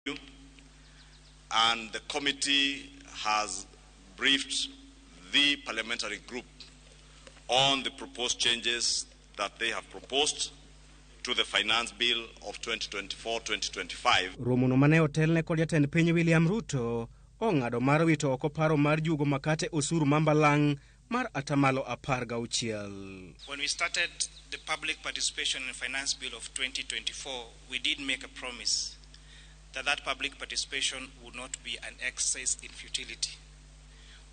And the committee has briefed the parliamentary group on the proposed changes that they have proposed to the Finance Bill of 2024-2025. Romono mane otelne kod jatend piny William Ruto ong'ado mar wito oko paro mar juogo makate osuru mambalang' mar 16%. When we started the public participation in Finance Bill of 2024, we did make a promise that that public participation would not be an exercise in futility.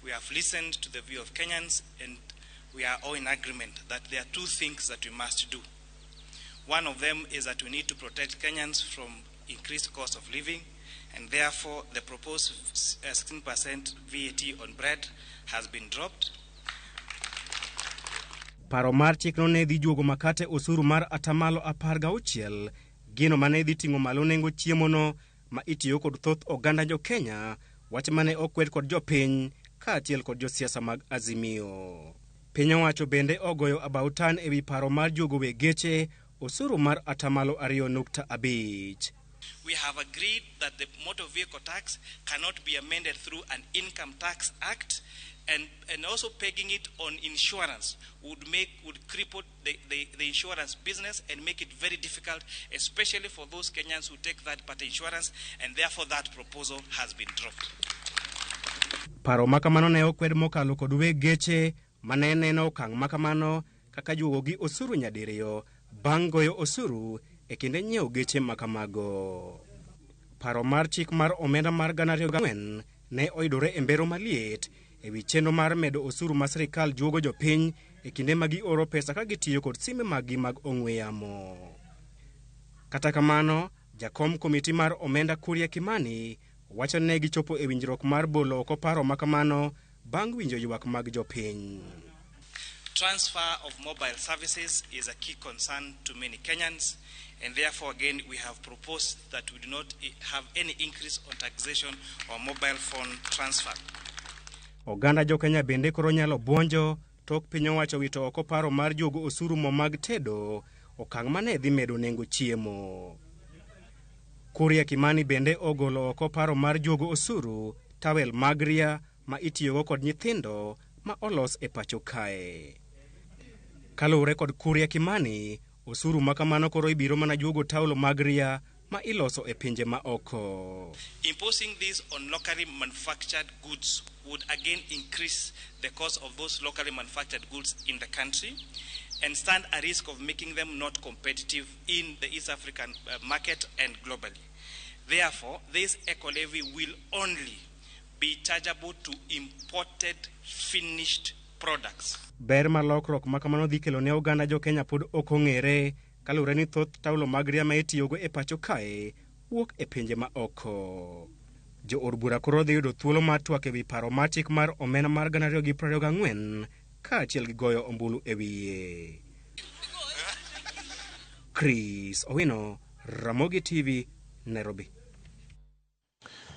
We have listened to the view of Kenyans, and we are all in agreement that there are two things that we must do. One of them is that we need to protect Kenyans from increased cost of living, and therefore the proposed 16% VAT on bread has been dropped. Paro mar chikno ne dhi juogo makate osuru mar 16%, gino mane dhi ting'o malo nengo chiemono ma itiyo kod thoth oganda jo Kenya, wach mane okwed kod jopiny kaachiel kod josiasa mag Azimio. Piny owacho bende ogoyo abautan ewi paro mar juogo weg geche osuru mar 2.5%. We have agreed that the motor vehicle tax cannot be amended through an Income Tax Act, and also pegging it on insurance would cripple the insurance business and make it very difficult, especially for those Kenyans who take that party insurance, and therefore that proposal has been dropped. Paro makamano ne okwed mokalo kod weg geche mane neno okang' makamano kaka juogo gi osuru nyadiriyo bang' goyo osuru e kinde nyiewo geche makamago. Paro mar chik mar omenda mar 2004 ne oyudore e mbero maliet ewi chenro mar medo osuru ma sirikal juogo jopiny e kinde ma gioro pesa ka gitiyo kod simbe maggi mag ong'we yamo. Kata kamano, jakom komiti mar omenda Kuria Kimani wacho ne gichopo e winjruok mar bolo oko paro makamano bang' winjo ywak mag jopiny. Transfer of mobile services is a key concern to many Kenyans, and therefore again we have proposed that we do not have any increase on taxation or mobile phone transfer. Oganda jo Kenya bende koro nyalo buonjo tok piny owacho wito oko paro mar juogo osuru mo mag tedo, okang' mane dhi medo nengo chiemo. Kuria Kimani bende ogolo oko paro mar juogo osuru tawel mag ria ma itiyogo kod nyithindo ma olos e pacho kae. Kaluwore kod Kuria Kimani, osuru ma kamano koro ibiro mana juogo taulo mag ria ma iloso e pinje ma oko. Imposing this on locally manufactured goods would again increase the cost of those locally manufactured goods in the country and stand a risk of making them not competitive in the East African market and globally. Therefore, this eco levy will only be chargeable to imported finished products. Ber mar lokruok ma kamano dhi kelo ne oganda jo Kenya pod ok ong'ere kaluwore ni thoth taulo mag ria ma itiyogo e pacho kae wuok e pinje ma oko. Jo od bura koro dhi yudo thuolo mar twak ewi paro mar chik mar omenda mar 2024 kaachiel gi goyo ombulu e wiye. Chris Owino, Ramogi TV, Nairobi.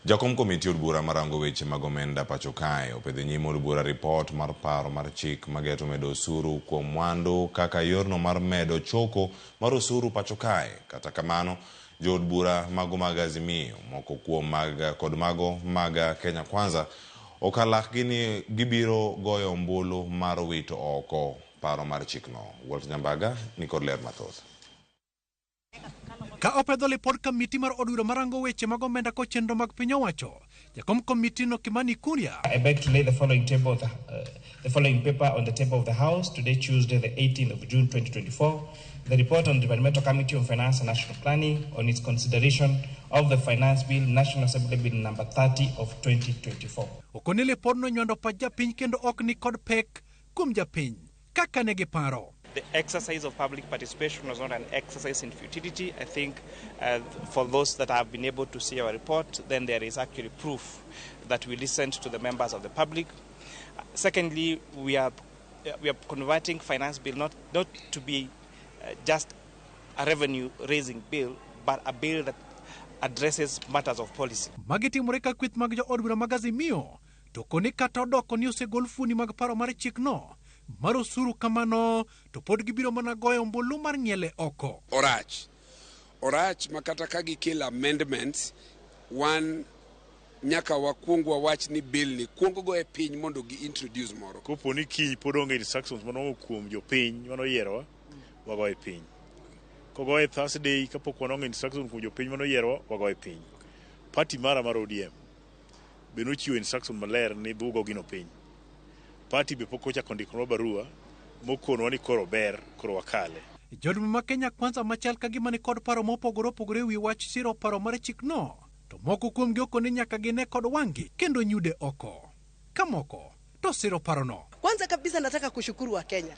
Jakom komiti od bura marango weche mag omenda pacho kae opedho nyim od bura ripot mar paro mar chik mageto medo osuru kuom mwandu kaka yorno mar medo choko mar osuru pacho kae. Kata kamano, jood bura mago mag Azimio, moko kuom mag kod mago mag Kenya Kwanza okalakgi ni gibiro goyo ombulu mar wito oko paro mar chikno. Walter Nyambaga ni kod ler mathoth. Ka opedho lipod komiti mar od bura marango weche mag omenda kod chenro mag piny owacho, jakom komitino Kimani Kuria I beg to lay the following paper on the table of the House today, Tuesday, the 18th of June 2024. The report on the Departmental Committee on Finance and National Planning on its consideration of the Finance Bill, National Assembly Bill number 30 of 2024. Okoni lipodno nywando pach japiny kendo ok ni kod pek kuom japiny kaka ne giparo. The exercise of public participation was not an exercise in futility. I think for those that have been able to see our report, then there is actually proof that we listened to the members of the public. Secondly, we are converting Finance Bill not to be just a revenue raising bill, but a bill that addresses matters of policy. Magi timore ka kweth mag jo od bura mag Azimio to koni kata odoko ni osegol fuoni mag paro mar chikno mar osuru kamano to pod gibiro mana goyo ombulu mar ng'iele oko. Orach. Orach ma kata ka gikelo amendments Wan nyaka wakuong wawach ni bill ni kuong go e piny mondo gi introduce moro. Kopo ni kiny pod onge instructions manwang'o kuom jopiny manoyierowa, wagoye piny. Kogoye Thursday kapok wanwang'o instruction kuom jopiny manoyierowa, wagoye piny. Party mara mar ODM be nochiwo instruction maler ni dhugo gino piny. Party be pok ochako ndikonwa barua mokonwa ni koro ber, koro wakale. Jood ma Kenya Kwanza machal ka gima ni kod paro mopogore opogore ewi wach siro paro mar chikno, to moko kuomgi okoni nyaka gine kod wang'gi kendo nyude oko. Ka moko to siro parono. Kwanza kabisa nataka kushukuru wa Kenya.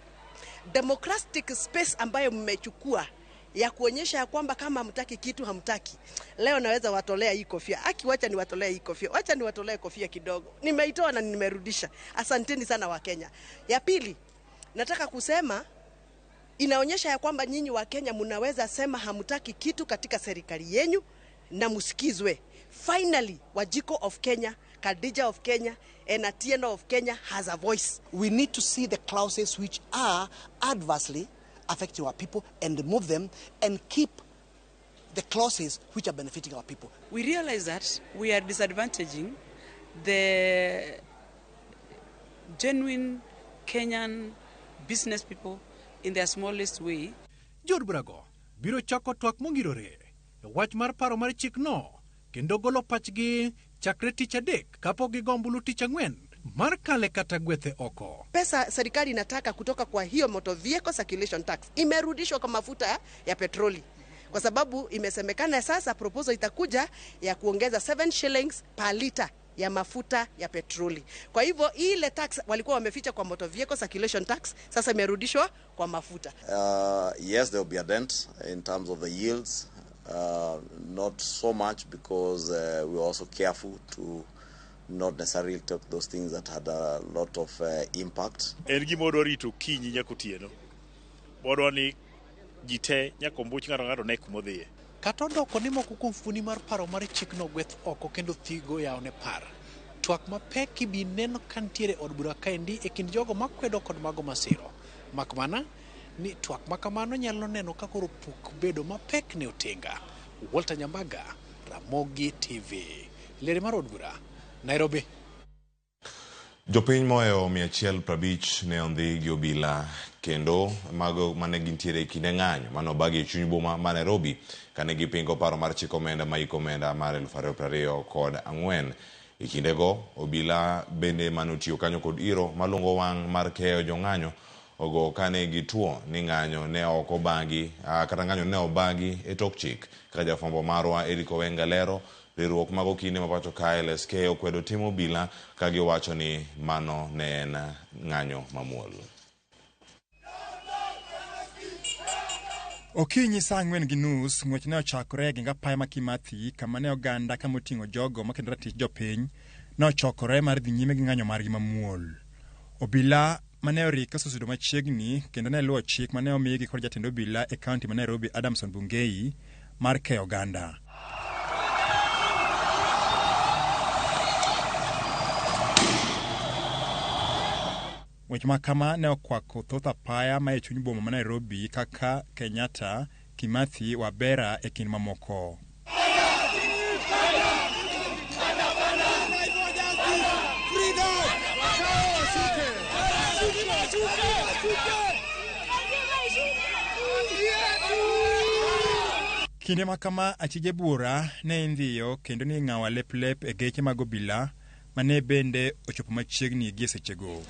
Democratic space ambayo mmechukua ya kuonyesha ya kwamba kama hamtaki kitu hamtaki. Leo naweza watolea hii kofia. Aki, wacha niwatolee hii kofia. Wacha niwatolee kofia kidogo. Nimeitoa na nimerudisha. Asanteni sana wa Kenya. Ya pili, nataka kusema inaonyesha ya kwamba nyinyi wa Kenya mnaweza sema hamtaki kitu katika serikali yenyu na musikizwe. Finally, Wajiko of Kenya, Khadija of Kenya, and Atieno of Kenya has a voice. We need to see the clauses which are adversely affecting our people and remove them and keep the clauses which are benefiting our people. We realize that we are disadvantaging the genuine Kenyan business people in their smallest way. Jood burago biro chako twak mongirore e wach mar paro mar chikno kendo golo pachgi chakre tich adek kapok gigo ombulu tich ang'wen mar kale kata gwethe oko. Pesa serikali inataka kutoka kwa hiyo motor vehicle circulation tax imerudishwa kwa mafuta ya petroli, kwa sababu imesemekana sasa proposal itakuja ya kuongeza 7 shillings per liter ya mafuta ya petroli. Kwa hivyo ile tax walikuwa wameficha kwa motor vehicle circulation tax sasa imerudishwa kwa mafuta. Yes, there will be a dent in terms of the yields. Not so much because we were also careful to not necessarily take those things that had a lot of impact. En gima wadwa rito kinyi nyaka otieno. Wadwa ni ji te nyaka ombuch ng'ato ng'ato ne kumodhiye. Kata odoko ni moko kuom fuoni mar paro mar chikno gweth oko kendo thigo yawo ne par. Twak mapek ibi neno ka nitiere od bura kaendi e kind jogo makwedo kod mago masiro. Mak mana ni twak makamano nyalo neno ka koro puk bedo mapek ne otenga. Walter Nyambaga, Ramogi TV. Lere mar od bura, Nairobi. Jopiny mohewo 150 ne ondhi gi obila kendo mago mane gintiere e kinde ng'anyo mane obagi e chuny boma ma Nairobi kane gipingo paro mar chik omenda ma hik omenda mar 2024. E kindego, obila bende mane otiyo kanyo kod iro malungo wang' mar keyo jong'anyo ogo kane gituo ni ng'anyo ne ok obagi kata ng'anyo ne obagi e tok chik. Kaka jafwambo marwa Eric Owenga lero, riwruok mag okinde ma pacho ka LSK okwedo tim obila ka giwacho ni mano ne en ng'anyo mamuol. Okinyi saa 4:30 ng'wech ne ochakore e geng apaya ma Kimathi kama ne oganda kama oting'o jogo makedo ratich jopiny ne ochokore mar dhi nyime gi ng'anyo margi mamuol. Obila mane orike osesudo machiegni kendo ne luwo chik mane omigi kod jatend obila e kaunti ma Nairobi Adamson Bungei mar keyo oganda. Weche ma kama ne okwako thoth apaya ma e chuny boma ma Nairobi kaka Kenyatta, Kimathi, Wabera e kind mamoko. Kinde ma kama achije buora ne indhiyo kendo ne ing'awo lep lep e geche mag obila mane bende ochopo machiegni gi sechego.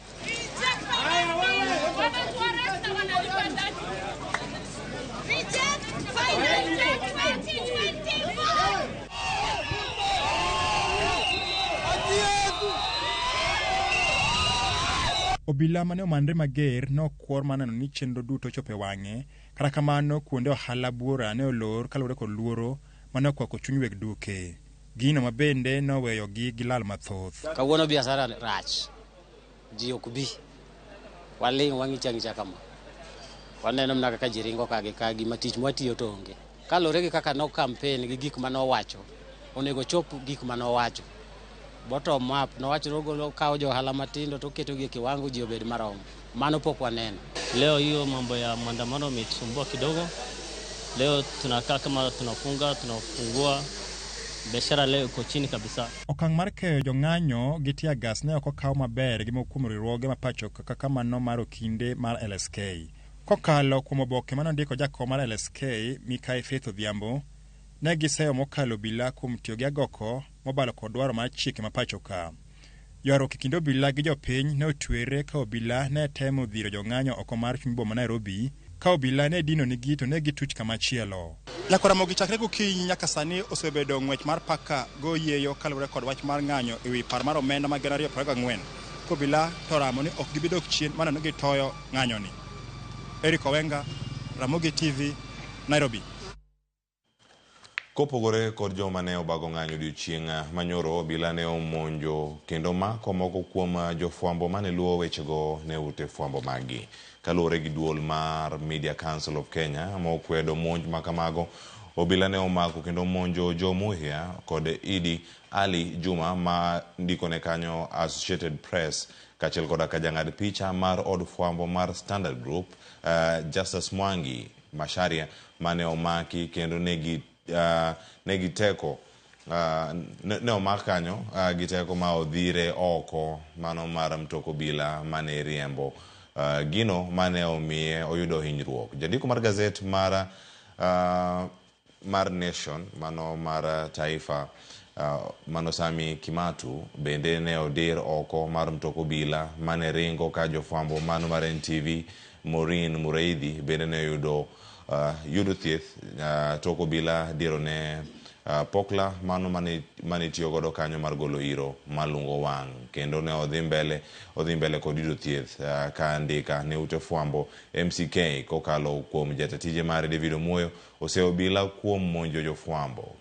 Obila mane omanre mager ne okwor mar neno ni chenro duto ochopo e wang'e, kata kamano kuonde ohala buora ne olor kaluwore kod luoro mane okwako chuny weg duke. Gino ma bende noweyogi gi lal mathoth. Kawuono biashara rach, ji ok bi, waling' wang'icho ang'icha kama. Waneno mana kaka ji ringo ka gi ka, gima tich mwatiyo to onge. Kaluwore gi kaka no campaign gi gik manowacho, onego chop gik manowacho. Bottom up, nowacho ni ogolo kawo jo ohala matindo to oketogi e kiwango ji obed marom. Mano pok waneno. Leo hiyo mambo ya maandamano imetusumbua kidogo. Leo tunakaa kama tunafunga, tunafungua. Biashara leo iko chini kabisa. Okang' mar keyo jong'anyo gi tear gas ne ok okaw maber gi moko kuom riwruoge ma pacho kaka mano mar okinde mar LSK. Kokalo kuom oboke mane ondiko jakom mar LSK Mikai Faith Odhiambo, ne giseyo mokalo obila kuom tiyo gi agoko mobalo kod dwaro mar chike ma pacho ka. Ywaruok e kind obila gi jopiny ne otwere ka obila ne temo dhiro jong'anyo oko mar chuny boma Nairobi, ka obila ne dino nigi to ne gituch kamachielo. Nyakwar Ramogi chakre gokinyi nyaka sani osebedo ng'wech mar paka go yieyo kaluwore kod wach mar ng'anyo e wi par mar omenda mag 2024. Ka obila to oramo ni ok gibi dok chien maneno gitoyo ng'anyoni. Eric Owenga, Ramogi TV, Nairobi. Kopogore kod joma ne obago ng'anyo odiochieng' manyoro, obila ne omonjo kendo mako moko kuom jofwambo mane luwo wechego ne ute fwambo maggi. Kaluwore gi duol mar Media Council of Kenya mokwedo monj makamago, obila ne omako kendo monjo Joe Muhia kod Idi Ali Juma ma ndikone kanyo Associated Press kaachiel koda ka jang'ad picha mar od fwambo mar Standard Group Justus Mwangi Macharia mane omaki kendo negi giteko ne omak kanyo gi teko ma odhire oko mano mar mtok obila mane riembo gino mane omiye oyudo hinyruok. Jandiko mar gazet mar Nation mano mar Taifa mano Sami Kimatu bende ne odir oko mar mtok obila mane ringo ka jofwambo mano mar NTV Maureen Mureithi bende ne oyudo thieth tok obila diro ne pokla mano mane itiyo godo kanyo mar golo iro malungo wang' kendo ne odhi mbele kod yudo thieth ka andika ne ute fwambo MCK kokalo kuom jatatije mare David Omoyo oseyo obila kuom monjo jofwambo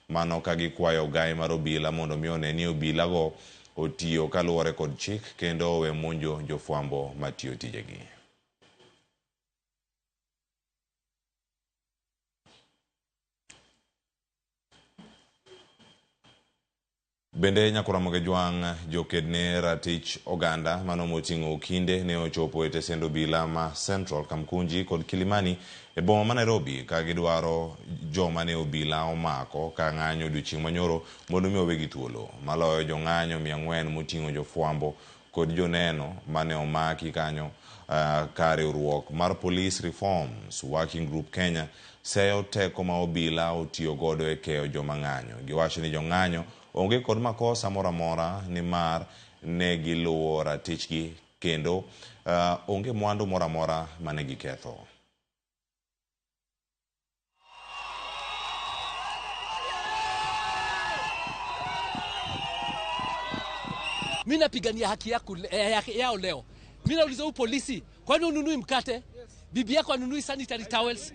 mano ka gikwayo ogai mar obila mondo mi one ni obila go otiyo kaluwore kod chik kendo owe monjo jofwambo matiyo tijegi. Bende Nyakwar Ramogi Jwang' jokedne ratich oganda mano moting'o okinde ne ochopo e tesend obila ma Central, Kamkunji kod Kilimani e boma ma Nairobi ka gidwaro joma ne obila omako ka ng'anyo odiochieng' manyoro mondo mi owegi thuolo. Maloyo jong'anyo 400 moting'o jofwambo kod joneno mane omaki kanyo ka riwruok mar Police Reforms Working Group Kenya seyo teko ma obila otiyo godo e keyo joma ng'anyo. Giwacho ni jong'anyo onge kod makosa moro amora nimar ne giluwo ratichgi kendo onge mwandu moro amora mane giketho. Mimi napigania haki yao leo. Mimi nauliza huyu polisi, kwani ununui mkate? Bibi yako anunui sanitary towels?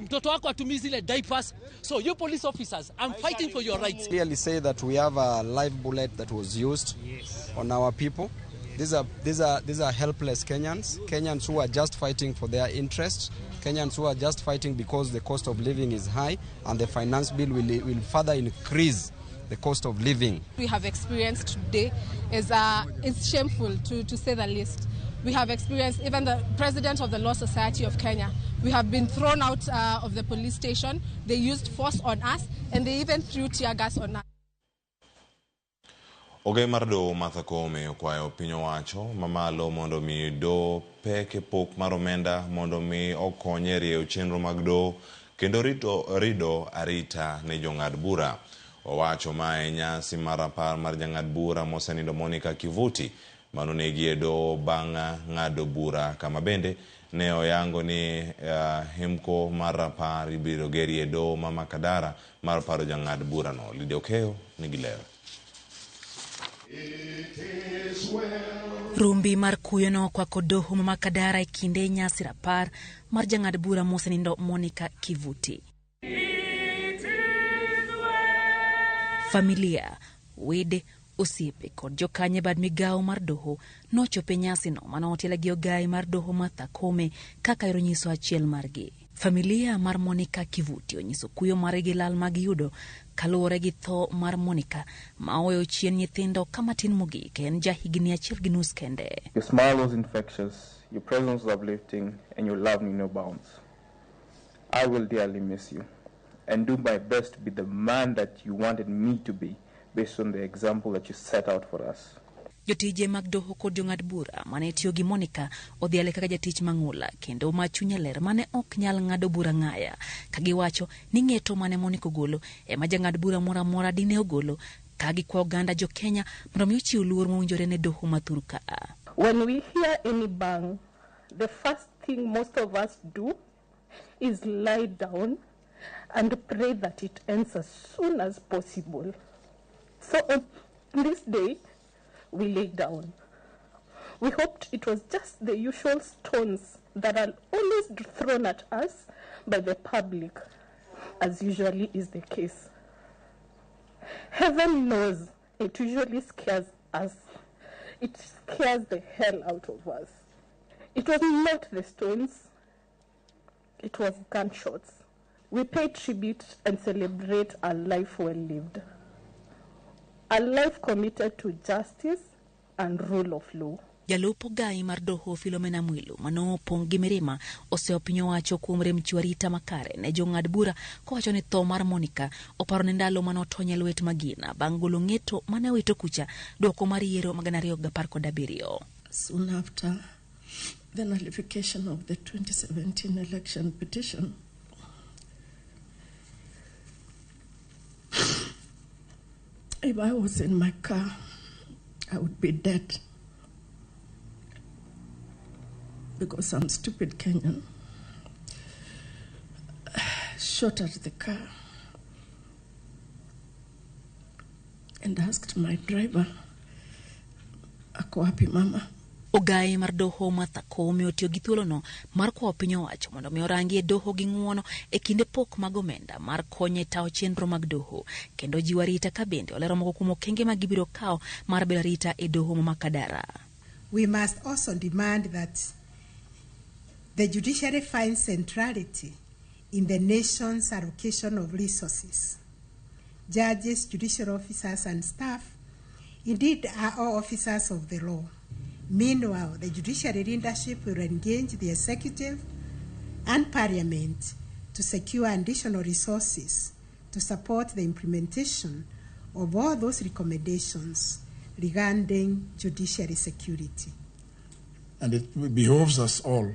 Mtoto wako atumii zile diapers? So you police officers, I'm fighting for your rights. Clearly say that we have a live bullet that was used on our people. These are helpless Kenyans, Kenyans who are just fighting for their interests, Kenyans who are just fighting because the cost of living is high and the finance bill will further increase the cost of living. We have experienced today is shameful to say the least. We have experienced even the president of the Law Society of Kenya. We have been thrown out of the police station. They used force on us and they even threw tear gas on us. Ogai mar doho Martha Koome okwayo piny owacho mamalo mondo mi doho pek e pok mar omenda mondo mi okony e rieyo chenro mag doho kendo rido arita ne jong'ad bura. Owacho ma e nyasi mar rapar mar jang'ad bura mosenindo Monica Kivuti manonegi e doho bang' ng'ado bura kama bende ne oyango ni hemko mar rapar ibiro gerie e doho ma Makadara mar paro jang'ad burano. Lydia Okeyo nigi ler. Rumbi mar kuyo no okwako doho ma Makadara e kinde nyasi rapar mar jang'ad bura mosenindo Monica Kivuti. Familia, wede, osiepe kod jokanye bad migawo mar doho nochopo e nyasino mane otel gi ogai mar doho Martha Koome kaka ero nyiso achiel margi. Familia mar Monica Kivuti onyiso kuyo margi gi lal magiyudo kaluwore gi tho mar Monica ma oweyo chien nyithindo kamatin mogik en ja higni 1.5 kende. Your smile was infectious, your presence was uplifting, and your love knew no bounds. I will dearly miss you, and do my best to be the man that you wanted me to be based on the example that you set out for us. Jotije mag doho kod jong'ad bura mane tiyo gi Monica odhiale kaka jatich mang'ula kendo ma chunye ler mane ok nyal ng'ado bura ng'aya, ka giwacho ni ng'eto mane Monica ogolo ema jang'ad bura moro amora dine ogolo, ka gikwa oganda jo Kenya mondo mi ochiw luor mowinjore ne doho ma thur ka. When we hear any bang, the first thing most of us do is lie down and pray that it ends as soon as possible. So on this day, we lay down. We hoped it was just the usual stones that are always thrown at us by the public, as usually is the case. Heaven knows it usually scares us. It scares the hell out of us. It was not the stones, it was gunshots. We pay tribute and celebrate a life well lived, a life committed to justice and rule of law. Jalup ogai mar doho Philomena Mwilu mano opong' gi mirima oseyo piny owacho kuom rem chiwo arita makare ne jong'ad bura kowacho ni tho mar Monica oparo ne ndalo mane otony e lwet magina bang' golo ng'eto mane owito kucha dwoko mar yiero mag 2017. Soon after the nullification of the 2017 election petition, if I was in my car, I would be dead, because some stupid Kenyan shot at the car and asked my driver, "Ako wapi mama?" Ogai mar doho Martha Koome otiyo gi thuolono mar kwayo piny owacho mondo mi orangi e doho gi ng'uono e kinde pok mag omenda mar konyo e tayo chenro mag doho kendo jiwo arita ka bende olero moko kuom okenge ma gibiro kawo mar bedo arita e doho ma Makadara. We must also demand that the judiciary finds centrality in the nation's allocation of resources. Judges, judicial officers, and staff indeed are all officers of the law. Meanwhile, the judiciary leadership will engage the executive and parliament to secure additional resources to support the implementation of all those recommendations regarding judiciary security. And it behoves us all,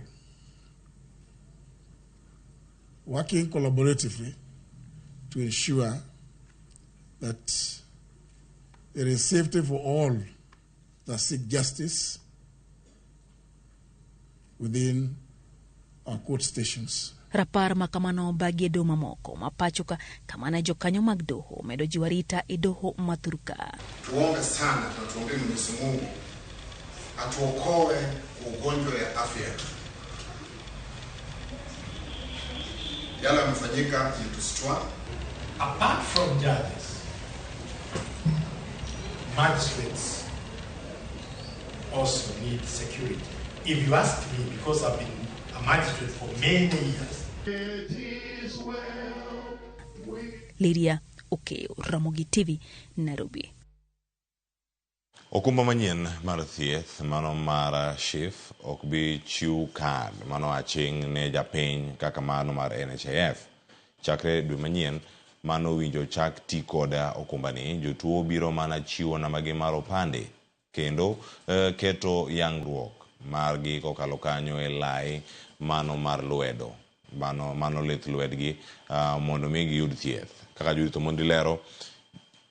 working collaboratively, to ensure that there is safety for all that seek justice within our court stations. Rapar makamano obagi e doho mamoko ma pacho ka kamane jokanyo mag doho medo jiwo arita e doho ma thurka. Tuombe sana na tuombe Mwenyezi Mungu atuokoe ugonjwa ya afya. Yale yamefanyika ilitustua. Apart from judges, magistrates also need security. If you ask me, because I've been a magistrate for many years. It is well. Lydia Okeo, Ramogi TV, Nairobi. Okumba manyien mar thieth mano mar SHIF ok bi chiw kad mano aching' ne japiny kaka mano mar NHIF. Chakre dwe manyien mano winjo chak ti koda okumbani, jotuo biro mana chiwo nambagi mar opande kendo keto yangruok margi kokalo kanyo e lai mano mar lwedo mano lith lwetgi mondo mi giyud thieth. Kaka Judith Omondi lero,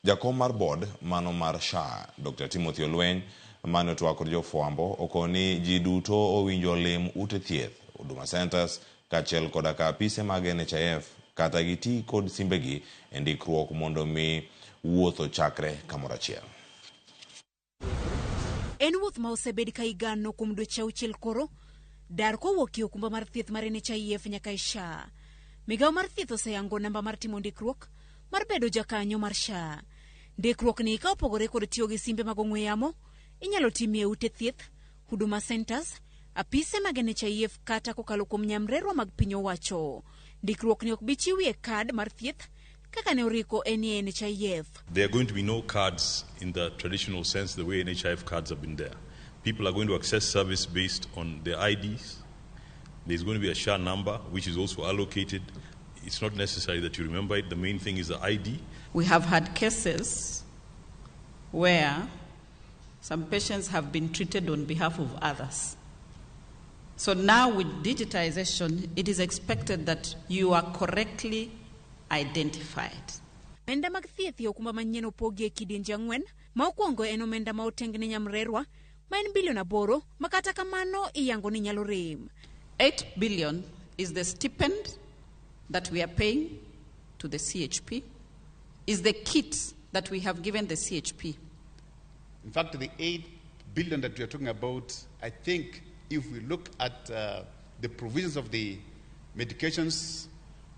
jakom mar board mano mar SHA Dr. Timothy Olweny mane otwak kod jofwambo okoni ji duto owinjo lim ute thieth, Huduma Centers kaachiel koda ka apise mag NHIF kata giti kod simbegi e ndikruok mondo mi wuoth ochakre kamoro achiel. En wuoth ma osebed ka igano kuom dweche auchiel koro, dar kowuok e okumba mar thieth mar NHIF nyaka e SHA. Migawo mar thieth oseyango namba mar timo ndikruok mar bedo jakanyo mar SHA. Ndikruok ni ka opogore kod tiyo gi simbe mag ong'we yamo, inyalo timie e ute thieth, Huduma Centers, apise mag NHIF kata kokalo kuom nyamrerwa mag piny owacho. Ndikruok ni ok bi chiwie kad mar thieth kaka ne oriko en e NHIF. There are going to be no cards in the traditional sense, the way NHIF cards have been there. People are going to access service based on their IDs. There's going to be a SHA number, which is also allocated It's not necessary that you remember it. The main thing is the ID. We have had cases where some patients have been treated on behalf of others. So now with digitization, it is expected that you are correctly identified. Omenda mag thieth e okumba manyien opogi e kidienje 4. Ma okwongo en omenda ma oteng ne nyamrerwa ma en bilion 8 ma kata kamano iyango ni nyalo rem. 8 billion is the stipend that we are paying to the CHP, is the kit that we have given the CHP. In fact, the 8 billion that we are talking about, I think if we look at the provisions of the medications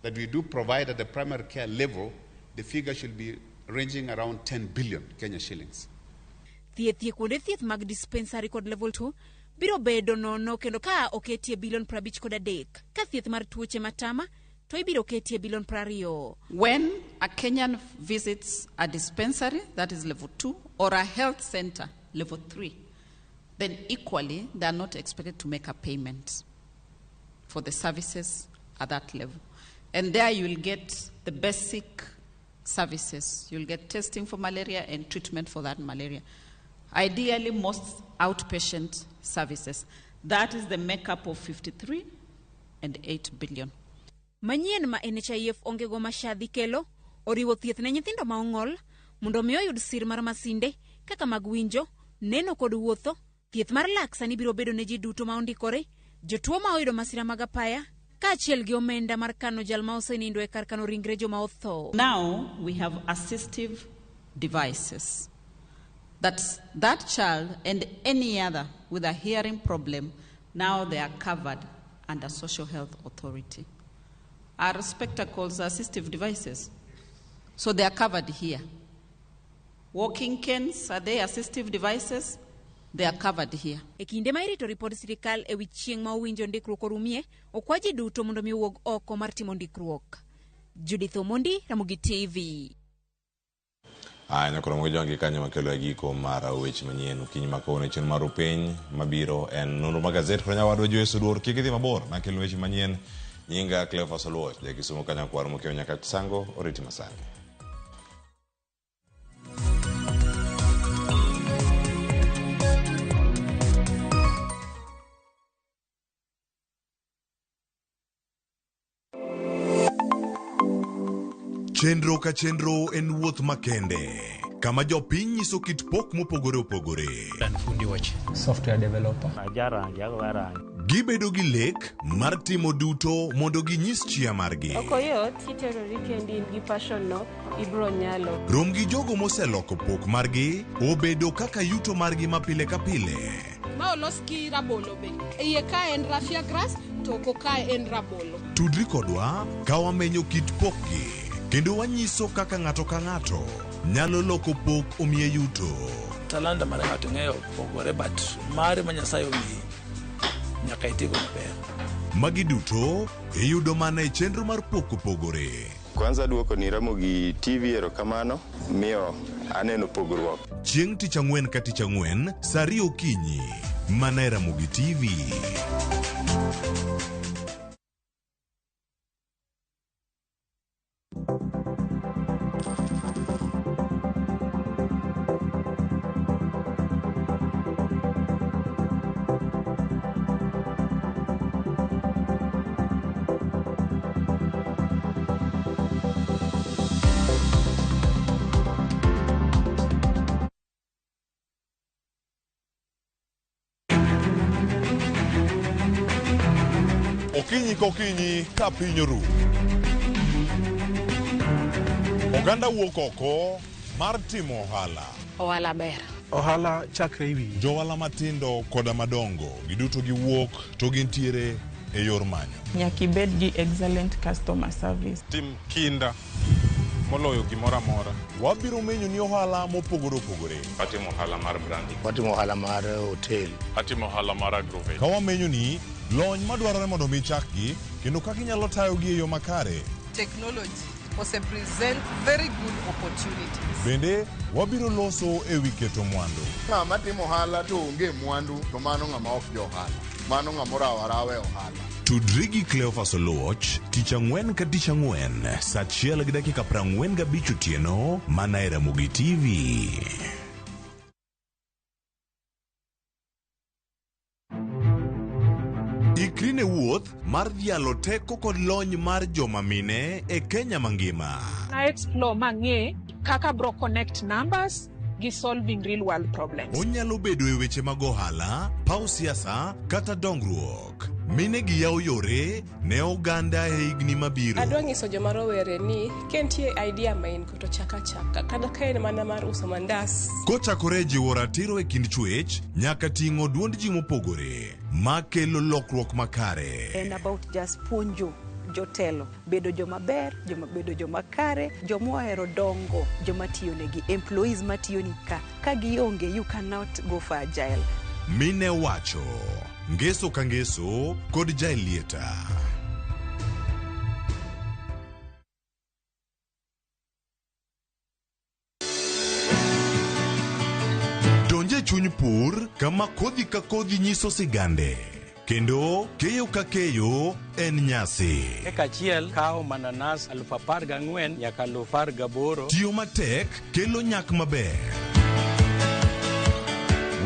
that we do provide at the primary care level, the figure should be ranging around 10 billion Kenya shillings. Thieth e kuonde thieth mag dispensary kod level 2 biro bedo nono kendo ka oketie bilion 53, ka thieth mar tuoche matama to ibiro ketie bilion 20. When a Kenyan visits a dispensary, that is level 2, or a health center, level 3, then equally they are not expected to make a payment for the services at that level. And there you will get the basic services. You'll get testing for malaria and treatment for that malaria. Ideally, most outpatient services. That is the makeup of 53 and 8 billion. Manyien ma NHIF onge go ma SHA dhi kelo oriwo thieth ne nyithindo ma ong'ol mondo mi oyud sir mar masinde kaka mag winjo, neno kod wuotho. Thieth mar lak sani biro bedo ne ji duto ma ondikore, jotuo ma oyudo masira mag apaya, kaachiel gi omenda mar kano jal ma osenindo e kar kano ringre joma otho. Now we have assistive devices that that child and any other with a hearing problem, now they are covered under Social Health Authority. Are spectacles assistive devices? So they are covered here. Walking canes, are they assistive devices? They are covered here. E kinde ma irito ripod sirikal e wi chieng' ma owinjo ndikruok orumie, okwa ji duto mondo mi owuog oko mar timo ndikruok. Judith Omondi, Ramogi TV. Aya, nyakoro mogi jongi kanyo makelo e giko mar weche manyien okinyi ma kawuono. Chenro mar piny mabiro en nonro mar gazet kod nyawadwa Joyce Oduor. Kik idhi mabor nakelo weche manyien. Nyinga Cleophas Oluoch, ja Kisumu Kanyakwar mokiewo nyaka Sango, oriti masani. Chenro ka chenro en wuoth makende kama jopiny nyiso kit pok mopogore opogore. Fundi weche. Software developer. Gibedo gi lek mar timo duto mondo ginyis chia margi. Ok oyot kiterori kendi in gi passion no ibro nyalo. Rom gi jogo moseloko pok margi obedo kaka yuto margi ma pile ka pile. Ma olos gi rabolo be. Iye ka en raffia grass to oko ka en rabolo. Tudri kodwa ka wamenyo kit pokgi kendo wanyiso kaka ng'ato ka ng'ato nyalo loko pok omiye yuto. Talanta mar ng'ato ng'eyo pogore, but mare ma Nyasaye omiyi nyaka itigo maber. Magi duto iyudo mana e chenro mar pok opogore. Kwanza duoko ni Ramogi TV erokamano miyo aneno pogruok. Chieng' tich ang'wen ka tich ang'wen saa 2 okinyi mana e Ramogi TV. Okinyi kokinyi ka piny oru, oganda wuok oko mar timo ohala. Ohala ber. Ohala chakre ewi. Johala matindo koda madongo giduto giwuok to gintiere e yor manyo. Nyaka ibed gi excellent customer service. Tim kinda moloyo gimoro amora. Wabiro menyo ni ohala mopogore opogore. Atimo ohala mar branding. Watimo ohala mar hotel. Atimo ohala mar agrovet. Ka wamenyo ni lony madwarore mondo mi chakgi kendo kaka inyalo tayogi e yo makare. Technology ose present very good opportunities. Bende wabiro loso e wi keto mwandu. Ng'ama timo ohala to onge mwandu to mano ng'ama ok jo ohala. Mano ng'ama orawo arawa e ohala. Tudri gi Cleophas Oluoch tich ang'wen ka tich ang'wen saa 1:45 otieno mana e Ramogi TV. Ikri ne wuoth mar dhialo teko kod lony mar joma mine e Kenya mangima. Na explore mang'e kaka bro connect numbers gi solving real world problems. Onyalo bedo e weche mag ohala, paw siasa kata dongruok. Mine gi yawo yore ne oganda e higni mabiro. Adwa nyiso joma rowere ni ka nitie idea ma in go to chak achaka kata ka en mana mar uso mandas. Kochakore e jiwo ratiro e kind chwech nyaka ting'o duond ji mopogore makelo lokruok makare. En about just puonjo jotelo bedo joma ber, joma bedo joma kare, joma ohero dongo, joma tiyo negi, employees matiyo ni ka. Ka gionge, you cannot go for agile. Mine wacho, ngeso ka ngeso kod Jaelieta. Donje chuny pur kama kodhi ka kodhi nyiso sigande kendo keyo ka keyo en nyasi. Eka achiel kawo mananas 14,000 nyaka 18,000. Tiyo matek kelo nyak maber.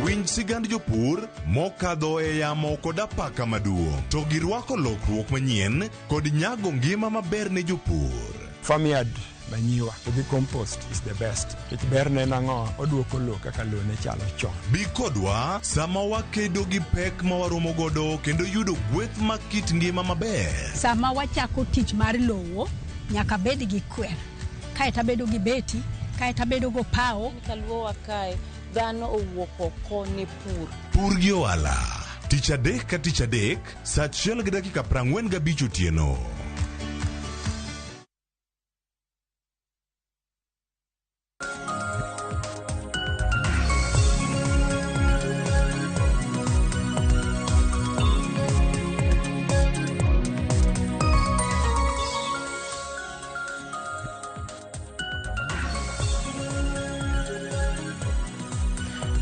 Winj sigand jopur mokadho e yamo kod apaka maduong' to girwako lokruok manyien kod nyago ngima maber ne jopur. Farmyard manyiwa to gi compost is the best. Nikech berne en ang'o? Oduoko lowo kaka lowo ne chalo chon. Bi kodwa sama wakedo gi pek ma waromo godo kendo yudo gweth mag kit ngima maber. Sama wachako tich mar lowo, nyaka bed gi kwer. Kaeto abedo gi beti, kaeto abedo go pawo. Kaluowa kae, dhano owuok oko ne pur. Pur gi ohala. Tich adek ka tich adek, saa 1:45 otieno.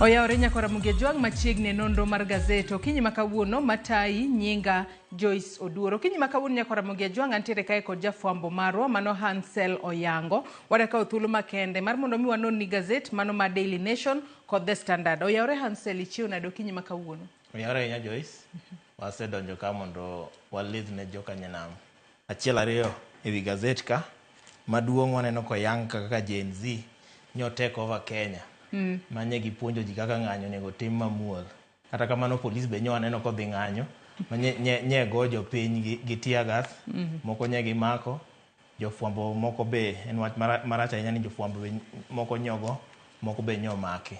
Oyawore nyakora Ramogi Ajwang' machiegni e nonro mar gazet okinyi ma kawuono matayi nyinga Joyce Oduor. Okinyi ma kawuono nyakora Ramogi Ajwang' antiere kae kod jafwambo marwa mano Hansel Oyango. Wadakawo thuolo makende mar mondo mi wanon ni gazet mano ma Daily Nation kod The Standard. Oyawore Hansel, ichiew nade okinyi ma kawuono? Oyawore ahinya Joyce. Wasedonjo ka mondo walidh ne joka nyanam. Achiel ariyo ewi gazet ka maduong' waneno koyang kaka Gen Z nyo take over Kenya. Manye gipuonjo ji kaka ng'anyo onego tim mamuol. Kata kamano polis be nyo aneno kodhi ng'anyo manye nye go jopiny gi tear gas, moko nye gimako, jofwambo moko be en wach marach ahinya ni jofwambo be moko nyogo, moko be nyo maki.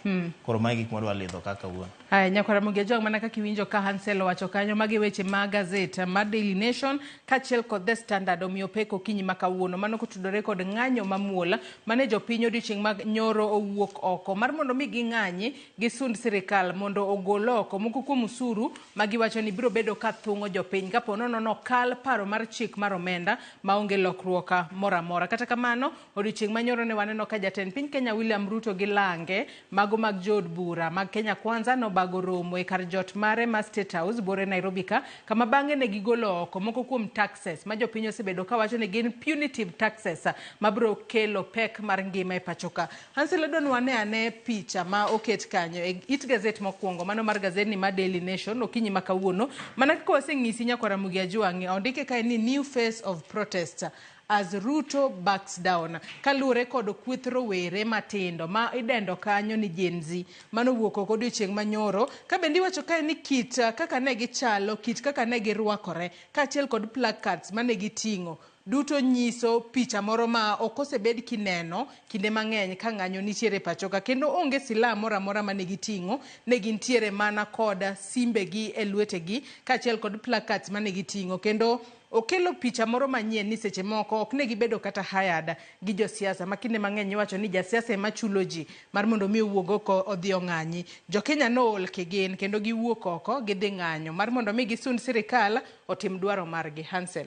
Koro magi gik mwadwa lidho kaka wuon. Haya, nyakora Ramogi Ajwang' mana kaka iwinjo ka Hansel owacho kanyo, magi weche mag gazet mar Daily Nation kaachiel kod The Standard omiyo pek okinyi ma kawuono. Mano kotudore kod ng'anyo mamuol mane jopiny odiochieng' mag nyoro owuok oko mar mondo mi ging'anyi gisund sirikal mondo ogol oko moko kuom usuru ma giwacho ni biro bedo ka thung'o jopiny kapo nono nokal paro mar chik mar omenda maonge lokruok moro amora. Kata kamano, odiochieng' ma nyoro ne waneno ka jatend piny Kenya William Ruto gi lange mago mag jood bura mag Kenya Kwanza nobago romo e kar jot mare ma State House bore Nairobi ka kama bang'e ne gigolo oko moko kuom taxes ma jopiny osebedo kawacho ni gin punitive taxes mabiro kelo pek mar ngima e pacho ka. Hansel, adwa ni wane ane picha ma oket kanyo e it gazet mokwongo mano mar gazetni ma Daily Nation okinyi ma kawuono. Mana kaka waseng'isi nyakora Ramogi Ajwang', ondike kae ni new face of protest as Ruto backs down kaluwore kod kweth rowere matindo ma idendo kanyo ni Gen Z mano wuok oko odiochieng' manyoro ka bende iwacho kae ni kit kaka ne gichalo, kit kaka ne girwakore kaachiel kod placards mane giting'o duto nyiso picha moro ma ok osebed kineno kinde mang'eny ka ng'anyo nitiere pacho ka kendo onge silaha moro amora mane giting'o, ne gintiere mana kod simbegi e lwetegi kaachiel kod placards mane giting'o kendo okelo picha moro manyien ni seche moko ok ne gibedo kata hired gi josiasa ma kinde mang'eny iwacho ni jasiasa ema chulo ji mar mondo mi owuog oko odhi ong'anyi. Jokenya nool kigin kendo giwuok oko gidhi ng'anyo mar mondo mi gisund sirikal otim dwaro margi. Hansel.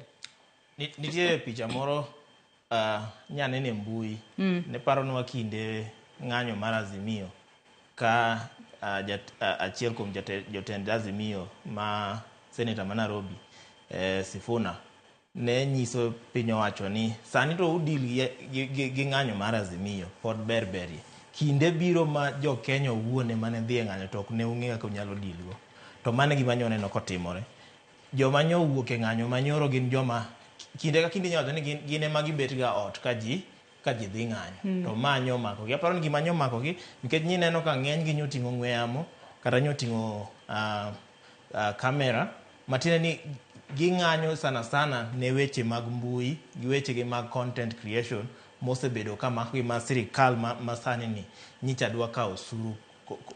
Nitiere picha moro nyanene e mbui ne paronwa kinde ng'anyo mar Azimio ka achiel kuom jotend Azimio ma seneta ma Nairobi Sifuna ne nyiso piny owacho ni sani to udil gi ng'anyo mar Azimio pod ber berie. Kinde biro ma jo Kenya owuon ema ne dhi e ng'anyo to ok ne ung'e kaka unyalo deal go. To mano e gima nyo waneno kotimore. Joma nyo owuok e ng'anyo manyoro gin joma kinde ka kinde inyalo wacho ni gin ema gibet ga ot ka ji dhi ng'anyo. To ma nyo omakogi. Aparo ni gima nyo omakogi nikech nyineno ka ng'eny gi nyo oting'o ong'we yamo kata nyo oting'o kamera matiende ni ging'anyo sana sana ne weche mag mbui gi weche gi mag content creation mosebedo ka makogi ma sirikal ma sani ni nyicha dwa kawo osuru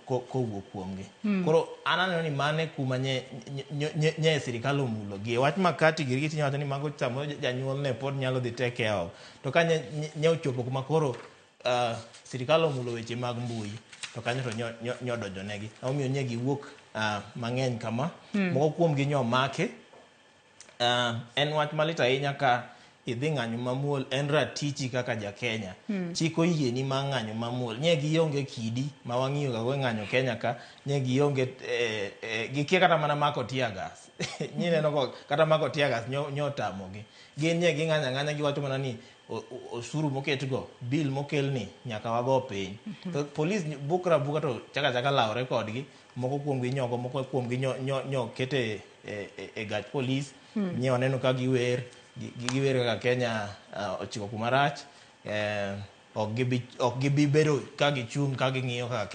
kowuok kuomgi. Koro an aneno ni mane kuma nye sirikal omulo gi. Wach makati giri tinya wacho ni mago samoro janyuol ne pod nyalo dhi take care of. To ka nye ochopo kuma koro sirikal omulo weche mag mbui to kanyo to nyo donjo negi. Omiyo nye giwuok mang'eny kama. Moko kuomgi nyo omaki. En wach malit ahinya ka idhi ng'anyo mamuol en ratichi kaka ja Kenya. Chik oyieni mar ng'anyo mamuol. Nye gionge kidi ma wang'iyo ga go e ng'anyo Kenya ka. Nye gionge gikia kata mana mako tear gas. Nyineno ko kata mako tear gas nyo otamogi. Gin nye ging'anyo ang'anya giwacho mana ni osuru moketgo, bill mokelni nyaka wago piny. To polis bukra buka to chaka chaka lawre kodgi. Moko kuomgi nyogo, moko kuomgi nyo kete e gach polis. Nye waneno ka giwer kaka Kenya ochiko kuma rach. Ok gibi bedo ka gichung' ka ging'iyo kaka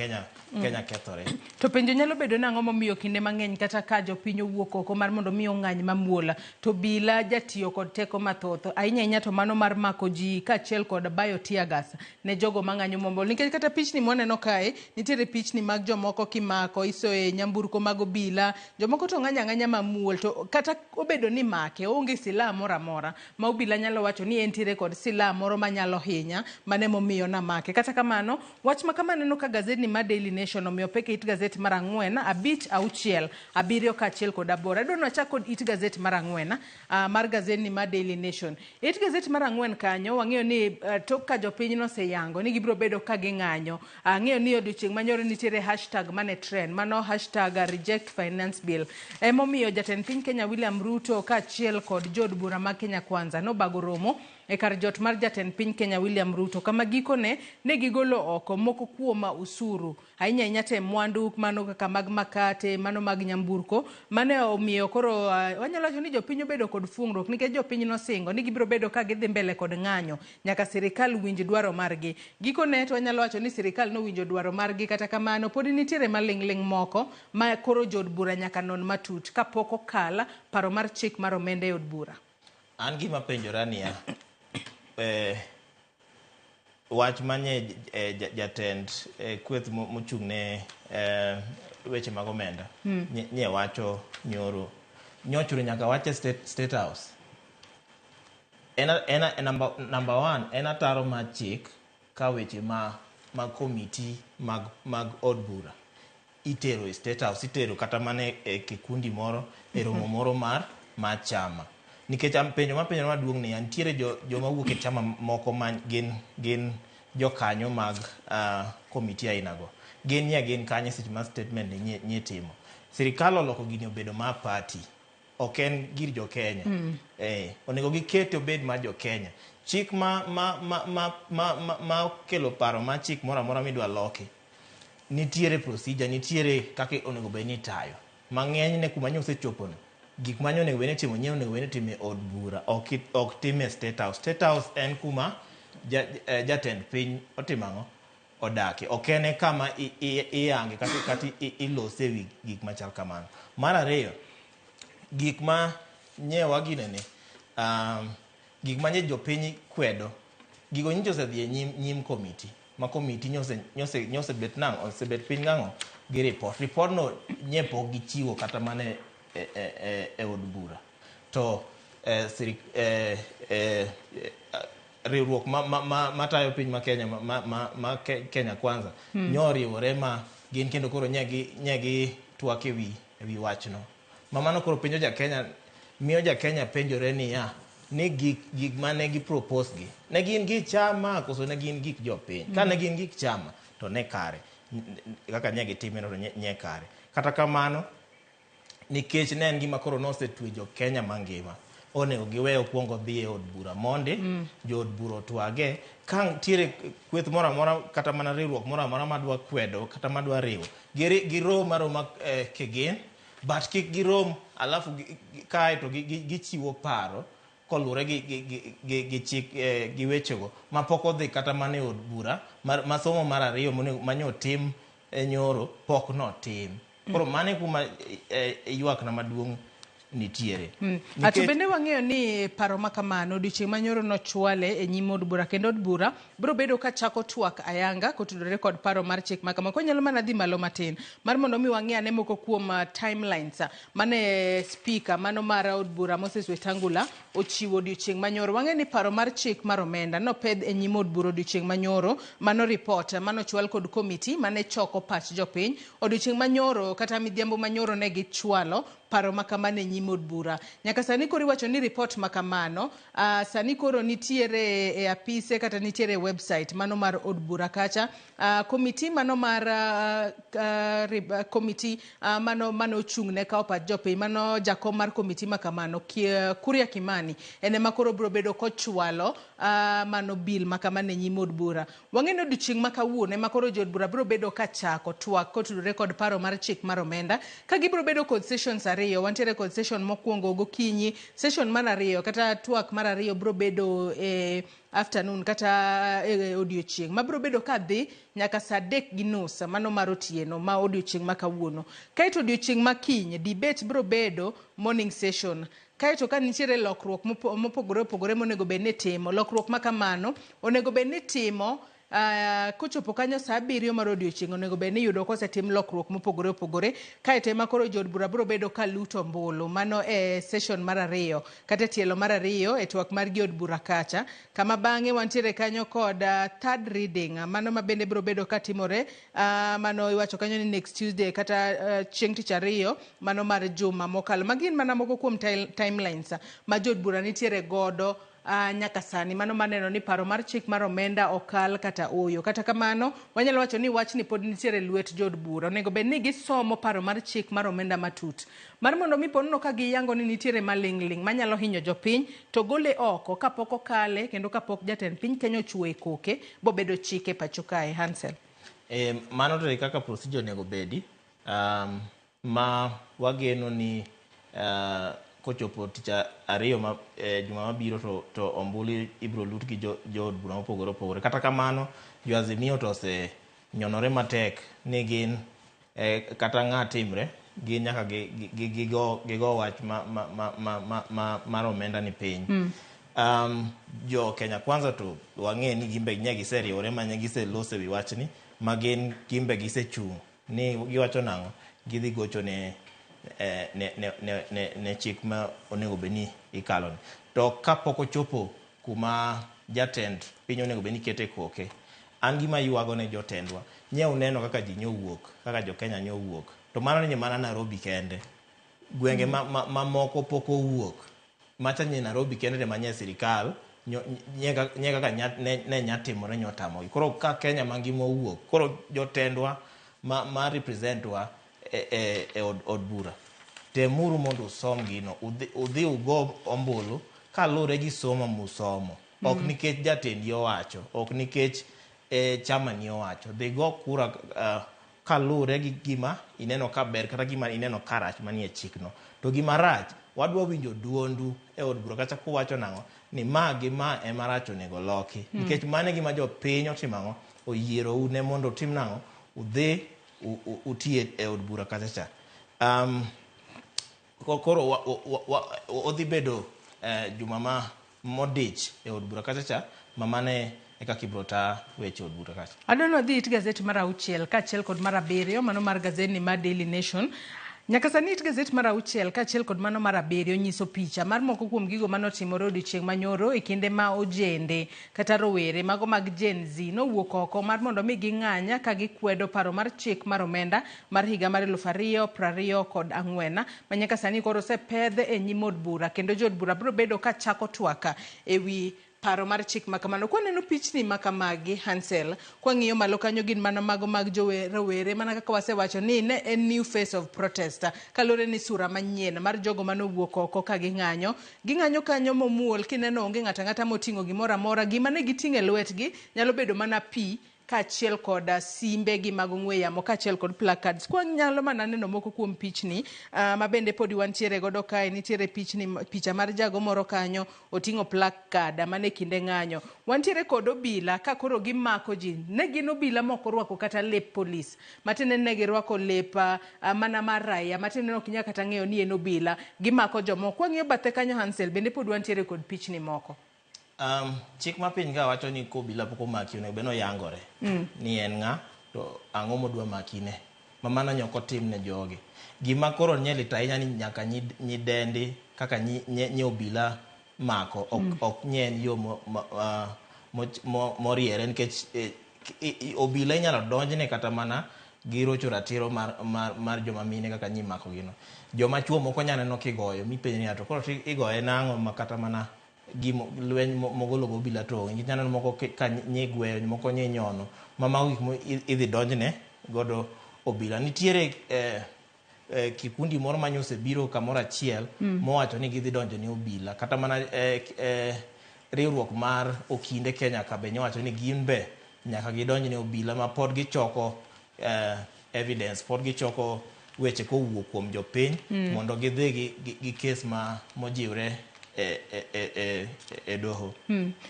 Kenya kethore. To penjo nyalo bedo nang'o momiyo kinde mang'eny kata ka jopiny owuok oko mar mondo mi ong'any mamuol to bila jatiyo kod teko mathoth ahinya ahinya to mano mar mako ji kaachiel kod bayo tear gas ne jogo mang'anyo mamuol. Nikech kata pichni mwaneno kae nitiere pichni mag jomoko kimako isoye nyamburko mag obila, jomoko to ng'anyo ang'anya mamuol to kata obedo ni make onge silaha moro amora ma obila nyalo wacho ni entiere kod silaha moro manyalo hinya mane momiyo namake. Kata kamano wach ma kama aneno ka gazetni mar Daily Nation omiyo pek e it gazet mar 4, 5, 6, 7 kaachiel kod 8. Adwa ni wachak kod it gazet mar 4 mar gazetni mar Daily Nation. It gazet mar 4 kanyo wang'eyo ni tok ka jopiny noseyango ni gibiro bedo ka ging'anyo. Ang'eyo ni odiochieng' manyoro nitiere hashtag mane trend, mano hashtag reject finance bill. Emomiyo jatend piny Kenya William Ruto kaachiel kod jood bura mag Kenya Kwanza nobago romo e kar jot mar jatend piny Kenya William Ruto kama gikone ne gigolo oko moko kuom usuru ahinya ahinya te mwandu mano kaka mag makate, mano mag nyamburko mane omiyo koro wanyalo wacho ni jopiny obedo kod fungruok nikech jopiny nosingo ni gibiro bedo ka gidhi mbele kod ng'anyo nyaka sirikal winj dwaro margi. Gikone to wanyalo wacho ni sirikal nowinjo dwaro margi, kata kamano pod nitiere maling'ling' moko ma koro jood bura nyaka non matut kapok okal paro mar chik mar omenda e od bura. An gima penjora niya, wach manye jatend kweth mochung' ne weche mag omenda nye wacho nyoro nyochuro nyaka wache State House. En number 1 en ataro mar chik ka weche ma komiti mag od bura itero e State House, itero kata mana e kikundi moro e romo moro mar chama. Nikech penjo mapenjo maduong' ni nitiere joma wuok e chama moko ma gin jokanyo mag komiti ainago. Gin nye gin kanye seche ma statement ni nye timo. Sirikal oloko gini obedo mar party. Ok en gir jo Kenya. Onego gikete obed mar jo Kenya. Chik ma okelo paro ma chik moro amora midwa loki. Nitiere procedure, nitiere kaka onego bed ni itayo. Mang'eny ne kuma nyosechopo no. Gik ma onego bed ni timo nyiewo onego bed ni timo e od bura, ok time State House. State House en kuma jatend piny otimo ang'o? Odake. Ok en kama iyange kata ilose wi gik machal kamano. Mar ariyo, gik ma nyewa ginene, gik ma nye jopiny kwedo, gigo nyicho osedhi e nyim komiti. Ma komiti nyosebet nang'o, osebet piny nang'o gi report. Report no nye pok gichiwo kata mana e od bura. To riwruok matayo piny ma Kenya ma Kenya Kwanza nyo riwore ma gin kendo koro nye gi twak e wi wachno. Ma mano koro penjo ja Kenya, miyo ja Kenya penjore niya ni gik mane gi propose gi ne gin gi chama koso ne gin gik jopiny. Ka ne gin gik chama to ne kare kaka nye gitime to nye kare. Kata kamano Nikech ne en gima koro nosetwe jo Kenya mangima. Onego giwe okwongo dhi e od bura mondi, jood bura otwage. Ka nitiere kweth moro amora kata mana riwruok moro amora madwa kwedo kata madwa riwo, girom aroma kigin, but kik girom alafu kae to gichiwo paro koluwore gi chik gi wechego mapok odhi kata mana e od bura ma somo mar ariyo manyo tim nyoro pok notim. Koro mano e kuma ywakna maduong' nitiere. Ato bende wang'eyo ni paro ma kamano odiochieng' ma nyoro nochwale e nyim od bura kendo od bura biro bedo ka chako twak ayanga kotudore kod paro mar chik ma kama. Konyalo mana dhi malo matin mar mondo mi wang'e ane moko kuom timelines mane speaker mano mar od bura Moses Wetangula ochiwo odiochieng' manyoro. Wang'e ni paro mar chik mar omenda nopedh e nyim od bura odiochieng' manyoro, mano report manochwal kod komiti mane choko pach jopiny odiochieng' manyoro kata midhiambo manyoro ne gichwalo paro ma kamano e nyim od bura. Nyaka sani koro iwacho ni report ma kamano sani koro nitiere e apise kata nitiere e website mano mar od bura kacha. Komiti mano mar komiti mano ochung' ne kawo pach jopiny, mano jakom mar komiti ma kamano Kuria Kimani en ema koro biro bedo kochwalo mano bill ma kamano e nyim od bura. Wang'e ni odiochieng' ma kawuono ema koro jood bura biro bedo ka chako twak kotudore kod paro mar chik mar omenda ka gibiro bedo kod sessions ariyo. Wantiere kod session mokwongo gokinyi, session mar ariyo kata twak mar ariyo biro bedo e afternoon kata e odiochieng' ma biro bedo ka dhi nyaka saa 3:30 mano mar otieno ma odiochieng' ma kawuono. Kaeto odiochieng' ma kiny debate biro bedo morning session. Kaeto ka nitiere lokruok mopogore opogore monego bed ni itimo, lokruok ma kamano onego bed ni itimo kochopo kanyo saa 7 mar odiochieng' onego bed ni iyudo kosetim lokruok mopogore opogore. Kaeto ema koro jood bura biro bedo ka luto ombulu mano e session mar ariyo kata e tielo mar ariyo e twak mar gi od bura kacha, kama bang'e wantiere kanyo kod third reading mano ma bende biro bedo katimore mano iwacho kanyo ni next Tuesday kata chieng' tich ariyo mano mar juma mokalo. Magi gin mana moko kuom timelines ma jood bura nitiere godo nyaka sani mano maneno ni paro mar chik mar omenda okal kata oyo. Kata kamano wanyalo wacho ni wachni pod nitiere lwet jood bura. Onego bed ni gisomo paro mar chik mar omenda matut mar mondo mi ponono ka giyango ni nitiere maling'ling' manyalo hinyo jopiny to gole oko kapok okale kendo kapok jatend piny Kenya ochuo e koke bobedo chike pacho kae. Hansel, mano to e kaka procedure onego bedi ma wageno ni kochopo tich ariyo ma juma mabiro to ombulu ibiro lut gi jood bura mopogore opogore. Kata kamano jo Azimio to osenyonore matek ni gin kata ng'a timre gin nyaka gigo wach mar omenda ni piny. Jo Kenya Kwanza to wang'e ni gimbe nye giseriwore ma nye giselose wi wachni ma gin gimbe gisechung' ni giwacho nang'o gidhi gocho ne chik ma onego bed ni ikalo ni. To kapok ochopo kuma jatend piny onego bed ni kete koke, an gima ywago ne jotendwa nye uneno kaka ji nyowuok, kaka jo Kenya nyowuok, to mano ni mana Nairobi kende. Gwenge mamoko pok owuok. Macha nye Nairobi kende ema nye sirikal nye kaka ne nyatimore nyotamogi. Koro ka Kenya mangima owuok, koro jotendwa ma representwa e od bura, temuru mondo usom gino, udhi ugo ombulu kaluwore gi somo musomo. Ok nikech jatendi owacho, ok nikech chama ni owacho. Dhi go kura kaluwore gi gima ineno ka ber kata gima ineno ka rach manie chikno. To gima rach, wadwa winjo duondu e od bura kata kuwacho nang'o ni ma gi ma ema rach onego loki. Nikech mano e gima jopiny otimo ang'o, oyierou ne mondo utim nang'o, udhi uti e od bura kacha cha. Koro odhi bedo juma ma modich e od bura kacha cha, ma mane e kaka ibiro ta weche od bura kacha. Adwaro dhi it gazet mar 6 kaachiel kod mar 7 mano mar gazetni mar Daily Nation. Nyaka sani it gazet mar 6 kaachiel kod mano mar 7 nyiso picha mar moko kuom gigo manotimore odiochieng' manyoro e kinde ma ojende kata rowere mago mag Gen Z nowuok oko mar mondo mi ging'any ka gikwedo paro mar chik mar omenda mar higa mar 2024 ma nyaka sani koro osepedh e nyim od bura kendo jood bura biro bedo ka chako twak ewi paro mar chik ma kamano. Kwaneno pichni ma kamagi, Hansel, kwang'iyo malo kanyo gin mana mago mag rowere mana kaka wasewacho ni ne en new face of protest kaluwore ni sura manyien mar jogo manowuok oko ka ging'anyo. Ging'anyo kanyo momuol kineno onge ng'ato ang'ata moting'o gimoro amora. Gima ne giting'o e lwetgi nyalo bedo mana pi kaachiel kod simbe gi mag ong'we yamo kaachiel kod placards. Kwanyalo mana neno moko kuom pichni ma bende podi wantiere godo kae, nitiere pichni, picha mar jago moro kanyo oting'o placard mane kinde ng'anyo. Wantiere kod obila ka koro gimako ji. Ne gin obila mok orwako kata lep polis. Matiende ni ne girwako lep mana mar raia. Matiende ni ok inyal kata ng'eyo ni en obila. Gimako jomoko. Kwang'iyo bathe kanyo Hansel, bende pod wantiere kod pichni moko. Chik ma piny ka wacho ni kobila pok omaki onego bed ni oyangore ni en ng'a to ang'o modwa maki ne. Ma mano nyok otim ne jogi. Gima koro nye lit ahinya ni nyaka nyidendi kaka nyi obila mako ok nye en yo moriere nikech obila inyalo donjne kata mana gi rocho ratiro mar joma mine kaka nyi mako gino. Joma chuo moko nya neno kigoyo mipenjo ni to koro igoye nang'o ma kata mana gimo lweny mogolo go obila to onge. Nikech aneno moko ka nyi gweyo, moko nyi nyono. Ma mago gik mo idhi donjne godo obila. Nitiere kikundi moro ma osebiro kamoro achiel mowacho ni gidhi donjo ne obila. Kata mana riwruok mar okinde Kenya ka be nyowacho ni gin be nyaka gidonj ne obila ma pod gichoko evidence, pod gichoko weche kowuok kuom jopiny mondo gidhi gi kes ma mojiwre e doho.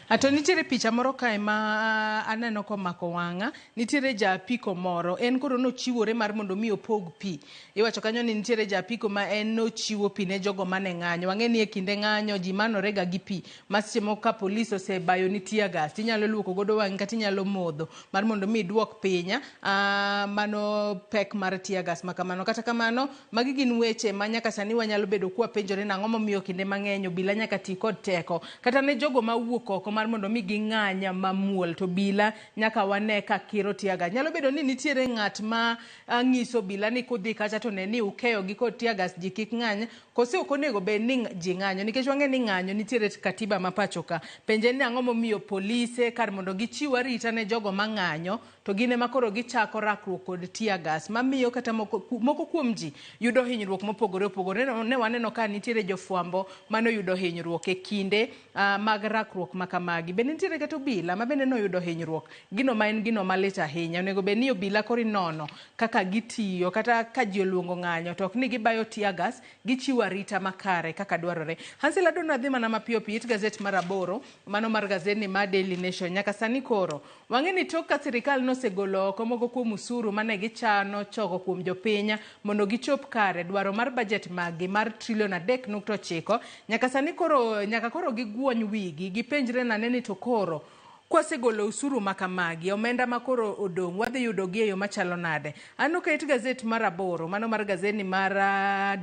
Ato nitiere picha moro kae ma aneno komako wang'a. Nitiere ja apiko moro, en koro nochiwore mar mondo mi opog pi. Iwacho kanyo ni nitiere ja apiko ma en nochiwo pi ne jogo mane ng'anyo. Wang'e ni e kinde ng'anyo ji manore ga gi pi. Ma seche moko ka polis osebayo ni tear gas, tinyalo luoko godo wang'i kata inyalo modho mar mondo mi iduok piny mano pek mar tear gas ma kamano. Kata kamano, magi gin weche ma nyaka sani wanyalo bedo kwapenjore nang'o momiyo kinde mang'eny obila nyaka ti kod teko. Kata ne jogo mawuok oko mar mondo mi ging'any mamuol to obila nyaka wane ka kiro tear gas. Nyalo bedo ni nitiere ng'at ma ng'iso obila ni kudhi kacha to ne ni ukeyo gi kod tear gas ji kik ng'any, kose ok onego bed ni ji ng'anyo nikech wang'e ni ng'anyo nitiere katiba ma pacho ka. Penje ni ang'o momiyo polise kar mondo gichiw arita ne jogo mang'anyo to gin ema koro gichako rakruok kod tear gas mamiyo kata moko kuom ji yudo hinyruok mopogore opogore. Ne waneno ka nitiere jofwambo manoyudo hinyruok e kinde mag rakruok ma kamagi. Bende nitiere kata obila ma bende noyudo hinyruok, gino ma en gino malit ahinya. Onego bed ni obila koro inono kaka gitiyo, kata ka ji oluongo ng'anyo to ok ni gibayo tear gas, gichiwo arita makare kaka dwarore. Hansel Adongo adhi mana mapiyo piyo it gazet mar 8, mano mar gazet ni mar Daily Nation. Nyaka sani koro wang'e ni tok ka sirikal nosegolo oko moko kuom usuru mane gichano choko kuom jopiny mondo gichop kare dwaro mar budget maggi mar trilion 3.9, nyaka sani koro nyaka koro giguony wigi gipenjre nane ni to koro kwasegolo usuru makamagi, omenda makoro odong' wadhi yudo gi e yo machalo nade. Aneno ka it gazet mar 8, mano mar gazet ni mar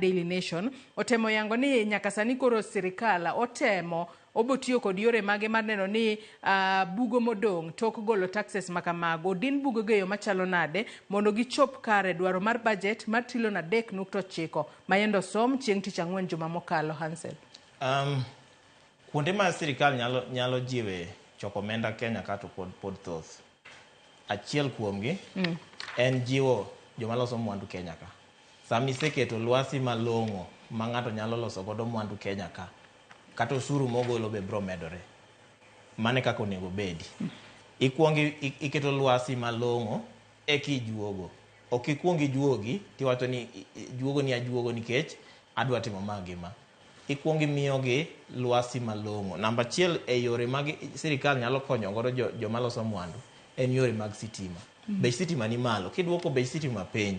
Daily Nation, otemo yango ni nyaka sani koro sirikal otemo obotiyo kod yore mage mar neno ni bugo modong' tok golo taxes makamago odin bugo go e yo machalo nade mondo gichop kare dwaro mar budget mar trilion 3.9 ma yendo som chieng' tich ang'wen juma mokalo. Hansel. Kuonde ma sirikal nyalo jiwe choko omenda Kenya ka to pod thoth. Achiel kuomgi en jiwo joma loso mwandu Kenya ka. Sama iseketo lwasi malong'o ma ng'ato nyalo loso godo mwandu Kenya ka, kata osuru mogolo be bro medore. Mano e kaka onego bedi. Ikuongo iketo lwasi malong'o eka ijuogo. Ok ikuong ijuogi tiwacho ni juogo ni ajuogo nikech adwa timo ma gi ma. Ikuongo imiyogi lwasi malong'o. Namba achiel e yore mag sirikal nyalo konyo godo joma loso mwandu en yore mag sitima. Bech sitima ni malo. Kiduoko bech sitima piny,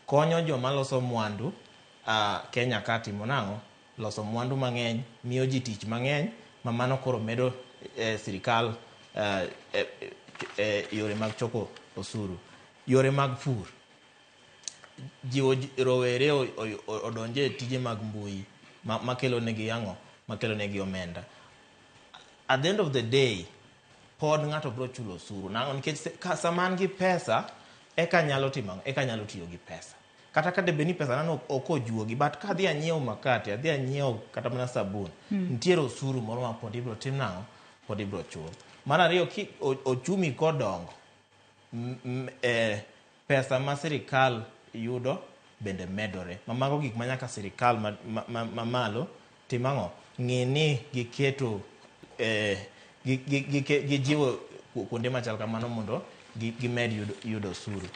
konyo joma loso mwandu Kenya ka timo nang'o? Loso mwandu mang'eny, miyo ji tich mang'eny, ma mano koro medo sirikal yore mag choko osuru. Yore mag pur. Jiwo rowere odonje e tije mag mbui makelo negi ang'o? Makelo negi omenda. At the end of the day, pod ng'ato biro chulo osuru. Nang'o? Nikech sama an gi pesa, eka nyalo timo ang'o? Eka nyalo tiyo gi pesa. Kata ka debed ni pesa nano ok ojuogi, but ka adhi anyiewo makate, adhi anyiewo kata mana sabun, nitiere osuru moro ma pod ibiro tim nang'o? pod ibiro chul. Mar ariyo, ki ochumi kodongo, pesa ma sirikal yudo bende medore. Ma mago gik ma nyaka sirikal mamalo tim ang'o? Ng'i ni giketo gijiwo kuonde machal kamano mondo gimed yudo osuru.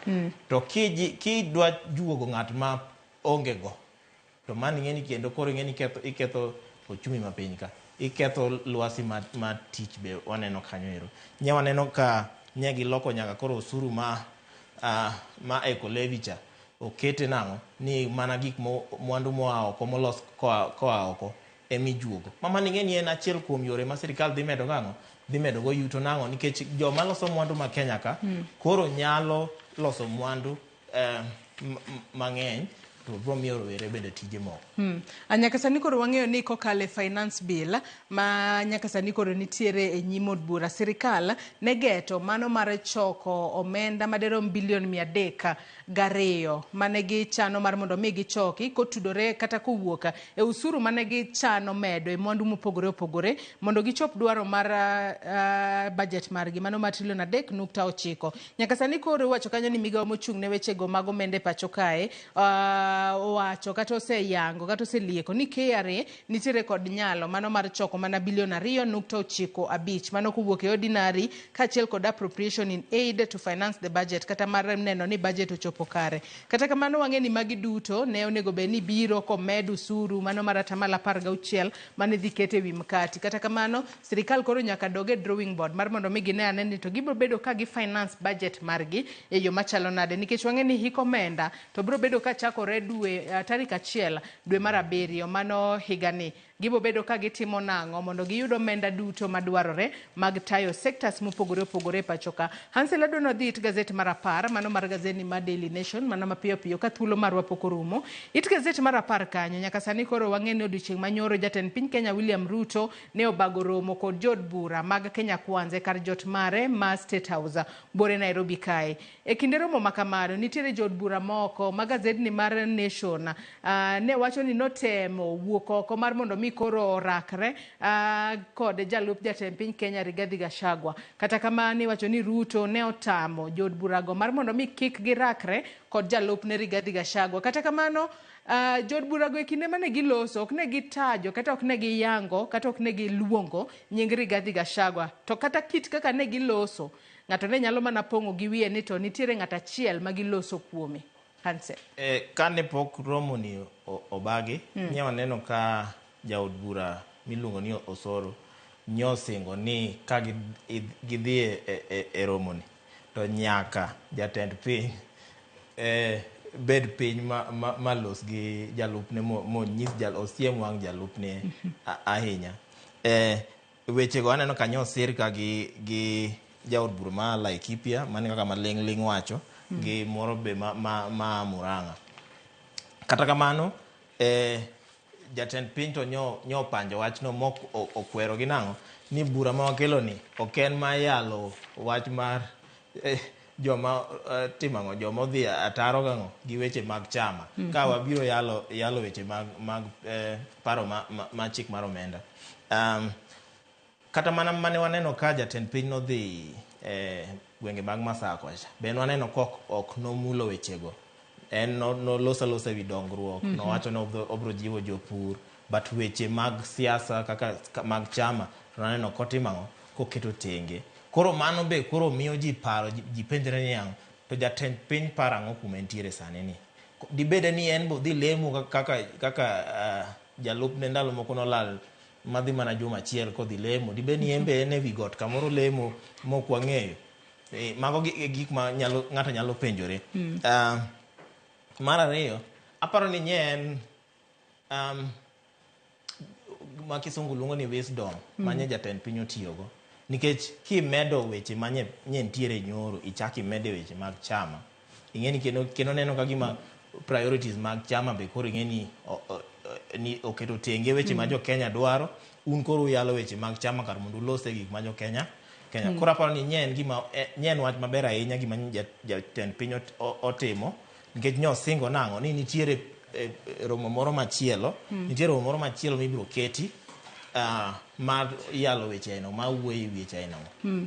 To kidwa juogo ng'at ma onge go, to mano ing'e ni kendo koro ing'e ni iketho ochumi ma piny ka. Iketho lwasi ma tich be waneno kanyo ero. Nye waneno ka nye giloko nyaka koro osuru ma eco levy cha okete nang'o ni mana gik mwandu moa oko molos koa oko emijuogo. Ma mano ing'e ni en achiel kuom yore ma sirikal dhi medo gang'o? Dhi medo go yuto nang'o? Nikech joma loso mwandu ma Kenya ka koro nyalo loso mwandu mang'eny to biro miyo rowere bende tije moko. Nyaka sani koro wang'eyo ni kokalo e finance bill ma nyaka sani koro nitiere e nyim od bura, sirikal ne geto mano mar choko omenda maderom bilion 302 mane gichano mar mondo mi gichoki kotudore kata kowuok e usuru mane gichano medo e mwandu mopogore opogore mondo gichop dwaro mar budget margi mano mar trilion 3.9. Nyaka sani koro iwacho kanyo ni migawo mochung' ne wechego mag omenda e pacho kae owacho kata oseyango kata oselieko ni KRA nitiere kod nyalo mano mar choko mana bilion 2.95 mano kowuok e ordinary kaachiel kod appropriation in aid to finance the budget kata mar neno ni budget ochopo kare. Kata kamano wang'e ni magi duto ne onego bed ni biro komed usuru mano mar 16% mane dhi ket e wi mkati. Kata kamano sirikal koro nyaka dog e drawing board mar mondo mi gine ane ni to gibiro bedo ka gi finance budget margi e yo machalo nade, nikech wang'e ni hik omenda to biro bedo ka chakore dwe tarik 1 dwe mar 7 mano higani. Gibo bedo ka gitimo nang'o mondo giyud omenda duto madwarore mag tayo sectors mopogore opogore e pacho ka. Hansel adwa nodhi it gazet mar 10 mano mar gazeti mar Daily Nation mano mapiyo piyo ka thuolo marwa pok orumo. It gazet mar 10 kanyo nyaka sani koro wang'e ni odiochieng' manyoro jatend piny Kenya William Ruto ne obago romo kod jood bura mag Kenya Kwanza e kar jot mare ma State House bore Nairobi kae. E kinde romo makamano nitiere jood bura moko ma gazedni mar Nation ne wacho ni notemo wuok oko mar mondo mi koro orakre kod jalup jatend piny Kenya Rigathi Gachagua. Kata kamano iwacho ni Ruto ne otamo jood burago mar mondo mi kik girakre kod jalupne Rigathi Gachagua. Kata kamano jood burago e kinde mane giloso ok ne gitajo kata ok ne giyango kata ok ne giluongo nying Rigathi Gachagua. To kata kit kaka ne giloso ng'ato ne nyalo mana pong'o gi wiye ni to nitiere ng'at achiel ma giloso kuome. Hansel. Kane pok romo ni obagi, nye waneno ka jaod bura miluongo ni Osoro nyosingo ni ka gidhi e romo ni to nyaka jatend piny bed piny ma los gi jalupne monyis osiem wang' jalupne ahinya. Wechego aneno ka nyosir ka gi jaod bura ma Laikipia mane kaka maling' ling' wacho gi moro be ma Murang'a. Kata kamano jatend piny to nyo panjo wachno mok okwero gi nang'o ni bura ma wakelo ni ok en ma yalo wach mar joma timo ang'o, joma odhi ataro gang'o gi weche mag chama. Ka wabiro yalo weche mag paro ma chik mar omenda. Kata mana mane waneno ka jatend piny nodhi gwenge mag Masakwa cha, be waneno ka ok nomulo wechego. En noloso alosa ewi dongruok, nowacho ni obiro jiwo jopur, but weche mag siasa kaka mag chama to waneno kotimo ang'o, koketo tenge. Koro mano be koro miyo ji paro, ji penjre ni ang'o, to jatend piny paro ang'o kuma entiere sani ni. Dibede ni en bo dhi lemo kaka jalupne ndalo moko nolal madhi mana juma achiel kodhi lemo, dibed ni en be en ewi got kamoro lemo mok wang'eyo. Mago gik ma ng'ato nyalo penjore. Mar ariyo, aparo ni nye en ma kisungu luongo ni wisdom manye jatend piny otiyogo. Nikech kimedo weche manye nitiere nyoro, ichak imede weche mag chama. Ing'e ni kendo neno ka gima priorities mag chama be koro ing'e ni oketo tenge weche ma jo Kenya dwaro, un koro uyalo weche mag chama kar mondo ulose gik ma jo Kenya. Koro aparo ni nye en gima nye en wach maber ahinya gima jatend piny otimo, nikech nyosingo nang'o ni nitiere romo moro machielo, nitiere romo moro machielo mibiro keti Mar yalo weche aina ma wuoyo e weche aina go.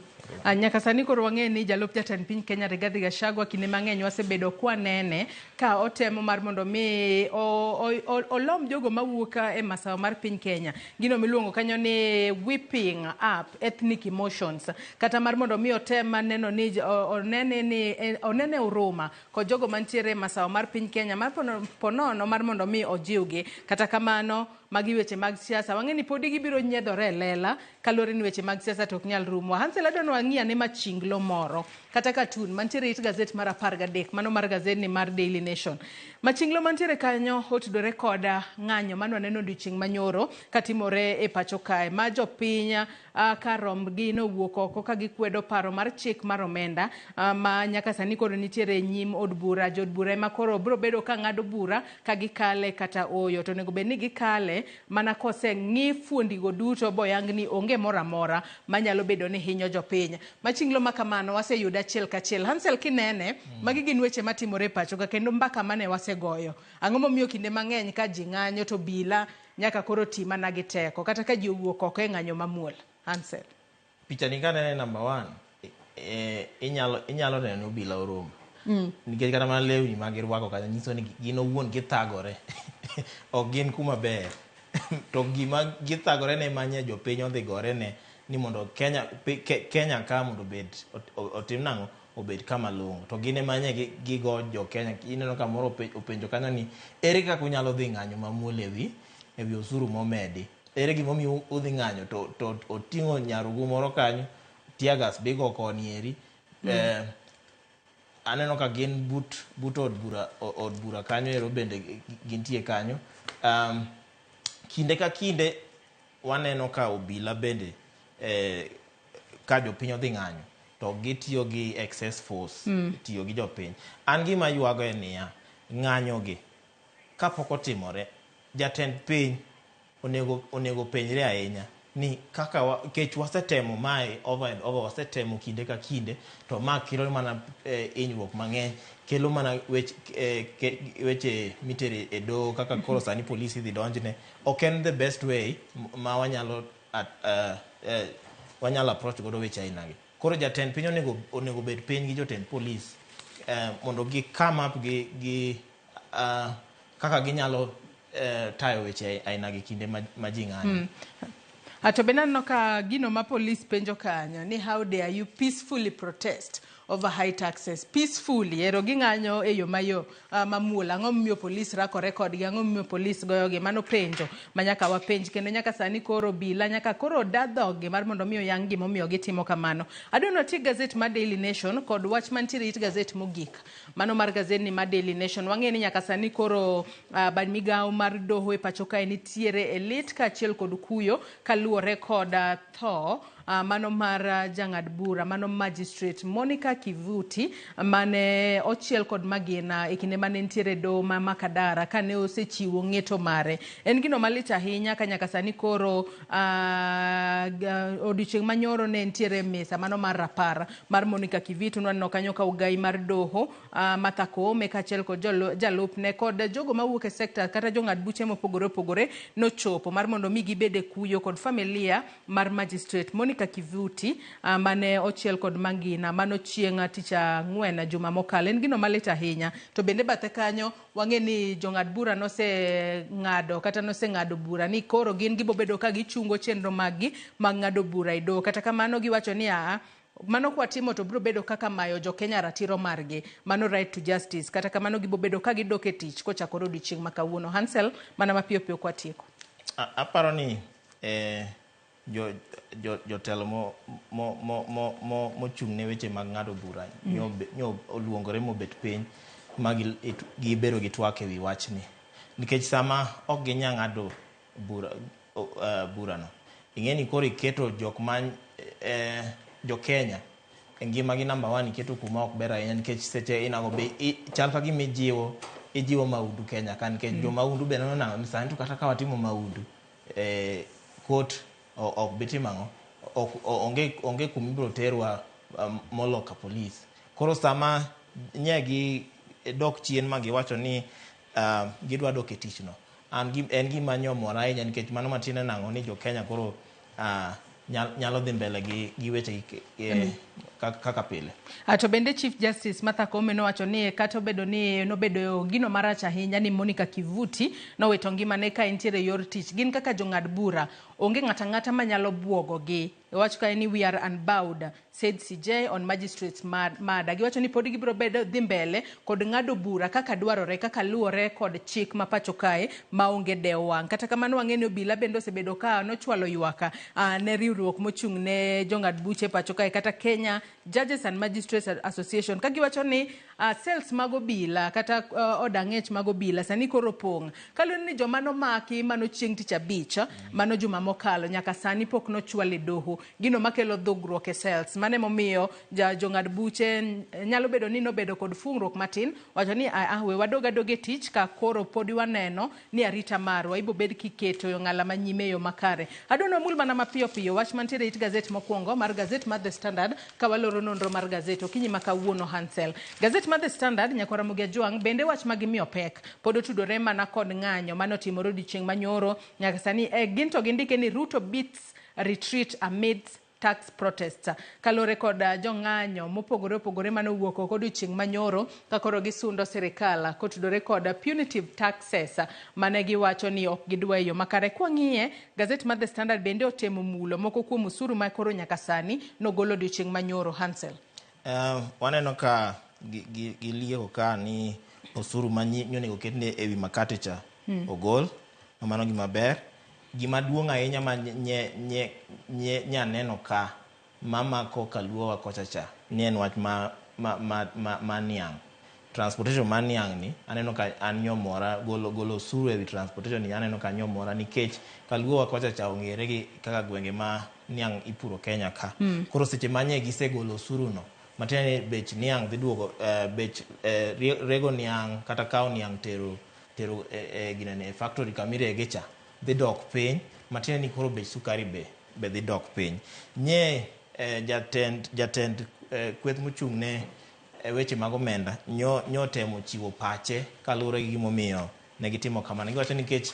Nyaka sani koro wang'eyo ni jalup jatend piny Kenya Rigathi Gachagua kinde mang'eny wasebedo kwanene ka otemo mar mondo mi olom jogo mawuok e masawa mar piny Kenya, gino miluongo kanyo ni whipping up ethnic emotions, kata mar mondo mi otem neno ni onene ni onene huruma kod jogo mantiere e masawa mar piny Kenya mar ponono mar mondo mi ojiwgi. Kata kamano magi weche mag siasa, wang'e ni podi gibiro nyiedhore e lela kaluwore ni weche mag siasa to ok nyal rumo. Hansel, adwa ni wang'i ane machinglo moro kata katun mantiere it gazet mar 13, mano mar gazetni mar Daily Nation. Machinglo mantiere kanyo otudore kod ng'anyo mane waneno odiochieng' manyoro katimore e pacho kae, ma jopiny ka rombgi nowuok oko ka gikwedo paro mar chik mar omenda ma nyaka sani koro nitiere e nyim od bura. Jood bura ema koro biro bedo ka ng'ado bura ka gikale kata ooyo, to onego bed ni gikale mana koseng'i fuondigo duto boyang ni onge moro amora manyalo bedo ni hinyo jopiny. Machinglo ma kamano waseyudo achiel kachiel. Hansel, kinene, magi gin weche matimore e pacho ka kendo mbaka mane wasegoyo. Ang'o momiyo kinde mang'eny ka ji ng'anyo to bila nyaka koro ti mana gi teko kata ka ji owuok oko e ng'anyo mamuol? Hansel. Picha ni kanene number 1, inyalo neno ni obila oromo. Nikech kata mana lewni ma girwako kanyo nyiso ni gin owuon githagore. Ok gin kuma ber. To gima githagore ne manye jopiny odhi gore ne ni mondo Kenya, Kenya ka mondo obed otim nang'o, obed kama long'o. To gin ema nye gigo jo Kenya. Ineno ka moro openjo kanyo ni ere kaka unyalo dhi ng'anyo mamuol ewi osuru momedi? Ere gimomiyo udhi ng'anyo to oting'o nyarugu moro kanyo, tear gas bigo koni eri. Aneno ka gin but od bura kanyo ero bende gintie kanyo. Kinde ka kinde waneno ka obila bende ka jopiny odhi ng'anyo to gitiyo gi excess force, tiyo gi jopiny. An gima ywago en niya, ng'anyo gi kapok otimore, jatend piny onego penjre ahinya ni kaka kech wasetemo mae over and over, wasetemo kinde ka kinde, to ma kelo mana hinyruok mang'eny, kelo mana weche mitere e doho kaka koro sani polisi dhi donjne. Ok en the best way ma wanyalo approach godo weche aina gi. Koro jatend piny onego bed piny gi jotend polis mondo gi come up gi kaka ginyalo tayo weche aina gi kinde ma ji ng'anyo. To bende aneno ka gino ma polis penjo kanyo ni how dare you peacefully protest over high taxes? Peacefully, ero ging'anyo e yo mayo mamuol. Ang'o momiyo polis rakore kodgi? Ang'o momiyo polis goyogi? Mano penjo ma nyaka wapenj, kendo nyaka sani koro bila nyaka koro da dhoggi mar mondo mi oyang gimomiyo gitimo kamano. Adwa ni wati gazet mar Daily Nation kod wach mantiere it gazet mogik, mano mar gazetni mar Daily Nation. Wang'eyo ni nyaka sani koro bad migawo mar doho e pacho kae nitiere e lit kaachiel kod kuyo kaluwore kod tho mano mar jang'ad bura, mano magistrate Monica Kivuti mane ochiel kod magina e kinde mane nitiere doho ma Makadara kane osechiwo ng'eto mare. En gino malit ahinya ka nyaka sani koro odiochieng' manyoro ne nitiere misa mano mar rapar mar Monica Kivuti. Nwaneno kanyo ka ogai mar doho Martha Koome kaachiel kod jalupne kod jogo mawuok e sekta kata jong'ad buche mopogore opogore nochopo mar mondo mi gibed e kuyo kod familia mar magistrate Monica Kivuti mane ochiel kod magina mano chieng' tich ang'wen juma mokalo. En gino malit ahinya. To bende bathe kanyo wang'e ni jong'ad bura noseng'ado kata noseng'ado bura ni koro gin gibobedo ka gichungo chenro maggi mag ng'ado bura e doho. Kata kamano giwacho ni mano kwatimo to biro bedo kaka mayo jo Kenya ratiro margi, mano right to justice. Kata kamano gibobedo ka gidok e tich kochakore odiochieng' ma kawuono. Hansel, mana mapiyo piyo kwatieko. Aparo ni jotelo mochung' ne weche mag ng'ado bura nyo oluongore mobet piny ma gibedo gi twak ewi wachni, nikech sama ok ginya ng'ado burano, ing'e ni koro iketo jok ma jo Kenya e ngima gi number 1 iketo kuma ok ber ahinya, nikech seche inago be chal ka gima ijiwo maundu Kenya ka, nikech jo maundu be neno nang'o ni sani to kata ka watimo maundu court ok bi timo ang'o, onge kuma ibiro terwa moloka polis. Koro sama nye gi dok chien ma giwacho ni gidwa dok e tich no, An en gima nyomora ahinya nikech mano matiende nang'o ni jo Kenya koro nyalo dhi mbele gi weche kaka pile. To bende Chief Justice Martha Koome nowacho ni kata obedo ni nobedo gino marach ahinya ni Monica Kivuti nowito ngimane ka entiere yor tich, gin kaka jong'ad bura onge ng'ato ang'ata manyalo buogogi. Owacho kae ni we are unbowed, said CJ on magistrates murder. Giwacho ni pod gibiro bedo dhi mbele kod ng'ado bura kaka dwarore, kaka luwore kod chik ma pacho kae maonge dewo wang'. Kata kamano wang'e ni obila bende osebedo ka nochwalo ywak ne riwruok mochung' ne jong'ad buche pacho kae kata Kenya Judges and Magistrates Association, ka giwacho ni cells mag obila kata od ang'ech mag obila sani koro pong'. Kaluwore ni joma nomaki mano chieng' tich abich, mano juma mokalo, nyaka sani pok nochwal e doho, gino makelo dhogruok e cells. Mano emomiyo jong'ad buche nyalo bedo ni nobedo kod fungruok matin, wacho ni we wadog adoga e tich ka koro podi waneno ni arita marwa ibo bed kiketo e ong'ala manyime e yo makare. Adwa ni wamul mana mapiyo piyo wach mantiere e it gazet mokwongo mar gazet mar The Standard ka waloro nonro mar gazet okinyi ma kawuono. Hansel, gazet mar The Standard, Nyakwar Ramogi Ajwang', bende wach ma gimiyo pek pod otudore mana kod ng'anyo mane otimore odiochieng' manyoro nyaka sani. Gin to gindike ni Ruto beats retreat amidst tax protests, kaluwore kod jong'anyo mopogore opogore mane owuok oko odiochieng' manyoro ka koro gisundo sirikal kotudore kod punitive taxes mane giwacho ni ok gidwa e yo makare. Kwang'iye gazet mar The Standard bende otemo mulo moko kuom osuru ma koro nyaka sani nogolo odiochieng' manyoro. Hansel. Waneno ka gilieko ka ni osuru ma onego ketne ewi makate cha ogol, mano gima ber. Gima duong' ahinya ma nyaneno ka mamako kaluowa kocha cha ni en wach ma niang'. Transportation ma niang' ni aneno ka an nyomora golo osuru ewi transportation ni aneno ka nyomora nikech kaluowa kocha cha ong'ere gi kaka gwenge ma niang' ipuro Kenya ka. Koro seche ma nye gisegolo osuru no, matiende ni bech niang' dhi duogo, bech rego niang' kata kawo niang' tero ginene e factory kamirege cha dhi dok piny, matiende ni koro bech sukari be dhi dok piny. Nye jatend kweth mochung' ne weche mag omenda nyo temo chiwo pache kaluwore gi gimomiyo ne gitimo kamano. Giwacho nikech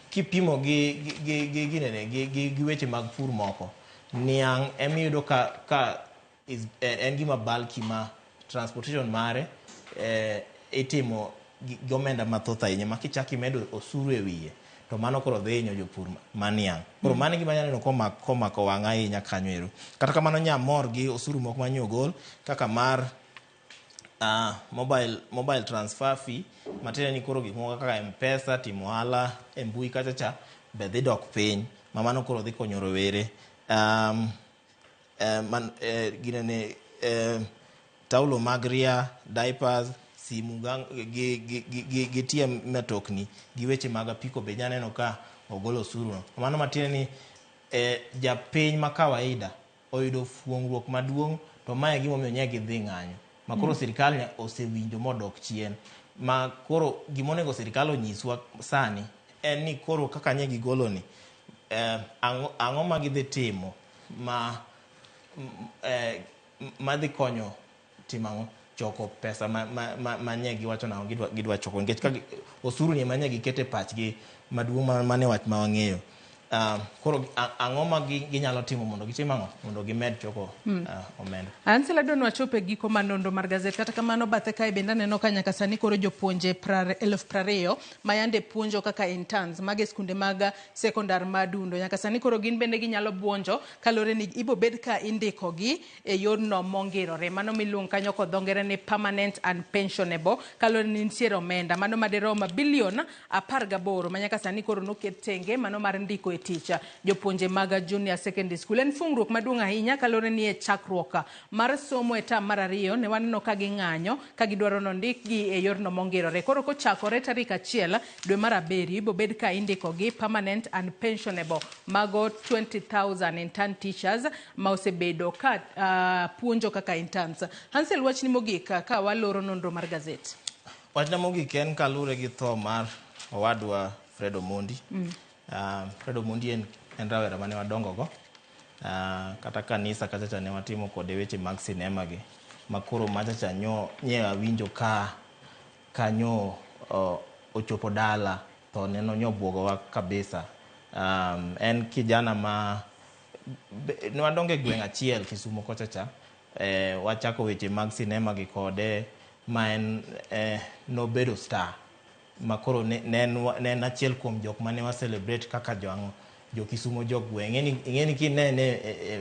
kipimo gi ginene gi weche mag pur moko, niang' emiyudo ka en gima bulky ma transportation mare itimo gi omenda mathoth ahinya ma kichako imedo osuru e wiye to mano koro dhi hinyo jopur ma niang'. Koro mano e gima aneno komako wang'a ahinya kanyo ero. Kata kamano nyamor gi osuru moko ma nyo ogol kaka mar mobile transfer fee, matiende ni koro gik moko kaka M-Pesa, timo ohala e mbui kacha cha be dhi dok piny, ma mano koro dhi konyo rowere. Ginene taulo mag ria, diapers, simu gi tie matokni gi weche mag apiko be nyaneno ka ogolo osuru no. Mano matiende ni japiny ma kawaida oyudo fuongruok maduong', to mae e gimomiyo nye gidhi ng'anyo. Ma koro sirikal osewinjo modok chien. Ma koro gimonego sirikal onyiswa sani en ni koro kaka nye gigolo ni, ang'o ma gidhi timo ma dhi konyo timo ang'o? Choko pesa ma nye giwacho nang'o gidwa choko, nikech ka osuru ni ema nye gikete pachgi maduong' mane wach ma wang'eyo. Koro ang'o ma ginyalo timo mondo gitim ang'o? Mondo gimed choko omenda. Ansel, adwa ni wachopo e giko mar nonro mar gazet. Kata kamano bathe kae bende aneno ka nyaka sani koro jopuonje 20,000 ma yande puonjo kaka interns mag e skunde mag sekondar ma Dundo. Nyaka sani koro gin bende ginyalo buonjo kaluwore ni ibo bed ka indikogi e yorno mongirore. Mano miluongo kanyo kod dho ngere ni permanent and pensionable, kaluwore ni nitiere omenda mano madirom bilion 18 ma nyaka sani koro noket tenge mano mar ndiko e tich jopuonje mag junior secondary school. En fungruok maduong' ahinya kaluwore ni e chakruok mar somo e tam mar 2 ne waneno ka ging'anyo ka gidwaro nondikgi e yorno mongirore. Koro kochakore tarik 1 dwe mar 7 ibo bed ka indikogi permanent and pensionable mago 20,000 intern teachers ma osebedo ka puonjo kaka interns. Hansel, wachni mogik ka waloro nonro mar gazet. Wachna mogik en kaluwore gi tho mar owadwa Fred Omondi. Fred Omondi en rawera mane wadongo go. Kata kanisa kacha cha ne watimo kode weche mag sinema gi ma koro macha cha nye awinjo ka nyo ochopo dala Tho neno nyobuogowa kabisa. En kijana ma nwadongo e gweng' achiel Kisumo kocha cha. Wachako weche mag sinema gi kode ma en nobedo star. Ma koro ne en achiel kuom jok mane wa celebrate kaka jo Kisumo jogweng'. Ing'eni kinene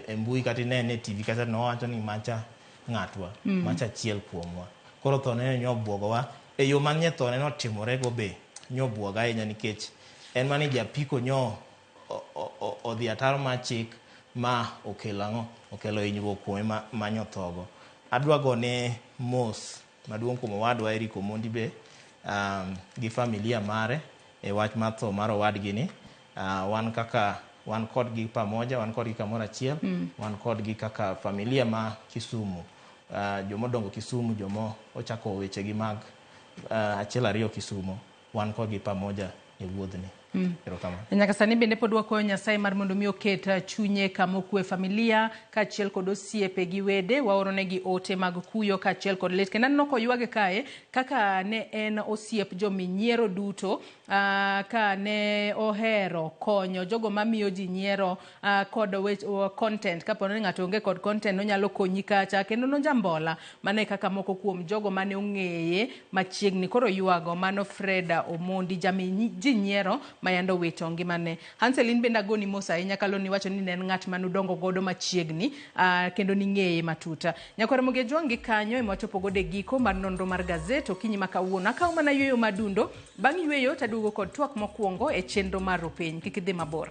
e mbui kata inene e TV kata nowacho ni macha ng'atwa, macha achiel kuomwa. Koro tho neno nyobuogowa. E yo mane tho neno timore go be nyobuoga ahinya nikech en mane japiko nyo odhi ataro mar chik ma okelo ang'o? Okelo hinyruok kuome ma nyothogo. Adwa gone mos maduong' kuom owadwa Eric Omondi be gi familia mare e wach mar tho mar owadgi ni. Wan kaka wan kodgi pamoja, wan kodgi kamoro achiel, wan kodgi kaka familia ma Kisumu. Jomodongo Kisumu, jomo ochako wechegi mag achiel ariyo Kisumu, wan kodgi pamoja e wuodhni. Nyaka sani bende pod wakwayo Nyasaye mar mondo mi oket chunye kama okwe familia kaachiel kod osiepe gi wede, waoronegi ote mag kuyo kaachiel kod lit. Kendo aneno koywage kae kaka ne en osiep jominyiero duto, ka ne ohero konyo jogo mamiyo ji nyiero kod content. Kapo ni ng'ato onge kod content onyalo konyi kacha, kendo nojambola. Mano e kaka moko kuom jogo mane ong'eye machiegni. Koro ywago mano Freda Omondi, jami ji nyiero mayando wito ngimane. Hansel, in bende agoni mos ahinya kaloni wacho ni ne en ng'at manudongo godo machiegni, kendo ning'eye matuta. Nyakwar Mogi Ojwang' gi kanyo ema wachopo godo e giko mar nonro mar gazet okinyi ma kawuono. Akawo mana yueyo madundo, bang' yueyo taduogo kod twak mokwongo e chenro mar Rupiny. Kik idhi mabor.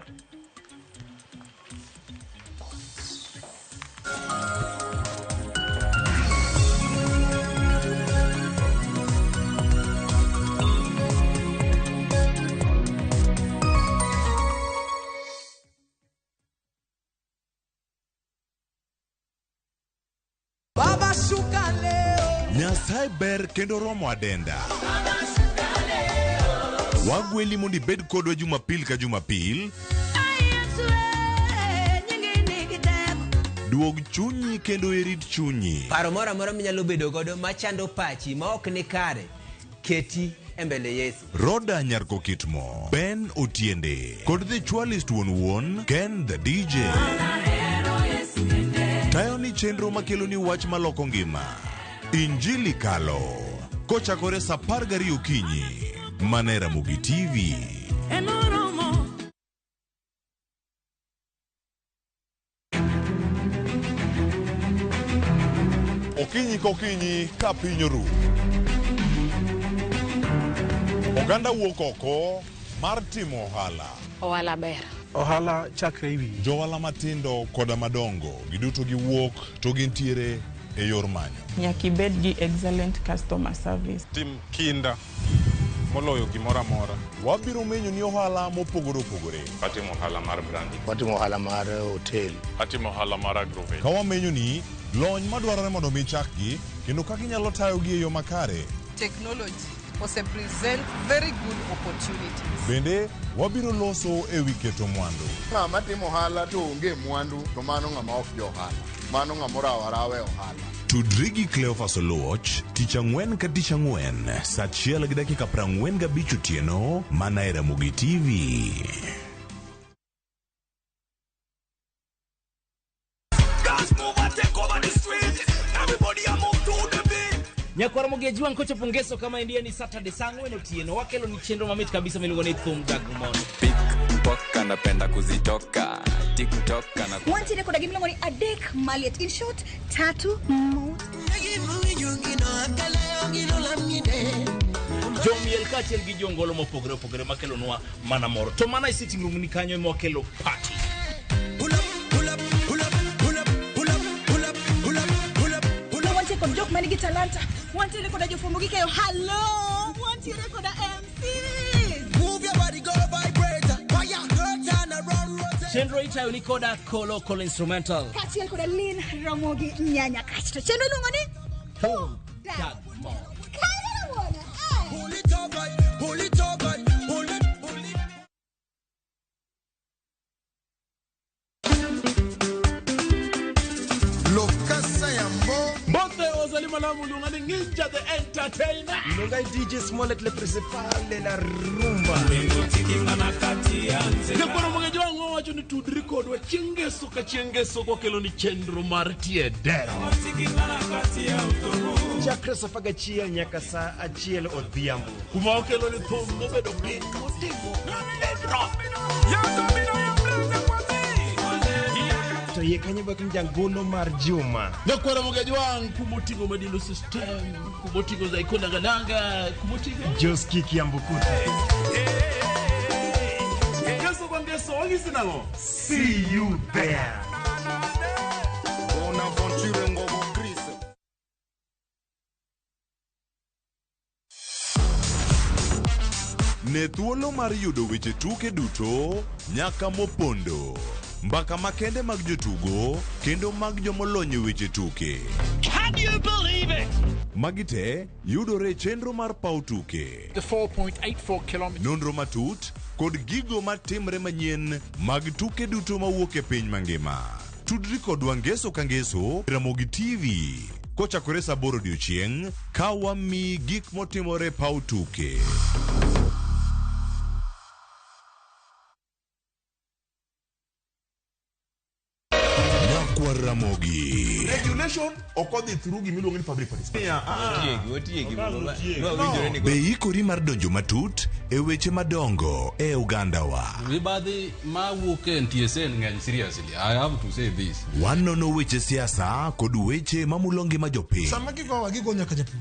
Nyasaye ber kendo romo adenda. Wagweli mondo ibed kodwa Jumapil ka Jumapil. Duog chunyi kendo irit chunyi. Paro moro amora minyalo bedo godo machando pachi ma ok ni kare, keti e mbele Yesu. Roda Nyarko Kitmo, Ben Otiende, kod The Chwalist wuon wuon, Ken the DJ. Tayo ni chenro makelo ni wach maloko ngima. Injili Kalo. Kochakore saa 12 okinyi. Mana e Ramogi TV. Okinyi kokinyi ka piny oru. Oganda wuok oko mar timo ohala. Ohala ber. Ohala chakre ewi. Johala matindo koda madongo giduto giwuok to gintiere e yor manyo. Nyaka ibed gi excellent customer service. Tim kinda moloyo gimoro amora. Wabiro menyo ni ohala mopogore opogore. Atimo ohala mar brandi. Watimo ohala mar hotel. Atimo ohala mar agrovet. Ka wamenyo ni lony madwarore mondo mi chakgi kendo kaka inyalo tayogi e yo makare. Technology ose present very good opportunities. Bende wabiro loso e wi keto mwandu. Ng'ama timo ohala to onge mwandu to mano ng'ama ok jo ohala. Mano ng'ama orawo arawa e ohala. Tudri gi Cleophas Oluoch tich ang'wen ka tich ang'wen saa 1:45 otieno mana e Ramogi TV. Nyakwar Mogi Ojwang' kochopo ngeso kama endie ni Saturday saa 4 otieno wakelo ni chenro mamit kabisa miluongo ni Thum Dag Mondo. Pickpocket napenda kuzitoka TikTok na Wantiere koda gimiluongo ni adek maliet, in short tatu mot. Jomiel kaachiel gi jongolo mopogore opogore makelonwa mana mor. To mana e sitting room ni kanyo ema wakelo party. Wantiere kod jok manigi talanta, wantiere koda jofwambo gi keyo, hello, wantiere koda MCs. Move your body, go vibrate. Fire, go turn around, rotate. Chenro itayo ni koda Kolo Kolo Instrumental. Kaachiel koda Lin Ramogi Nyanya kasto chenro iluongo ni Thum Dag Mor. Pull it up, right. Pull it up, right. Pull it, pull it. Lokasa yambo. Mbote ozali malamu lungani nginja the entertainer. Nongai DJ Smollett le principal de la rumba. Nyakwaro Mogeji wang' wawacho ni tudri kodwa chieng' ngeso ka chieng' ngeso kwakelo ni chenro mar tie dero. Chakre saa apar gachiel nyaka saa achiel odhiambo. Kuma wakelo ni thum mobedo piny motimo bedrock. To yie kanyo bak ni jangolo mar juma. Nyakwaro Mogeji wang' kumoting'o Madilu System, kumoting'o Zaiko Langalanga, kumoting'o Joski Kiambukuta. Ngeso kwa ngeso wang'isi nang'o? See you there. Bonaventure Ngobo Chris. Ne thuolo mar yudo weche tuke duto nyaka mopondo. Mbaka makende mag jotugo kendo mag jomolony e weche tuke. Can you believe it? Magi te yudore e chenro mar paw tuke. The 4.84 kilometers. Nonro matut kod gigo matimre manyien mag tuke duto mawuok e piny mangima. Tudri kodwa ngeso ka ngeso Ramogi TV kochakore saa aboro odiochieng' ka wamiyi gik motimore e paw tuke. Nyakwar Ramogi. Regulation ok odhi through gimiluongo ni public participation. Otiegi, Otiegi. No. Be ikori mar donjo matut e weche madongo e ogandawa? Mibadhi mawuok e NTSA ng'eny seriously. I have to say this. Wanono weche siasa kod weche mamulo ngima jopiny. Sama gigowa gigo nyaka japur.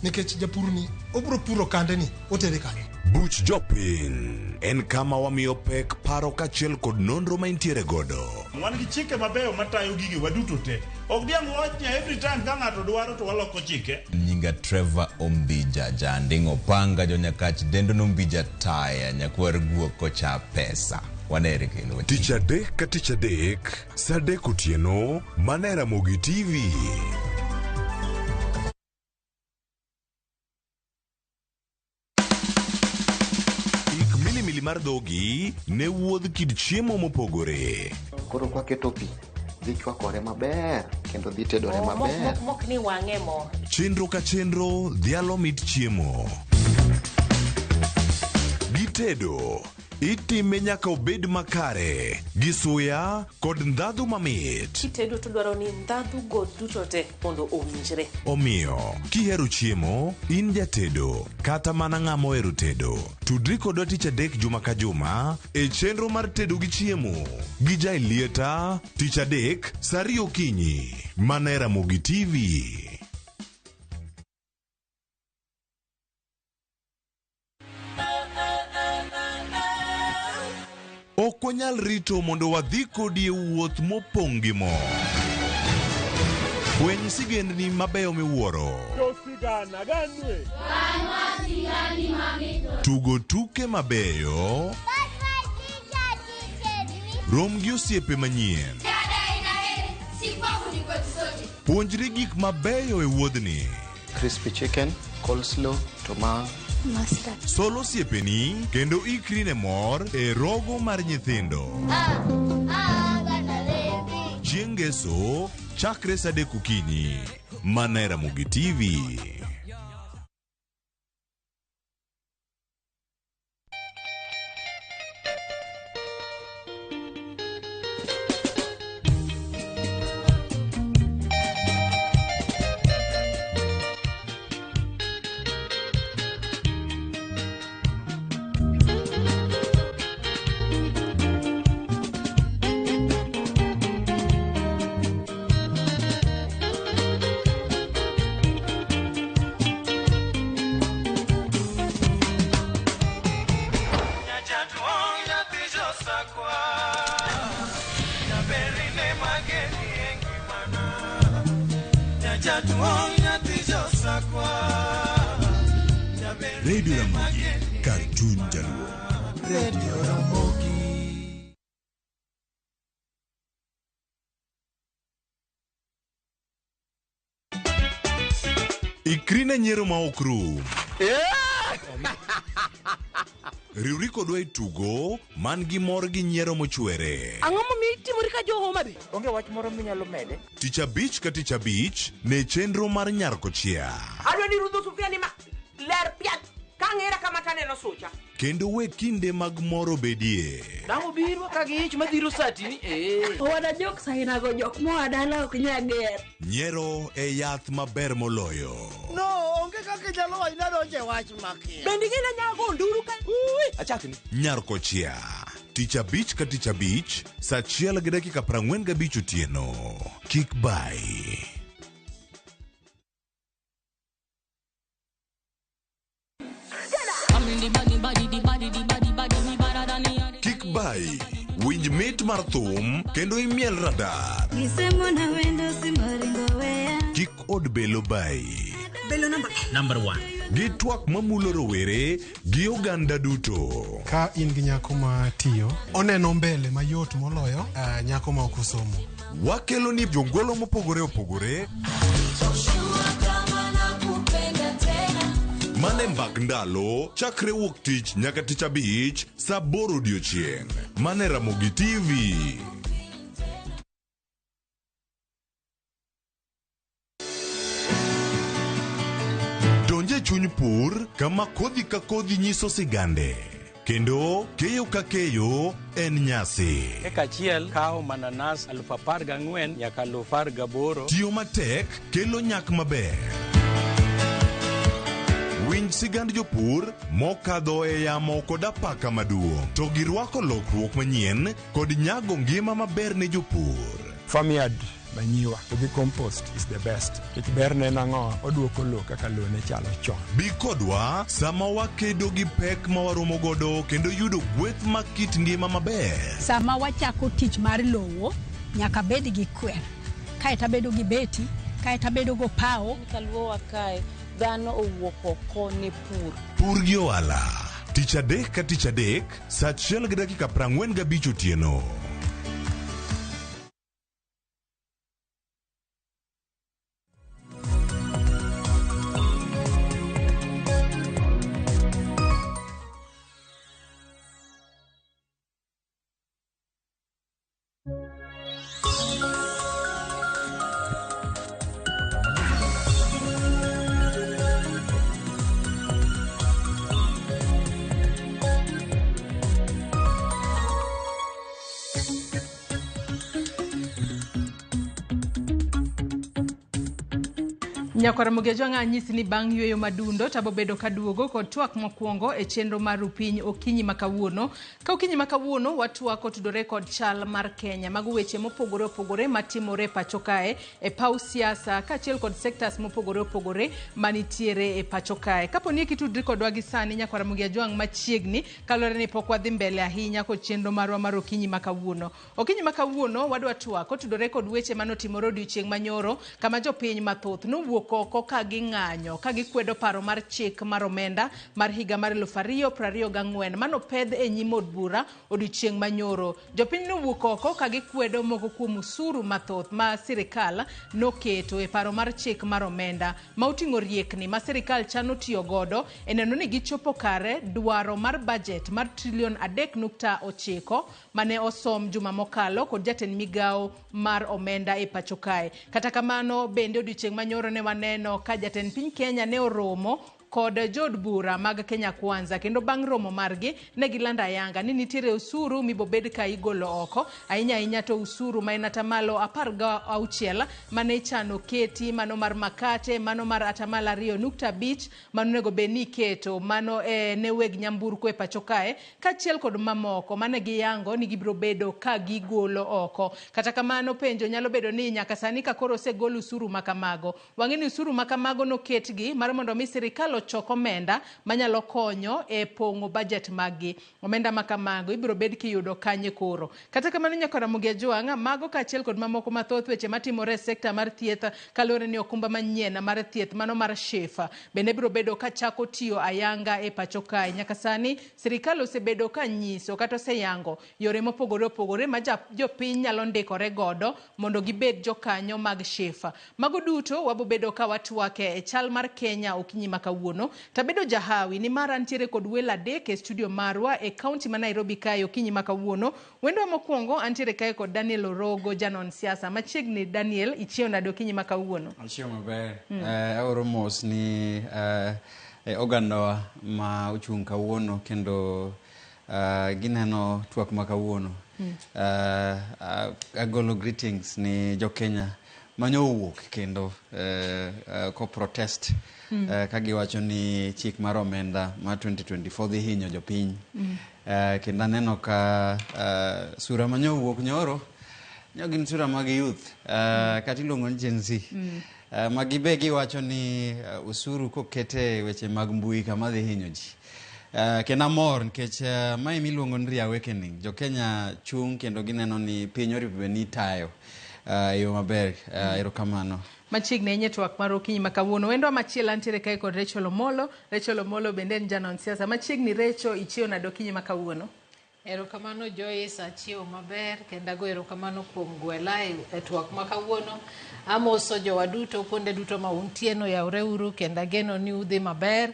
Nikech japur ni obiro puro kande ni otere kanye. Buch jopiny en kama wamiyo pek paro kaachiel kod nonro ma intiere godo. Wan gi chike mabeyo matayo gige waduto te. Ok diang' wach ni every time ka ng'ato dwaro to waloko chike. Nyinga Trevor Ombija Janding Opanga jonyakach dendo nombija taya nyakwar guok kocha pesa. Wanere kendo. Tich adek ka tich adek, saa adek otieno, mana e Ramogi TV. Ik milimili mar dhogi ne wuodh kit chiemo mopogore. Koro kwaketo pi, dhi chwakore maber kendo dhi tedore maber. Mok ni wang'e mo. Chenro ka chenro dhialo mit chiemo. Gitedo, itime nyaka obed makare, gi suya kod ndhadhu mamit. Kitedo to dwaro ni ndhadhu go duto te mondo owinjre. Omiyo, kihero chiemo, in jatedo, kata mana ng'ama ohero tedo, tudri kodwa tich adek juma ka juma e chenro mar tedo gi chiemo gi Jailieta tich adek saa ariyo okinyi mana e Ramogi TV. Ok wanyal rito mondo wadhi kodi e wuoth mopong' gi mor. Fweny sigendni mabeyo miwuoro. Josigana ganwe. Tugo tuke mabeyo. Rom gi osiepe manyien. Puonjri gik mabeyo e wuodhni. Crispy chicken, coleslaw, to ma Sol osiepeni kendo ikri ne mor e rogo mar nyithindo. Chieng' ngeso chakre saa adek okinyi mana e Ramogi TV. Radio Ramogi, kar chuny jaluo. Radio Ramogi. Ikri ne nyiero ma ok rum. Riwri kodwa e tugo man gi mor gi nyiero mochwere. Ang'o momiyo itimori ka jo Homa Bay? Onge wach moro minyalo mede? Tich abich ka tich abich ne chenro mar Nyar Kochia. Adwa ni rudho sufria ni ma ler piat ka ang'era kama taneno sucha. Kendo we kinde mag mor obedie. Dang' obiro ka gi ich madhiro sati ni eh. Owada jok sainago jok moa dala ok nya ger. Nyiero e yath maber moloyo. No, onge kaka inyalo wacho ni adonjo e wach makia. Bende ing'e ni anyalo go nduru ka. Achakni. Nyar Kochia. Tich abich ka tich abich, saa achiel gi dakika 45 otieno. Kik bayi. Kik bayi. Winj mit mar thum kendo imiel radar. Kik od belo bayi. Belo namba Number one. Gi twak mamulo rowere gi oganda duto. Ka in gi nyako ma tiyo, oneno mbele mayot moloyo nyako ma ok osomo. Wakelo ni jongolo mopogore opogore mane mbak ndalo chakre wuok tich nyaka tich abich saa aboro odiochieng' mane Ramogi TV. Donj e chuny pur kama kodhi ka kodhi nyiso sigande kendo keyo ka keyo en nyasi. Eka achiel kawo mananas 14,000 nyaka 18,000. Tiyo matek kelo nyak maber. Winj sigand jopur mokadho e yamo kod apaka maduong' to girwako lokruok manyien kod nyago ngima maber ne jopur. Farmyard manyiwa to gi compost is the best. Nikech berne en ang'o? Oduoko lowo kaka lowo ne chalo chon. Bi kodwa sama wakedo gi pek ma waromo godo kendo yudo gweth mag kit ngima maber. Sama wachako tich mar lowo, nyaka bed gi kwer. Kaeto abedo gi beti, kaeto abedo go pawo. Kaluowa kae, dhano owuok oko ne pur. Pur gi ohala. Tich adek ka tich adek, saa achiel gi dakika 45 otieno. Nyakwar Ramogi Ajwang' anyisi ni bang' yueyo madundo to abobedo kaduogo kod twak mokwongo e chenro mar Rupiny okinyi ma kawuono. Ka okinyi ma kawuono watwak otudore kod chal mar Kenya. Mago weche mopogore opogore matimore e pacho kae, e paw siasa kaachiel kod sectors mopogore opogore manitiere e pacho kae. Kapo ni kitudri kodwa gi sani Nyakwar Ramogi Ajwang' machiegni, kaluwore ni pok wadhi mbele ahinya kod chenro marwa mar okinyi ma kawuono. Okinyi ma kawuono wadwa twak otudore kod weche manotimore odiochieng' manyoro kama jopiny mathoth nowuok oko ka ging'anyo ka gikwedo paro mar chik mar omenda mar higa mar 2024 manopedh e nyim od bura odiochieng' manyoro. Jopiny nowuok oko ka gikwedo moko kuom usuru mathoth ma sirikal noketo e paro mar chik mar omenda ma oting'o riekni ma sirikal chano tiyo godo e neno ni gichopo kare dwaro mar budget mar trilion 3.9 mane osom juma mokalo kod jatend migawo mar omenda e pacho kae. Kata kamano bende odiochieng' manyoro ne waneno ka jatend piny Kenya ne oromo kod jood bura mag Kenya Kwanza kendo bang' romo margi ne gilando ayanga ni nitiere usuru mibobed ka igolo oko ahinya ahinya to usuru ma en atamalo 16 mane ichano keti mano mar makate mano mar atamalo 2.5 mano onego bed ni iketo mano ne weg nyamburko e pacho kae kaachiel kod mamoko mane giyango ni gibiro bedo ka gigolo oko. Kata kamano penjo nyalo bedo ni nyaka sani ka koro osegol usuru makamago, wang'e ni usuru makamago noketgi mar mondo mi sirikal ochok omenda manyalo konyo e pong'o budget maggi. Omenda makamago ibiro bed kiyudo kanye koro. Kata kamano Nyakwar Ramogi Ajwang', mago kaachiel kod mamoko mathoth weche matimore e sekta mar thieth kaluwore ni okumba manyien mar thieth mano mar SHIF bende biro bedo kachako tiyo ayanga e pacho kae. Nyaka sani sirikal osebedo ka nyiso kata oseyango yore mopogore opogore ma jopiny nyalo ndikore godo mondo gibed jokanyo mag SHIF. Mago duto wabobedo ka watwake e chal mar Kenya okinyi ma kawuono. kawuono. Tabedo jahawi nimar antiere kod welo adek e studio marwa e kaunti ma Nairobi kae okinyi ma kawuono. Wendwa mokwongo antiere kae kod Daniel Orogo, janon siasa. Machiegni Daniel, ichiew nade okinyi ma kawuono? Achiewo maber. Aoro mos ni ogandawa ma ochung' kawuono kendo gineno twak ma kawuono. Agolo greetings ni jo-Kenya manyo owuok kendo ko protest ka giwacho ni chik mar omenda mar 2024 dhi hinyo jopiny. Kendo aneno ka sura manyo owuok nyoro nyo gin sura mag youth kata iluongo ni Gen Z. Ma gibe giwacho ni osuru kokete weche mag mbui kama dhi hinyo ji. Kendo amor nikech mae miluongo ni reawakening. Jo-Kenya chung' kendo gineno ni piny oripo bed ni itayo e yo maber. Erokamano. Machiegni ahinya e twak mar okinyi ma kawuono. Wendwa machielo antiere kae kod Rachel Omolo. Rachel Omolo bende en janon siasa. Machiegni Rachel, ichiew nade okinyi ma kawuono? Erokamano Joyce, achiewo maber kendo ago erokamano kuom gwela e twak ma kawuono. Amoso jowa duto kuonde duto ma untie no yawre uru kendo ageno ni udhi maber.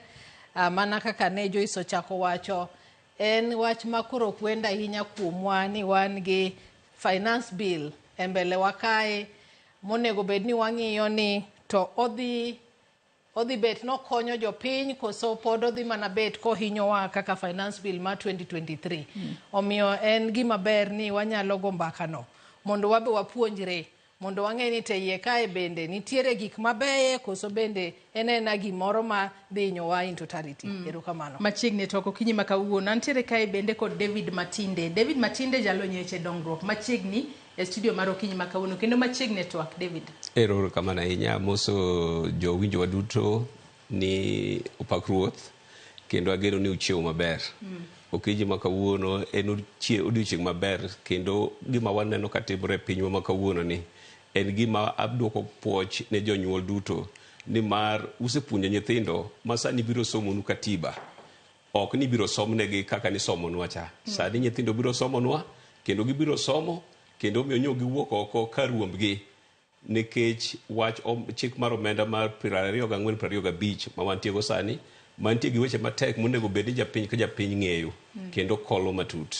Mana kaka ne Joyce ochako wacho, en wach ma koro ok wendo ahinya kuomwa ni wan gi finance bill e mbele wa kae monego bed ni wang'iyo ni to odhi bet nokonyo jopiny koso pod odhi mana bet kohinyowa kaka finance bill ma 2023. Omiyo en gima ber ni wanyalo go mbaka no mondo wabe wapuonjre, mondo wang'e ni te iye kae bende nitiere gik mabeye koso bende en ena gimoro ma dhi hinyowa in totality. Erokamano. Machiegni to okinyi ma kawuono antiere kae bende kod David Matinde. David Matinde jalony e weche dongruok machiegni e studio mar okinyi ma kawuono kendo machiegni e twak. David. Erokamano ahinya, amoso jowinjowa duto ni opak ruoth kendo ageno ni uchiewo maber. Okinyi ma kawuono en odiochieng' maber kendo gima waneno ka timore e pinywa ma kawuono ni en gima aduoko puoch ne jonyuol duto nimar usepuonjo nyithindo ma sani biro somonu katiba. Ok ni biro somnegi kaka nisomonwa cha. Sani nyithindo biro somonwa kendo gibiro somo kendo miyo nyo giwuok oko ka ruombgi nikech wach chik mar omenda mar 24-25 ma wantiego sani mantie gi weche matek monego bed ni japiny ka japiny ng'eyo kendo kolo matut.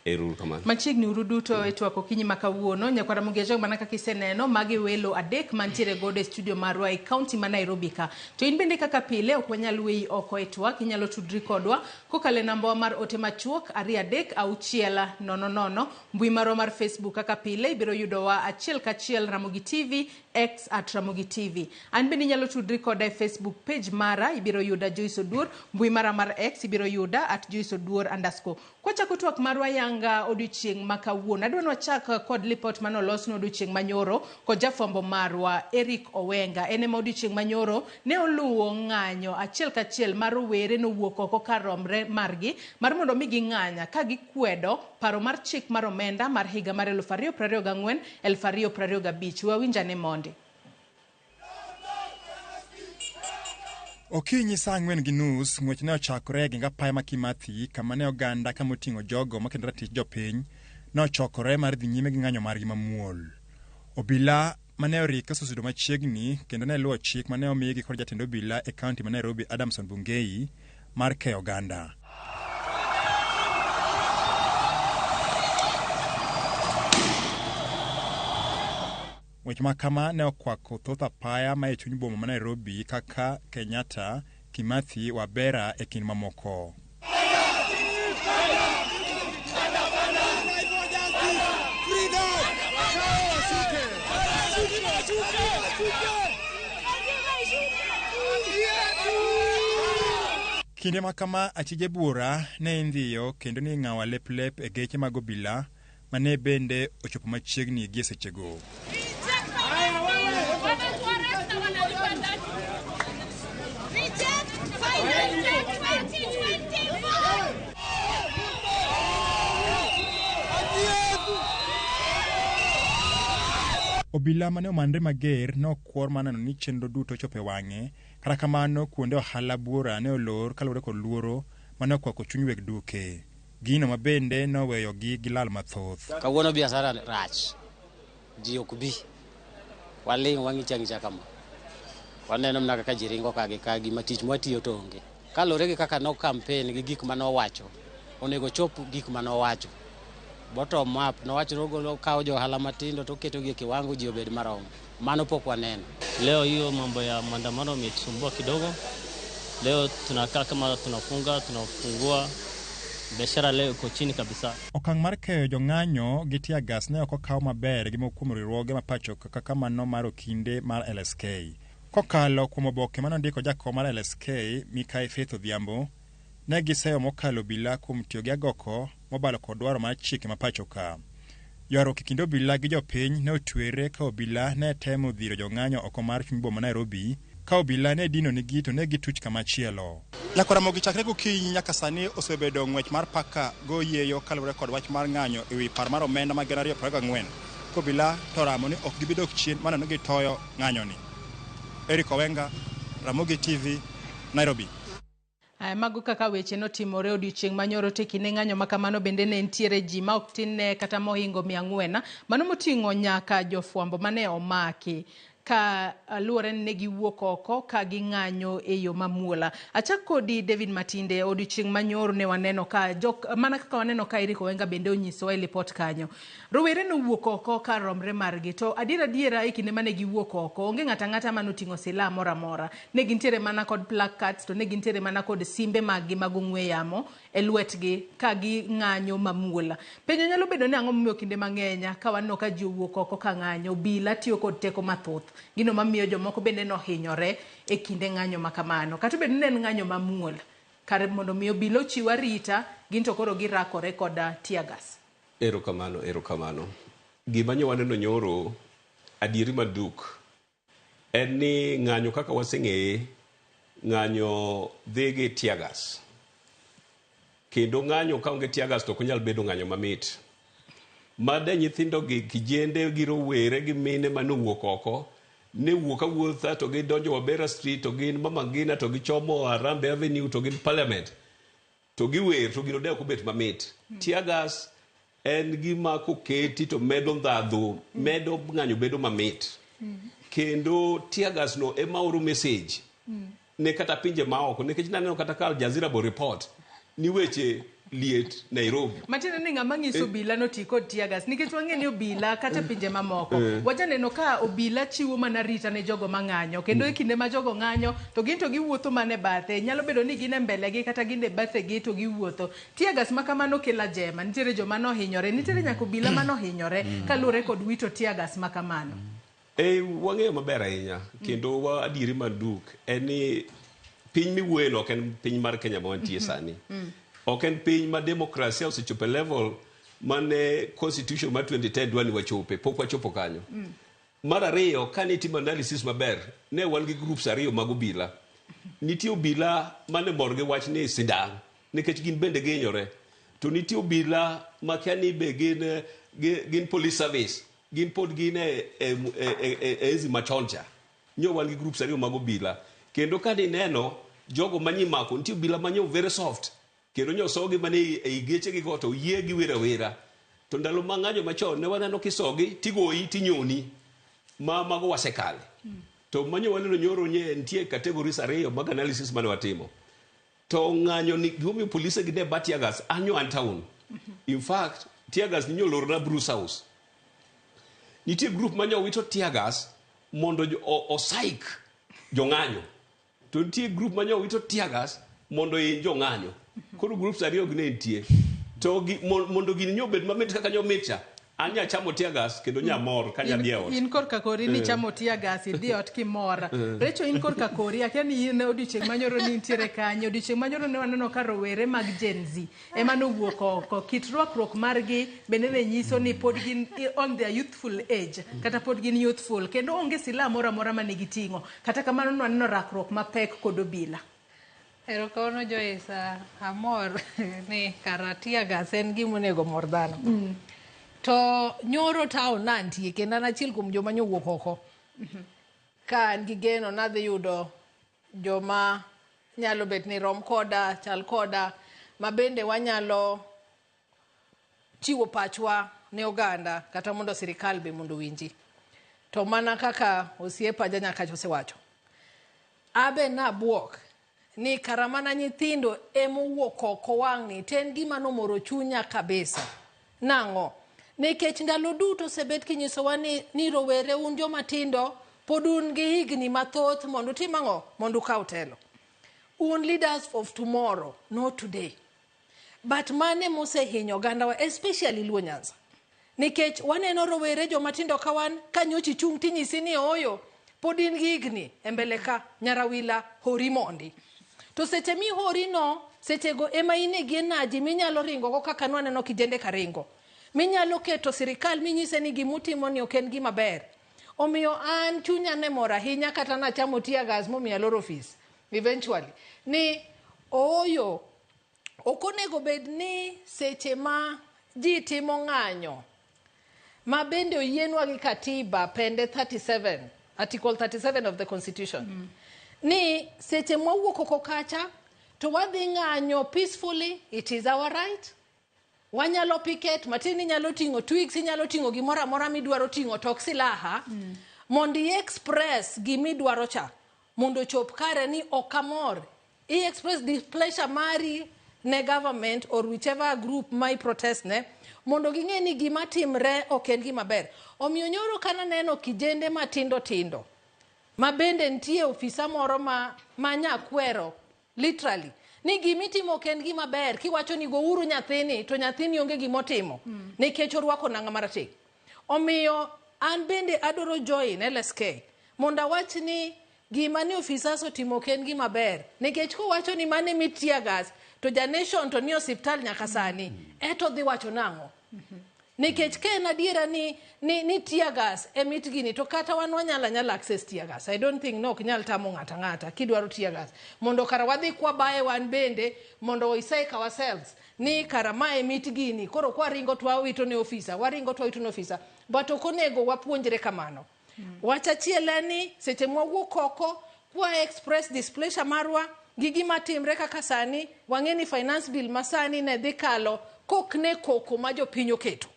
Erokamano. Machiegni uru duto e twak okinyi ma kawuono. Nyakwara Mugejo, mana kaka iseneno, magi welo adek mantiere godo e studio marwa e kaunti ma Nairobi ka. To in bende kaka pile ok wanyal weyi oko e twak, inyalo tudri kodwa kokalo e nambawa mar ote machuok 2 3 6 0 0. Mbui marwa mar Facebook kaka pile ibiro yudowa achiel kachiel Ramogi TV, X at Ramogi TV. An bende inyalo tudri koda e Facebook page mara, ibiro yuda Joyce Oduor. Mbui mara mar X ibiro yuda at Joyce Oduor _. Kwachako twak marwa yanga odiochieng' ma kawuono, adwa ni wachak kod lipot mane olosno odiochieng' manyoro kod jafwambo marwa Eric Owenga. En ema odiochieng' manyoro ne oluwo ng'anyo achiel kachiel mar rowere nowuok oko kar romre margi mar mondo mi ging'anya ka gikwedo paro mar chik mar omenda mar higa mar 2024 2025. Wawinjane mondi. Okinyi saa 4:30 ng'wech ne ochakore e geng apaya ma Kimathi kama ne oganda kama oting'o jogo makendo ratich jopiny ne ochokore mar dhi nyime gi ng'anyo margi mamuol. Obila mane orike osesudo machiegni kendo ne luwo chik mane omigi kod jatend obila e kaunti ma Nairobi Adamson Bungei mar keyo oganda. Weche ma kama ne okwako thoth apaya ma e chuny boma ma Nairobi kaka Kenyatta, Kimathi, Wabera e kind mamoko. Kinde ma kama achije buora ne indhiyo kendo ni ing'awo lep lep e geche mag obila mane bende ochopo machiegni gi e sechego. Obila mane omanre mager ne okwor mar neno ni chenro duto ochopo e wang'e. Kata kamano kuonde ohala buora ne olor kaluwore kod luoro mane okwako chuny weg duke. Gino ma bende noweyogi gi lal mathoth. Kawuono biashara rach, ji ok bi, waling' wang'icho ang'icha kama. Waneno mana kaka ji ringo ka gi ka gima tich mwatiyo to onge. Kaluwore gi kaka no campaign gi gik manowacho, onego chop gik manowacho. Bottom up nowacho ni ogolo kawo jo ohala matindo to oketogi e kiwango ji obed marom. Mano pok waneno. Leo hiyo mambo ya maandamano imetusumbua kidogo. Leo tunakaa kama tunafunga, tunafungua biashara leo iko chini kabisa. Okang' mar keyo jong'anyo gi tear gas ne ok okaw maber gi moko kuom riwruoge ma pacho kaka mano mar okinde mar LSK. Kokalo kuom oboke mane ondiko jakom mar LSK Mikai Faith Odhiambo, ne giseyo mokalo obila kuom tiyo gi agoko mobalo kod dwaro mar chike ma pacho ka. Ywaruok e kind obila gi jopiny ne otwere ka obila ne temo dhiro jong'anyo oko mar chuny boma Nairobi ka obila ne dino nigi to ne gituch kama chielo. Nyakwar Ramogi chakre gokinyi nyaka sani osebedo ng'wech mar paka go yieyo kaluwore kod wach mar ng'anyo e wi par mar omenda mag 2024. Ka obila to oramo ni ok gibi dok chien maneno gitoyo ng'anyoni. Eric Owenga, Ramogi TV, Nairobi. Aya, mago kaka weche notimore odiochieng' manyoro to e kinde ng'anyo ma kamano bende ne nitiere ji ma ok tin ne kata mohingo 400 mano moting'o nyaka jofwambo mane omaki ka luwore ni ne giwuok oko ka ging'anyo e yo mamuol. Achak kodi David Matinde, odiochieng' manyoro ne waneno ka jok, mana kaka waneno ka Eric Owenga bende onyisowa e lipot kanyo. Rowere nowuok oko kar romre margi to adier adiera e kinde mane giwuok oko onge ng'ato ang'ata mane oting'o silaha moro amora. Ne gintiere mana kod placards to ne gintiere mana kod simbe maggi mag ong'we yamo e lwetgi ka ging'anyo mamuol. Penjo nyalo bedo ni ang'o momiyo kinde mang'eny ka waneno ka ji owuok oko ka ng'anyo, obila tiyo kod teko mathoth. Gino mamiyo jomoko bende nohinyore e kinde ng'anyo ma kamano. Kata obedo ni ne en ng'anyo mamuol, kar mondo mi obila ochiw arita, gin to koro girakore kod tear gas. Erokamano, erokamano. Gima nyo waneno nyoro, adieri maduk, en ni ng'anyo kaka waseng'eye, ng'anyo dhi gi tear gas. Kendo ng'anyo ka onge tear gas to ok onyal bedo ng'anyo mamit. Made nyithindo gi kijende gi rowere gi mine manowuok oko, ne wuok awuotha to gidonjo Wabera Street to gin Mama Ngina to gichomo Harambee Avenue to gin Parliament. To giwer to gino de ok obet mamit. Tear gas en gima koketi to medo ndhadhu, medo ng'anyo bedo mamit. Kendo tear gas no ema oro message ne kata pinje maoko nikech naneno kata ka Al Jazeera bo report ni weche liet Nairobi. Matiende ni ng'ama nyiso obila noti kod tear gas nikech wang'e ni obila kata e pinje mamoko wajaneno ka obila chiwo mana rita ne jogo mang'anyo kendo e kinde ma jogo ng'anyo to gin to giwuotho mana e bathe nyalo bedo ni gin e mbele gi kata gin e bathegi to giwuotho. Tear gas ma kamano kelo ajema nitiere joma nohinyore nitiere nyaka obila manohinyore kaluwore kod wito tear gas ma kamano. Wang'eyo maber ahinya kendo wa adieri maduk en ni piny miwuoye no ok en piny mar Kenya ma wantie sani. Ok en piny ma demokrasia osechopo e level mane constitution mar 2010 dwa ni wachope, pok wachopo kanyo. Mar ariyo, kane itimo analysis maber, ne wan gi groups ariyo mag obila. Nitie obila mane mor gi wach ni sidang', nikech gin bende gihinyore. To nitie obila makia ni be gin police service, gin pod gin e enzi machon cha. Nyo wan gi groups ariyo mag obila. Kendo ka nineno jogo manyimako, nitie obila manyo very soft. Kendo nyosogi mane ei geche gi go to yie gi wera wera. To ndalo ma ng'anyo machon ne waneno kisogi tigoyi tinyoni ma mago wasekale. To manyo waneno nyoro nye nitie categories ariyo mag analysis mane watimo. To ng'anyo ni gimomiyo polise gi ne ba tear gas anyo an town. In fact, tear gas ni nyolorna Bruce House. Nitie group manyo wito tear gas mondo osaik jong'anyo. To nitie group manyo wito tear gas mondo hiny jong'anyo. Koro groups ariyo gi ne nitie. To mondo gini nyo obed mamit kaka nyo mit cha, an nya chamo tear gas kendo nya mor ka nya dhi e ot. In korka kori ni chamo tear gas idhi ot kimor. Recho in korka kori akia ni in odiochieng' manyoro ni nitiere kanyo. Odiochieng' manyoro ne waneno ka rowere mag Gen Z ema nowuok oko. Kit rwakruok margi bende ne nyiso ni pod gin on their youthful age kata pod gin youthful kendo onge silaha moro amora mane giting'o. Kata kamano ne waneno rakruok mapek kod obila. Erokamano Joyce, amor ni kara tear gas en gima onego mor dhano. To nyoro town nantie kendo an achiel kuom joma nyowuok oko. Ka an gi geno nadhi yudo joma nyalo bet ni rom koda, chal koda, ma bende wanyalo chiwo pachwa ne oganda kata mondo sirikal be mondo owinji. To mana kaka osiepa Janyakach osewacho, Abe nabuok ni kara mana nyithindo emowuok oko wang'ni to en gima nomoro chunya kabisa. Nang'o? Nikech ndalo duto osebed kinyisowa ni, ni rowere un joma tindo pod un gi higni mathoth mondo utim ang'o? Mondo ukaw telo. Un leaders of tomorrow, not today. But mane mosehinyo ogandawa especially Luo Nyanza. Nikech waneno rowere joma tindo ka wan ka nyocha ichung' tinyisi ni ooyo pod in gi higni e mbele ka nyarawila hori mondi. To seche mihori no sechego ema in gi energy minyalo ringo go kaka nwaneno kijende ka ringo. Minyalo keto sirikal minyise ni gimutimo ni ok en gima ber. Omiyo an chunya ne mor ahinya kata nachamo tear gas momiyo aloro ofis eventually ni ooyo Ok onego bed ni seche ma ji timo ng'anyo ma bende oyienwa gi katiba pende 37, article 37 of the constitution ni seche mwawuok oko kacha to wadhi ng'anyo peacefully, it is our right. Wanyalo picket, matin inyalo ting'o twigs, inyalo ting'o gimoro amora midwaro ting'o to ok silaha mondo i express gimidwaro cha mondo ochop kare ni ok amor. I express displeasure mari ne government or whichever group ma i protest ne mondo ging'e ni gima timre ok en gima ber. Omiyo nyoro kana neno kijende matindo tindo ma bende nitie ofisa moro ma nyakwero literally ni gimitimo ok en gima ber kiwacho ni gouru nyathini to nyathini onge gimotimo nikech orwako nanga marateng'. Omiyo an bende adwaro join LSK mondo awach ni gima ni ofisas otimo ok en gima ber nikech kowacho ni mane mi tear gas to ja nation to ni osiptal nyaka sani eto dhi wacho nang'o? Nikech ka en adiera ni tear gas e mit gini to kata wan wanyalo anyala access tear gas. I don't think no ok nyal tamo ng'ato ang'ata kidwaro tear gas mondo kara wadhi kwabaye wan bende mondo we psych ourselves ni kara ma e mit gini koro kwaringo to wawito ne ofisa, waringo to wawito ne ofisa, but ok onego wapuonjre kamano. Wach achiel en ni seche mwawuok oko kwa express displeasure marwa gi gima timre kaka sani wang'e ni finance bill masani ne dhi kalo kok ne koko ma jopiny oketo.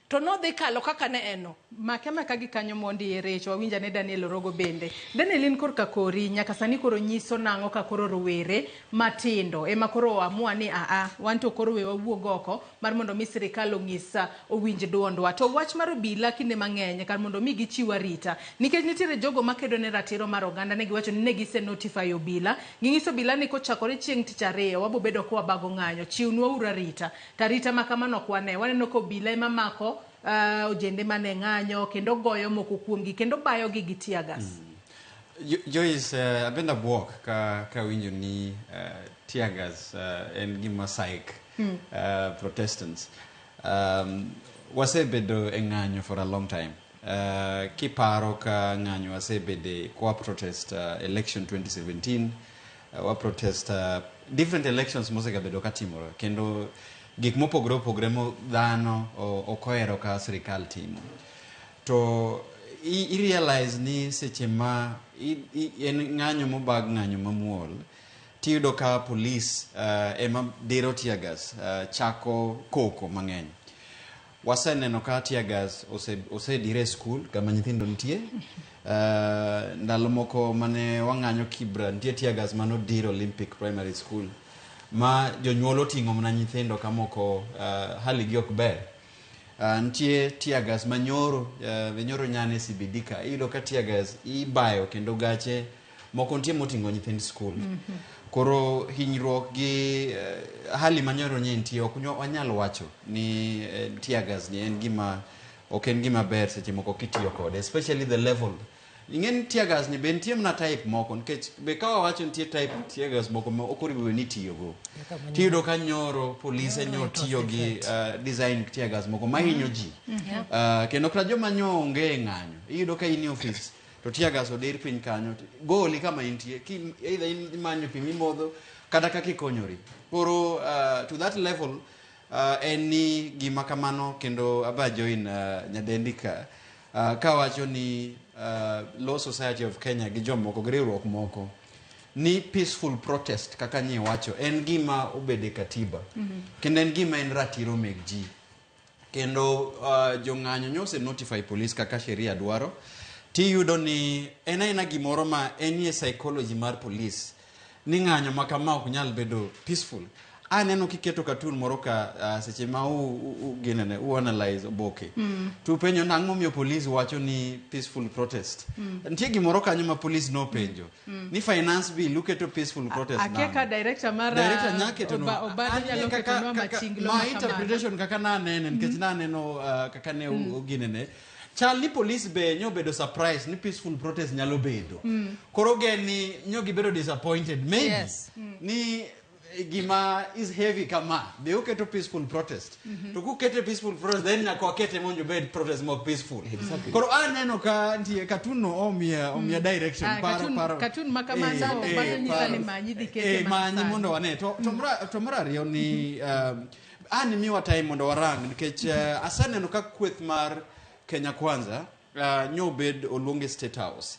To nodhi kalo kaka ne en no. Make maka gi kanyo mondi e recho wawinja ne Daniel Orogo bende. Daniel in korka kori nyaka sani koro nyiso nang'o ka koro rowere matindo ema koro oamua ni aa wan to koro we wawuog oko mar mondo mi sirikal onyis owinj duondwa. To wach mar obila kinde mang'eny kar mondo mi gichiw arita nikech nitiere jogo makedo ne ratiro mar oganda ne giwacho ni ne gise notify obila ging'iso obila ni kochakore chieng' tich ariyo wabo bedo ka wabago ng'anyo chiwnwa uru arita. To arita ma kamano ok wane waneno ka obila ema mako ojende mane ng'anyo kendo goyo moko kuomgi kendo bayogi gi tear gas. Joyce, abende abuok ka winjo ni tear gas en gima psych Protestants. Wasebedo e ng'anyo for a long time. Kiparo ka ng'anyo wasebede kwa protest election 2017, wa protest different elections mosegabedo katimore kendo gik mopogore opogore mo dhano ok ohero ka sirikal timo. To i realize ni seche ma en ng'anyo mobag ng'anyo mamuol tiyudo ka police ema diro tear gas chako koko mang'eny. Waseneno ka tear gas osedire e skul kama nyithindo nitie. Ndalo moko mane wang'anyo Kibra nitie tear gas manodir Olympic Primary School ma jonyuol oting'o mana nyithindo ka moko hali gi ok ber. Nitie tear gas manyoro nyoro nyane CBD ka iyudo ka tear gas ibayo kendo gache moko nitie moting'o nyithind skul. Koro hinyruok gi hali manyoro nye nitie ok wanyal wacho ni tear gas ni en gima ok en gima ber seche moko kitiyo kode especially the level. Ing'e ni tear gas ni be nitie mana type moko nikech be ka wawacho nitie type tear gas moko ma ok onego bed ni itiyogo. Tiyudo ka nyoro polise nyo tiyo gi design tear gas moko mahinyo ji. Kendo kata joma nyo onge e ng'anyo iyudo ka in e ofis to tear gas odir piny kanyo goli kama intie ki either in imanyo pi mimodho kata kaka ikonyori. Koro to that level en ni gima kamano kendo aba join nyadendi ka kawacho ni Law Society of Kenya gi jomoko gi riwruok moko ni peaceful protest kaka nyi wacho en gima obede katiba kendo en gima en ratiro meg ji. Kendo jong'anyo nyose notify police kaka sheria dwaro Tiyudo ni en aena gimoro ma enie psychology mar police ni ng'anyo ma kama ok nyal bedo peaceful. Aneno kiketo cartoon moro ka seche ma u ginene, u analyze oboke. To upenjo nang'o momiyo police wacho ni peaceful protest. Nitie gimoro kanyo ma police nopenjo. Ni finance bill uketo peaceful protest Akia nang'o? ka director mar Director nyaketo no. Obado An nyalo kaka- ketonwa kaka- machinglo my ma kamano. interpretation kaka nanene nikech naneno kaka ne ginene chal ni police be nyobedo surprise ni peaceful protest nyalo bedo. Koro gen ni nyo gibedo disappointed maybe Yes. ni gima is heavy kama be uketo peaceful protest. To kukete peaceful protest then nyaka wakete mondo obed protest mok peaceful. Koro aneno ka nitie cartoon no omiya direction. Paro paro Cartoon ma kamano, Obado nyisa ni manyi dhi kete mana manyi sani. Mondo wane to mar ariyo ni an miwa time mondo warang nikech aseneno ka kweth mar Kenya Kwanza nyobed oluonge State House.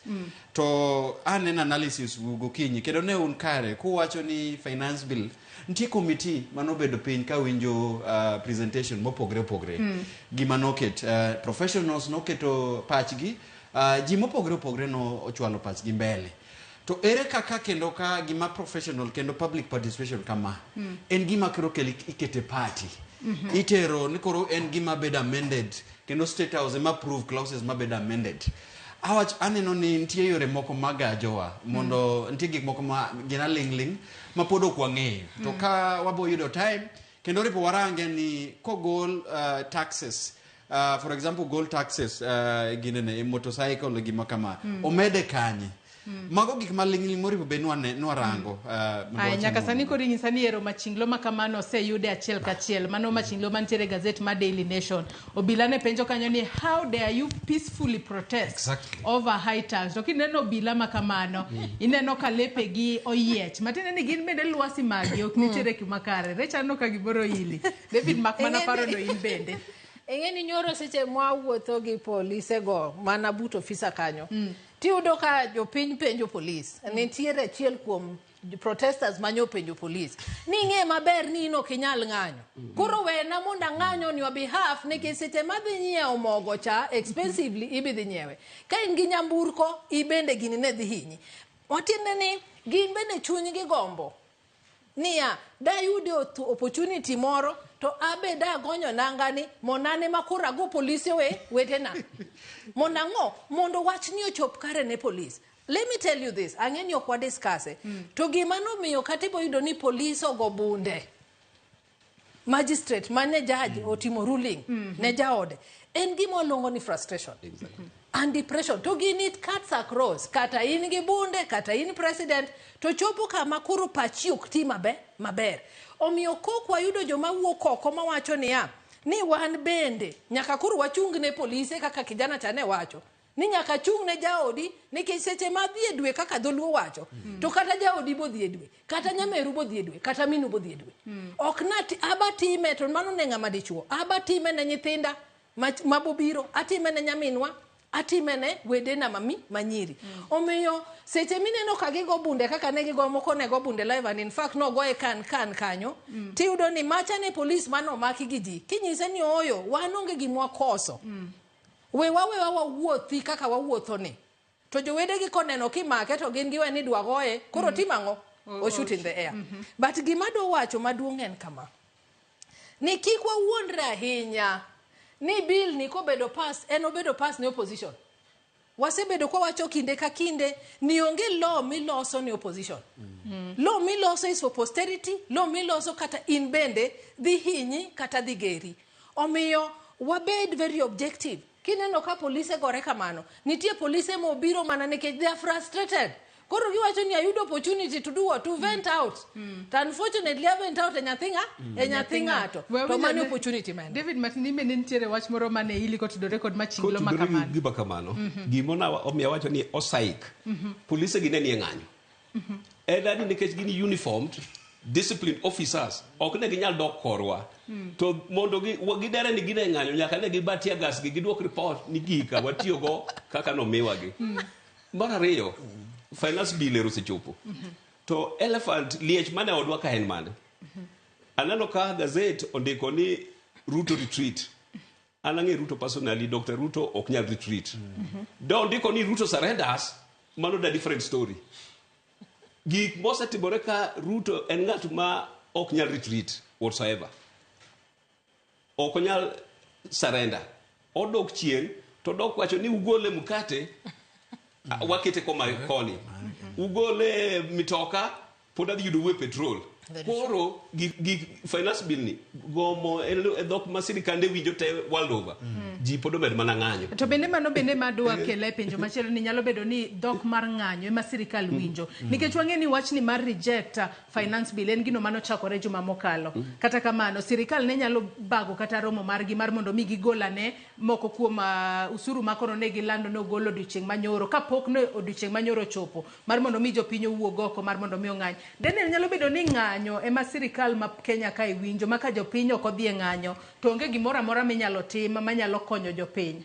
To aneno analysis gokinyi kendo ne un kare kuwacho ni finance bill nitie committee manobedo piny ka winjo presentation mopogre opogre. Gima noket professionals noketo pachgi, ji mopogre opogre no ochwalo pachgi mbele. To ere kaka kendo ka gima professional kendo public participation kama en gima koro kel ikete party itero ni koro en gima bedo amended kendo State House ema approve clauses mabedo amended. Awach aneno ni nitie yore moko magajowa mondo nitie gik moko ma gin aling'ling' ma pod ok wang'eyo to ka wabo yudo time kendo ripo warange ni kogol taxes, for example gold taxes, ginene e motorcycle gima kama omede kanye. Mago gik maling'ling' moripo bed nwarango mondo Aya, wachim nyaka sani mondo. koro inyisa ni ero machinglo ma kamano oseyude achiel kachiel. Mano machinglo mantiere e gazet mar Daily Nation. Obila ne penjo kanyo ni how dare you peacefully protest over high tax. To kineno obila ma kamano, ineno ka lepegi oyiech. Matiende ni gin bende lwasi maggi ok nitiere kuma kare. Recha aneno ka gimoro ili. David mak mana paro no in bende. Ing'e ni nyoro seche mwawuotho gi polise go mana but ofisa kanyo, tiyudo ka jopiny penjo polis. Nitiere achiel kuom protesters manyo penjo polis ni ing'e maber ni in ok inyal ng'anyo, koro wena mondo ang'any on your behalf, nikech seche madhi nyiewo mogo cha expensively ibi dhi nyiewe ka in gi nyamburko ibende gini ne dhi hinyi. Matiende ni gin bende chunygi gombo niya dayude opportunity moro to abe dagonyo nangani monane ma koro ago polise we wetena mondo ang'o mondo wachni ochop kare ne polis. Let me tell you this, ang'e ni ok wadiscuss to gima nomiyo kata ibo yudo ni polis ogo bunde magistrate mane judge otimo ruling ne jaode en gima waluongo ni frustration and depression. To gini it cuts across, kata in gi bunde kata in president to chopo kama koro pachi ok ti maber. Omiyo kok wayudo joma wuok oko mawacho niya ni wan bende nyaka koro wachung ne polise kaka kijana cha ne wacho ni nyaka chung ne jaodi, nikech seche ma dhi e dwe kaka dholuo wacho to kata jaodi bodhi e dwe, kata nyameru bodhi e dwe, kata minu bodhi e dwe. Ok nati aba time to mano ne ng'ama dichuo, aba time ne nyithinda mabobiro, atime ne nyaminwa, atime ne wedena mami manyiri. Omiyo seche mineno ka gigo bunde kaka ne gigo moko ne go bunde live and in fact nogoye kan kan kanyo, tiyudo ni macha ne polis manomaki gi ji kinyise ni ooyo wan onge gimwakoso, wewa wewa wawuothi kaka wawuotho ni to jowedegi koneno kimake to gin giwe ni dwa goye koro tim ang'o? O shoot in the air. But gima dwa wacho maduong' en kama ni kik wawuondre ahinya ni bill ni kobedo pass en obedo pass ne opposition. Wasebedo kwawacho kinde ka kinde ni onge law miloso ne opposition. Law miloso is for posterity. Law miloso kata in bende dhi hinyi kata dhi geri. Omiyo wabed very objective. Kineno ka polise gore kamano, nitie polise mobiro mana nikech they are frustrated. Koro giwacho ni ayudo opportunity to do what? To vent out. To unfortunately I vent out e nyathi ng'a? E nyathi ng'ato. We To winjo mano opportunity man. David Martin imbe ne nitiere wach moro mane ili kotudore kod machinglo ma Kotudore gi kamano. gima kamano, gimona omiyo awacho ni osaik polise gi ne nie ng'anyo en ani nikech gin uniformed disciplined officers ok ne ginyal dok korwa to mondo gidere ni gin e ng'anyo nyaka ne giba tear gas gi giduok report ni gika watiyogo kaka nomiwagi. Mar ariyo, finance bill ero osechopo to elephant liech mane odwa ka en mane aneno ka gazet ondiko ni Ruto retreat. An ang'e Ruto personally, Dr. Ruto ok nyal retreat. Da ondiko ni Ruto surrenders, mano da different story. Gik mosetimore ka Ruto en ng'at ma ok nyal retreat whatsoever. Ok onyal surrender. Odok chien to odok wacho ni ugole mkate wakete koma koni. Ugole mitoka pod adhi yudo we petrol. Koro gi finance bill ni gomo e dhok ma sirikande winjo te world over. Ji pod omed mana ng'anyo. To bende mano bende madwa kele penjo machielo ni nyalo bedo ni dhok mar ng'anyo ema sirikal winjo. Nikech wang'e ni wachni mar reject finance bill en gino manochakore juma mokalo. Kata kamano sirikal ne nyalo bago kata romo margi mar mondo mi gigol ane moko kuom usuru makoro ne gilando ne ogol odiochieng' manyoro kapok ne odiochieng' manyoro ochopo mar mondo mi jopiny owuog oko mar mondo mi ong'any. Daniel, nyalo bedo ni ng'anyo ema sirikal ma Kenya kae winjo ma ka jopiny ok odhi e ng'anyo to onge gimoro amora minyalo tim manyalo konyo jopiny.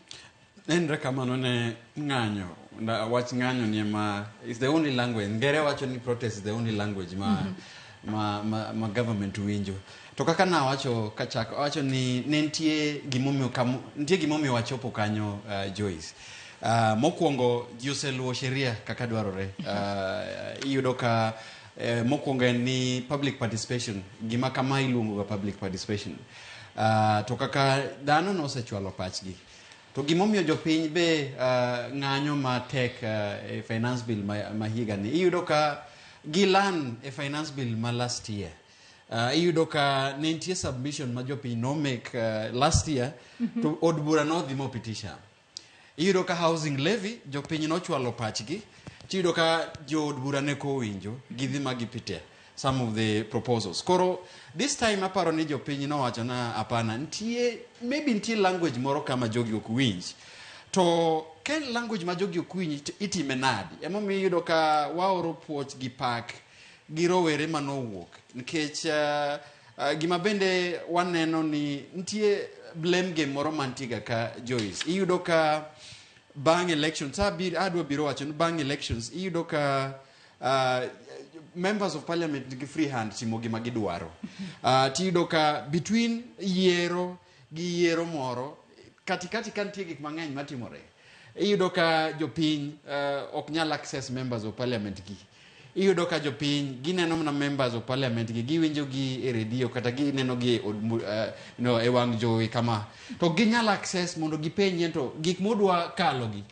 Nenre kamano ne ng'anyo, wach ng'anyo ni ema is the only language. Ngere wacho ni protest is the only language ma government winjo. To kaka nawacho kachako, awacho ni ne nitie gimomiyo nitie gimomiyo wachopo kanyo, Joyce. Mokwongo ji oseluwo sheria kaka dwarore. Iyudo ka mokwongo en ni public participation, gima kama iluongo ga public participation. To kaka dhano nosechwalo pachgi. To gimomiyo jopiny be ng'anyo matek e finance bill ma higa ni, iyudo ka gilan e finance bill ma last year. Iyudo ka ne nitie submission ma jopiny no make last year to od bura nodhi mopitisha. Iyudo ka housing levy jopiny nochwalo pachgi, tiyudo ka jood bura ne kowinjo, gidhi ma gipitia some of the proposals. Koro this time aparo ni jopiny nowacho na hapana, nitie maybe nitie language moro kama jogi ok winj. To ka en language ma jogi ok winj to itime nadi? Emomiyo iyudo ka waoro puoch gi pak gi rowere manowuok nikech gima bende waneno ni nitie blame game moro mantie ga ka, Joyce. Iyudo ka bang' elections, adwa biro wacho ni bang' elections iyudo ka members of parliament nigi free hand timo gima gidwaro. Tiyudo ka between yiero gi yiero moro katikati ka nitie gik mang'eny matimore. Iyudo ka jopiny ok nyal access members of parliament gi. Iyudo ka jopiny gineno mana members of parliament gi, giwinjo gi e redio kata gineno gi e od no, e wang' jowi kama. To ginyal access mondo gipenje to gik modwa kalo gi.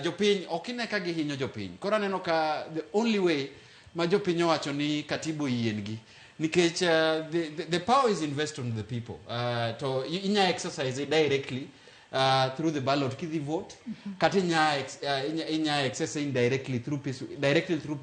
Jopiny ok ine ka gihinyo jopiny. Koro aneno ka the only way ma jopiny owacho ni katiba oyiengi nikech the power is invested on the people. To inya exercise it directly through the ballot kidhi vote, kata inya exercise indirectly through peace, directly through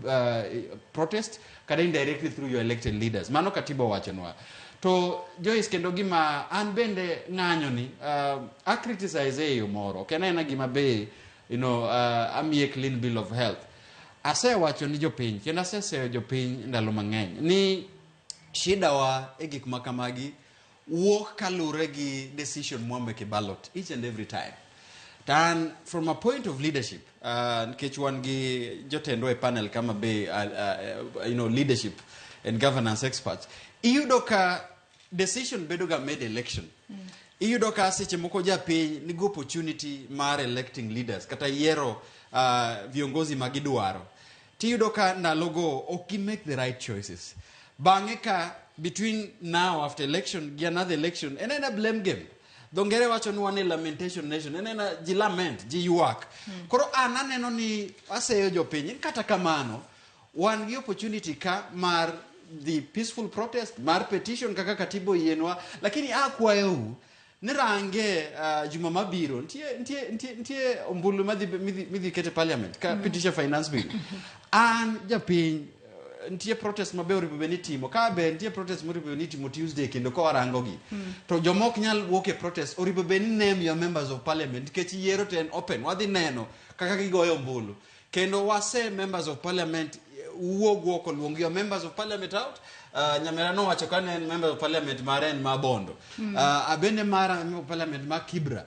protest, kata indirectly through your elected leaders. Mano katiba owachonwa. To Joyce, kendo gima an bende ng'anyo ni a criticize e yo moro, ok en aena gima be amiye clean bill of health. Asewacho ni jopiny kendo aseseyo jopiny ndalo mang'eny ni shida wa e gik ma kamagi wuok kalure gi decision mwamake e ballot each and every time. To an from a point of leadership, nikech wan gi jotendwa e panel kama be leadership and governance experts, iyudo ka decision bedo ga made election. Iyudo ka seche moko japiny nigi opportunity mar electing leaders kata yiero viongozi ma gidwaro. Tiyudo ka ndalogo ok gi make the right choices. Bang'e ka between now after election gi another election en ena blame game. Dho ngere wacho ni wan e lamentation nation, en ena ji lament, ji ywak. Koro an aneno ni aseyo jopiny kata kamano wan gi opportunity ka mar the peaceful protest mar petition kaka katiba oyienwa, lakini akwayou ni range juma mabiro nitie ombulu midhi ket e parliament ka pitisha finance bill. An japiny, nitie protest mabe oripo bed ni itimo ka be nitie protest moripo bed ni itimo Tuesday kendo ka warango gi to joma ok nyal wuok e protest oripo bed ni name your members of parliament nikech yiero to en open, wadhi neno kaka gigoyo ombulu kendo wase members of parliament wuog oko, luong your members of parliament out. Nyamera nowacho ka ne en member of parliament mare en ma Bondo, abende mara member of parliament ma Kibra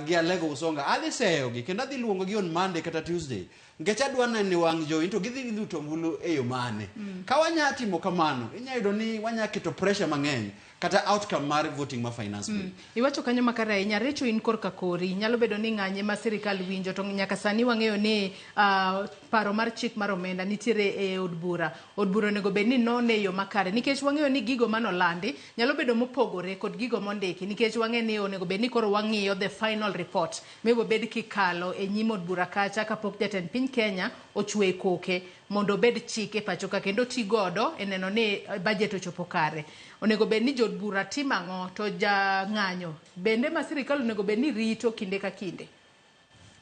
gi Alego Usonga, adhi seyogi kendo adhi luongogi on Monday kata Tuesday. Nikech adwa neno e wang' jowi to gidhi luto ombulu e yo mane. Ka wanya timo kamano, inya yudo ni wanya keto pressure mang'eny kata outcome mar voting ma finance bill. Iwacho kanyo makare ahinya, Recho in korka kori. Nyalo bedo ni ng'anye ma sirikal winjo to nyaka sani wang'eyo ni paro mar chik mar omenda nitiere e od bura. Od bura onego bed ni none e yo makare nikech wang'eyo ni gigo manolandi nyalo bedo mopogore kod gigo mondiki nikech wang'e ni onego bed ni koro wang'iyo the final report mibiro bed kikalo e nyim od bura kacha kapok jatend piny Kenya ochwe koke mondo obed chik e pacho ka kendo ti godo e neno ni budget ochopo kare. Onego bed ni jood bura timo ang'o to ja ng'anyo bende ma sirikal onego bed ni rito kinde ka kinde.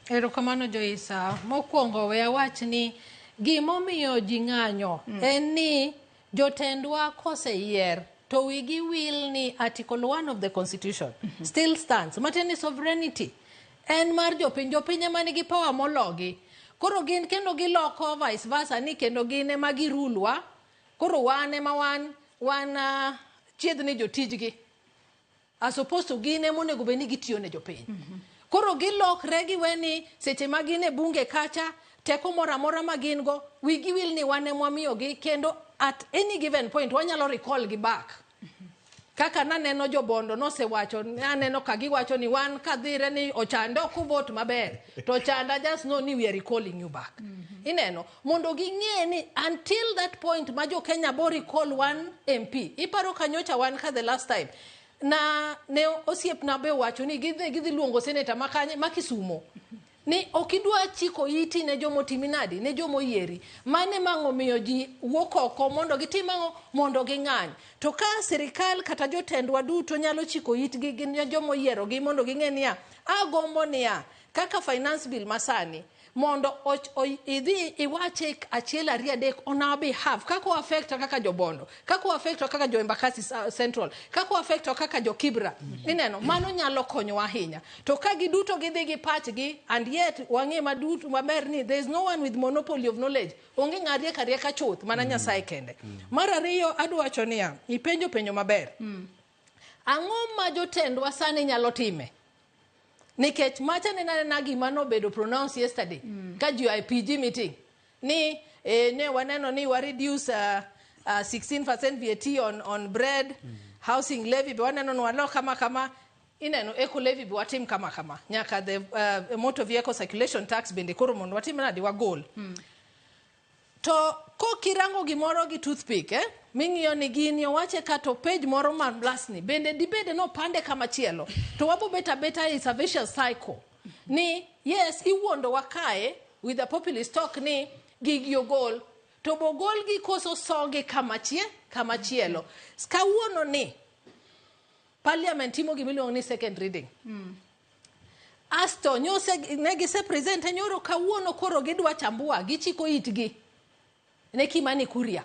Erokamano Joyce. Mokwongo we awach ni gimomiyo ji ng'anyo en ni jotendwa koseyier to wigi wil ni Article 1 of the Constitution still stands. Matiende ni sovereignty en mar jopiny. Jopiny ema nigi power mologi. Koro gin kendo giloko vice versa ni kendo gin ema girulwa. Koro wan ema wan chiedhni jotijgi. As opposed to gin ema onego bed ni gitiyo ne jopiny. Koro gilokre giwe ni seche ma gin e bunge kacha, teko moro amora ma gin go, wigi wil ni wan ema wamiyogi kendo at any given point wanyalo recall gi back. Kaka naneno jobondo nosewacho, naneno ka giwacho ni wan kadhire ni Ochanda ok vote maber, to Ochanda just know ni we are recalling you back. Ineno, mondo ging'e ni until that point ma jo Kenya bo recall one MP, iparo kanyocha wan ka the last time, na ne osiepna be owacho ni gidhi luongo seneta makanye ma Kisumo. Ni ok idwa chiko iti ne jomotimi nadi, ne jomoyieri. Mane ma omiyo ji wuok oko mondo gitim ang'o, mondo ging'any. To ka sirikal kata jotendwa duto nyalo chiko itgi gi jomoyierogi mondo ging'e niya, agombo niya, kaka finance bill masani, mondo idhi iwache achiel ariyo adek on our behalf, kaka o affect kaka jobondo, kaka o affect kaka jo Embakasi Central, kaka o affect kaka jo Kibra. Ineno, mano nyalo konyowa ahinya. To ka giduto gidhi gi pachgi, and yet wang'e maduto maber ni there is no one with monopoly of knowledge. Onge ng'a riek arieka chuth, mana Nyasaye kende. Mar ariyo, adwa wacho niya, ipenjo penjo maber. Ang'o ma jotendwa sani nyalo time? Nikech macha ne nanena gima nobedo pronounced yesterday ka ji oa e PG meeting ni ne waneno ni wa reduce 16% VAT on bread, housing levy be waneno ni walok kama kama, ineno eco levy be watim kama kama, nyaka the motor vehicle circulation tax bende koro mondo watim nadi wagol. To kokirango gimoro gi toothpick, ming'iyo ni gini owache kato page moro man lastni, bende dibede no pande kama chielo. To wabo bet abeta is a vicious cycle. Ni, yes, iwuondo wa kae with the populist talk ni gigi ogol. To bogol gi koso sogi kama chielo. Kawuono ni, parliament timo gimiluongo ni second reading. Asto, nyose, ne gise present nyoro kawuono koro gidwa chambua, gichiko itgi. Ne Kimani Kuria.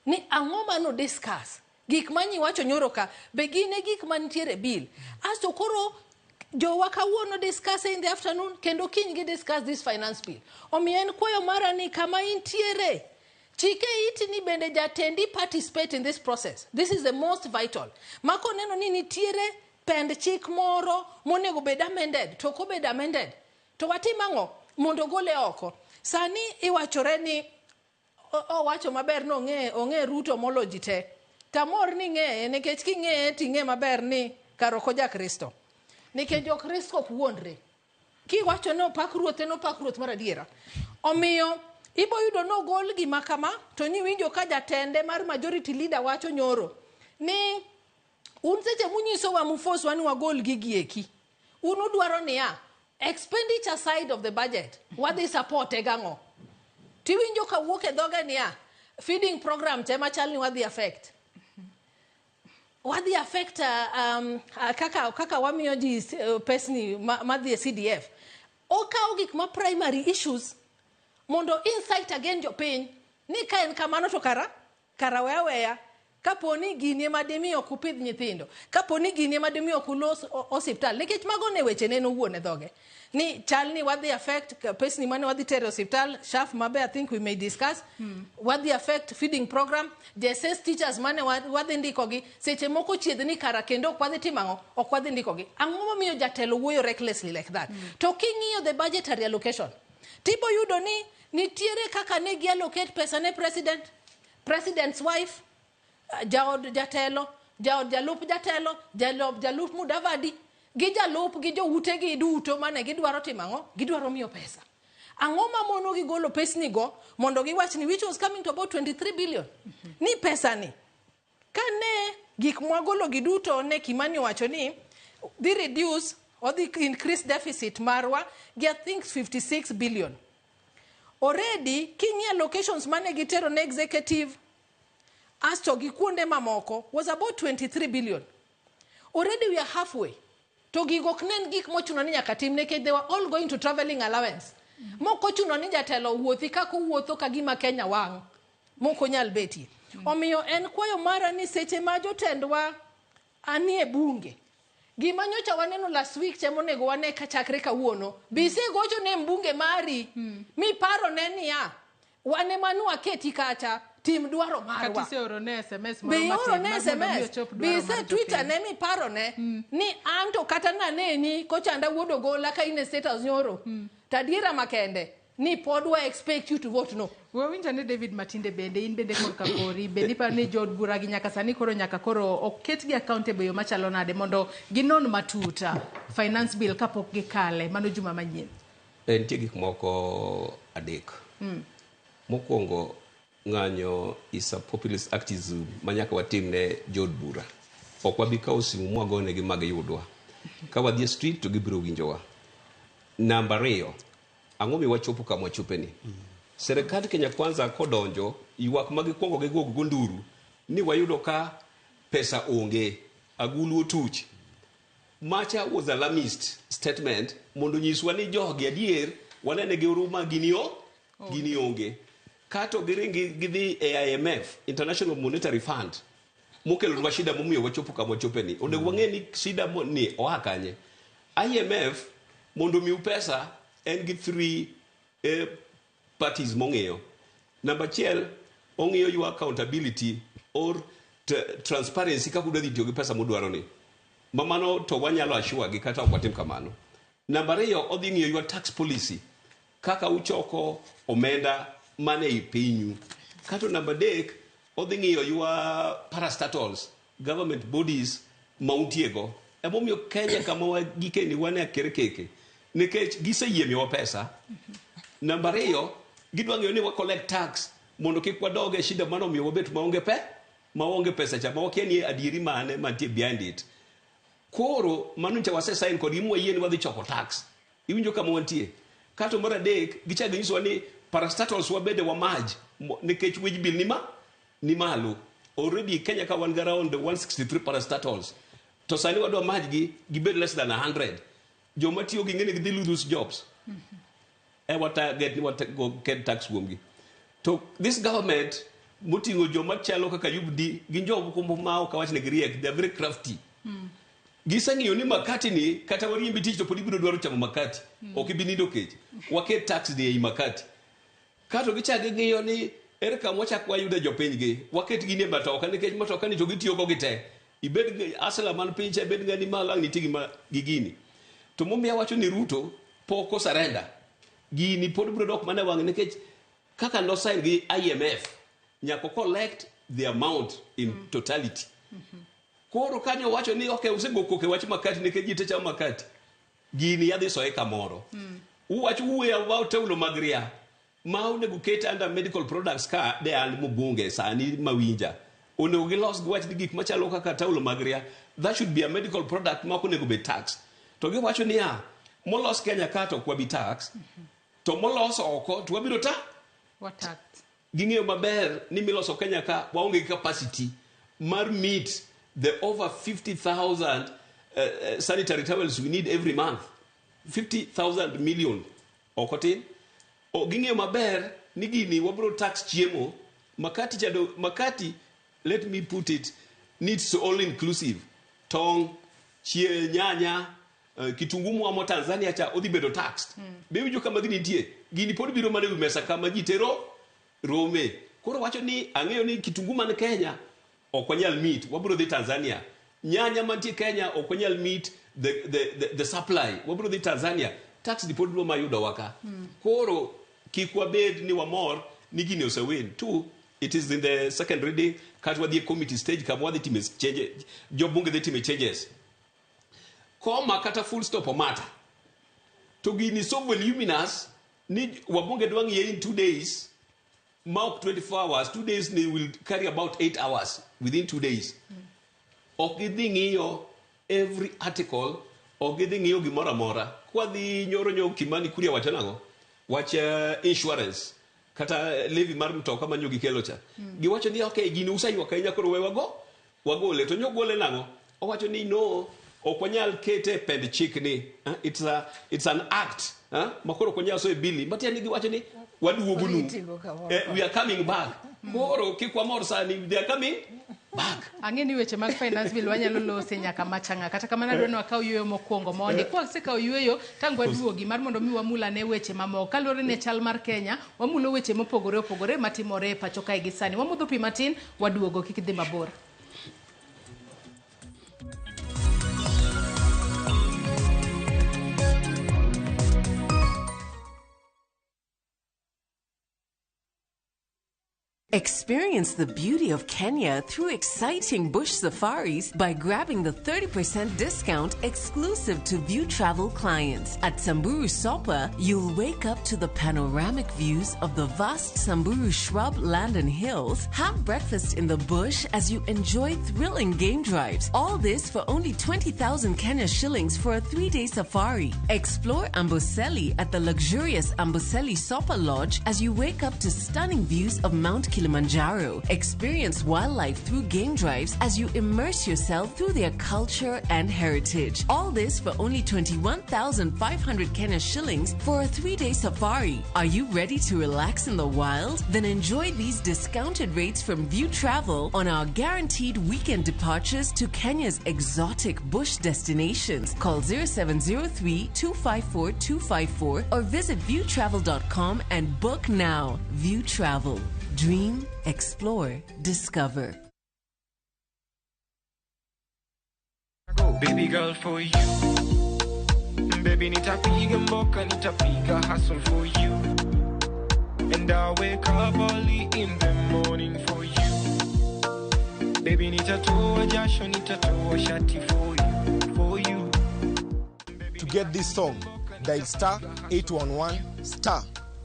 Ni ang'o mano discuss? Gik manyi wacho nyoro ka, be gin e gik mantiere bill. Asto koro jowa kawuono discuss in the afternoon, kendo kiny gi discuss this finance bill. Omiyo en kwayo mara ni kama intiere, chike iti ni bende jatendi participate in this process. This is the most vital. Mako neno ni nitiere pend chik moro monego bed amended, to ok obed amended. To watim ang'o? Mondo gole oko. Sani iwachore ni owacho maber no ong'e Ruto molo ji te. Tamor ni ng'eye, nikech king'eye ting'e maber ni kar ok oja Kristo. Nikech jo Kristo ok wuondre. Kiwacho ni opak Ruoth, en opak Ruoth mar adiera. Omiyo ibo yudo no gol gima kama, to niwinjo ka jatende mar majority leader wacho nyoro ni un seche munyisowa mufoswa ni wagol gigi eki. Un udwaro niya, expenditure side of the budget, wadhi support e gang'o? Tiwinjo ka wuok e dhoge niya, feeding program te machal ni wadhi affect. Wadhi affect kaka wamiyo ji pesni madhi e CDF. Okawo gik ma primary issues mondo insight again jopiny ni ka en kamano to kara weya weya. Kapo ni gini ema dimi ok upidh nyithindo, kapo ni gini ema dimi ok ulos osiptal, nikech mago ne weche ne en owuon e dhoge. Ni chal ni wadhi affect pesni mane wadhi tero e osiptal, SHAF mabe I think we may discuss, wadhi affect feeding program, JSS teachers mane wadhi ndikogi, seche moko chiedh ni kara kendo ok wadhi timo ang'o, ok wadhi ndikogi. Ang'o momiyo jatelo wuoyo recklessly like that? To king'iyo the budgetary allocation, Tibo yudo ni nitiere kaka ne giallocate pesa ne president, president's wife, jaod jatelo, jaod jalup jatelo, jalup jalup Mudavadi, gi jalup gi joutegi duto mane gidwaro timo ang'o? Gidwaro miyo pesa. Ang'o mamono gi golo pesni go mondo giwach ni which was coming to about 23 billion. Ni pesa ni kane gik mwagolo gi duto ne Kimani owacho ni dhi reduce or dhi increase deficit marwa gi I think 56 billion. Already king'iyo allocations mane gitero ne executive asto gi kuonde mamoko was about 23 billion. Already we are halfway. To gigo ok ne en gik mochuno ni nyaka tim nikech they were all going to travelling allowance. Mok ochuno ni jatelo owuothi kaka owuotho ka gima Kenya wang'. Mok onyal betie. Omiyo en kwayo mara ni seche ma jotendwa anie bunge, gima nyocha waneno last week cha monego wane kachakre kawuono, be isegocho ne mbunge mari miparo ne niya, wan ema nwaketi kacha, tim dwaro marwa. Kata iseoro ne SMS moro Be ioro matin ne mar mondo mi SMS, ochop be dwaro ise mar Twitter jopiny. ne miparo ne ni anto kata naneni kochanda wuod Ogola ka in e State House nyoro. To adiera makende ni pod wa expect you to vote no. Wawinjo ni David Matinde bende in bende korka kori bende iparo ni jood bura gi nyaka sani koro nyaka koro oketgi accountable e yo machalo nade mondo ginon matut finance bill kapok gikale mano juma manyien. Nitie gik moko adek. Mokwongo, ng'anyo is a populist activism ma nyaka watim ne jood bura. Ok wabi kawo simu mwagonegi ma giyudwa. Ka wadhi e street to gibiro winjowa. Namba ariyo, ang'o mi wachopo kama wachopeni? Serikand Kenya Kwanza kodonjo, ywak ma gikwongo gigo go nduru ni wayudo ka pesa onge, agulu otuch. Macha was alarmist statement mondo nyiswa ni jogi adier wanene gi huruma gini o gini onge. Kato giringi gidhi e IMF, International Monetary Fund, mokelonwa shida momiyo wachopo kama wachopeni. Onego wang'e ni shida ni oa kanye. IMF mondo miu pesa en gi three parties mong'iyo. Namba achiel, ong'iyo your accountability or transparency kaka udwa dhi tiyo gi pesa mudwaro ni. Ma mano to wanyalo assure gi kata ok watim kamano. Namba ariyo, odhi ng'iyo your tax policy, kaka uchoko omenda mane ei pinyu. Kato namba adek, odhi ng'iyo your parastatals, government bodies ma untiego. Emomiyo Kenya kama wagikeni wan e akerkeke, nikech giseyie miyowa pesa. Namba ariyo, gidwa ng'iyo ni wa collect tax mondo kik wadog e shida mano omiyo wabet maonge pe, maonge pesa cha, ma wakia ni adieri mane mantie behind it. Koro mano nyicha wase sign kodgi mwayie ni wadhi choko tax. Iwinjo kama wantie. Kato mar adek, gichako ginyisowa ni parastatals wabede wamaj nikech wage bill ni malo. Already Kenya ka wan gi around 163 parastatals. To sani wadwa maj gi gibed less than 100. Joma tiyo gi ng'eni gidhi lose jobs. E wa target ni go ket tax kuomgi. To this government moting'o joma chalo kaka UBD gin jomoko ma ok awach ni giriek, they are very crafty. Giseng'iyo ni makati ni kata wariembi tich to pod ibiro dwaro chamo makati. Ok ibi nindo kech. Waket tax ni ei makati. Kato gichak ging'iyo ni ere kama wachak wayude jopiny gi. Waket gini e matoka nikech matoka ni to gitiyo go gite. Ibed gi asla man piny cha, ibed ng'ani malo ang' nitie gima gi gini. To momiyo awacho ni Ruto pok osarenda. Gini pod biro dok mana e wang'e nikech kaka no sign gi IMF nyaka collect the amount in totality. Koro kanyo wacho ni okay, usego koko e wach makati nikech ji te chamo makati. Gini yadhi soye kamoro. Uwacho wuoyo about teulo mag ria ma onego ket under medical products ka de an mbunge sani mawinja. Onego gilos giwach ni gik machalo kaka taulo mag ria, that should be a medical product ma ok onego bed tax. To giwacho niya, molos Kenya ka to ok wabi tax, to molos oko to wabiro ta. Wa tax. Ging'eyo maber ni miloso Kenya ka waonge gi capacity mar meet the over 50,000 sanitary towels we need every month. 50,000 million. Ok otin. Ging'eyo maber ni gini wabiro tax chiemo. Makati chado, makati, let me put it, needs all inclusive. Tong, chie, nyanya, kitungu mwamo Tanzania cha odhi bedo taxed. Be iwinjo kama gini nitie? Gini pod biro mana e wi mesa kama ji tero rome. Koro wacho ni ang'eyo ni kitungu man Kenya ok wanyal meet, wabiro dhi Tanzania. Nyanya mantie Kenya ok wanyal meet the supply, wabiro dhi Tanzania. Tax ni pod biro mayudowa ka. Koro kik wabed ni wamor ni gini osewin. Two, it is in the second reading kata wadhi e committee stage kama wadhi time change, jobunge dhi time changes. Comma kata full stop omata. To gini so voluminous ni wabunge dwa ng'iye in 2 days ma ok 24 hours. 2 days ni will carry about 8 hours within 2 days. Ok gidhi ng'iyo every article, ok gidhi ng'iyo gimoro amora. Kwadhi nyoro nyo Kimani Kuria wacho nang'o? Wach insurance kata levy mar mtoka manyo gikelo cha. Giwacho ni okay, gini useywak ahinya, koro we wago wagole. To nyogole nang'o? Owacho ni no, ok wanyal kete e pend chik ni it's an act ma koro ok wanyal soyo e bill. Matiende ni giwacho ni waduogonu. We are coming back. Koro kik wamor sani, they are coming back. Ang'e ni weche mag finance bill wanyalo lose nyaka machanga. Kata kamano adwa ni wakaw yueyo mokwongo mondi. Kwasekawo yueyo, tang' waduogi mar mondo mi wamul ane weche mamoko. Kaluwore ne chal mar Kenya, wamulo weche mopogore opogore matimore e pacho kae gi sani. Wamodho pi matin, waduogo, kik idhi mabor. Experience the beauty of Kenya through exciting bush safaris by grabbing the 30% discount exclusive to View Travel clients. At Samburu Sopa, you'll wake up to the panoramic views of the vast Samburu shrub land and hills, have breakfast in the bush as you enjoy thrilling game drives. All this for only 20,000 Kenya shillings for a 3-day safari. Explore Amboseli at the luxurious Amboseli Sopa Lodge as you wake up to stunning views of Mount Kilimanjaro. Experience wildlife through game drives as you immerse yourself through their culture and heritage. All this for only 21,500 Kenya shillings for a 3-day safari. Are you ready to relax in the wild? Then enjoy these discounted rates from View Travel on our guaranteed weekend departures to Kenya's exotic bush destinations. Call 0703 254 254 or visit viewtravel.com and book now. View Travel. Dream, explore, discover. Baby girl for you. Baby nitapiga mboka, nitapiga hustle for you. And I wake up early in the morning for you. Baby nitatoa jasho, nitatoa shati for you, for you. To get this song, dial *811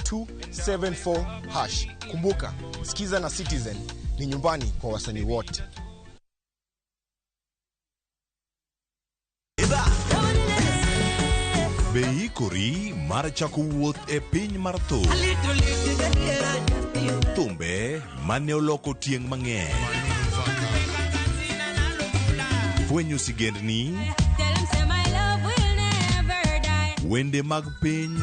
*274#. Kumbuka, Skiza na Citizen ni nyumbani kwa wasanii wote. Be iikori mar chako wuoth e piny mar thum? Thumbe mane oloko tieng' mang'eny. Fwenyo sigendni, wende mag piny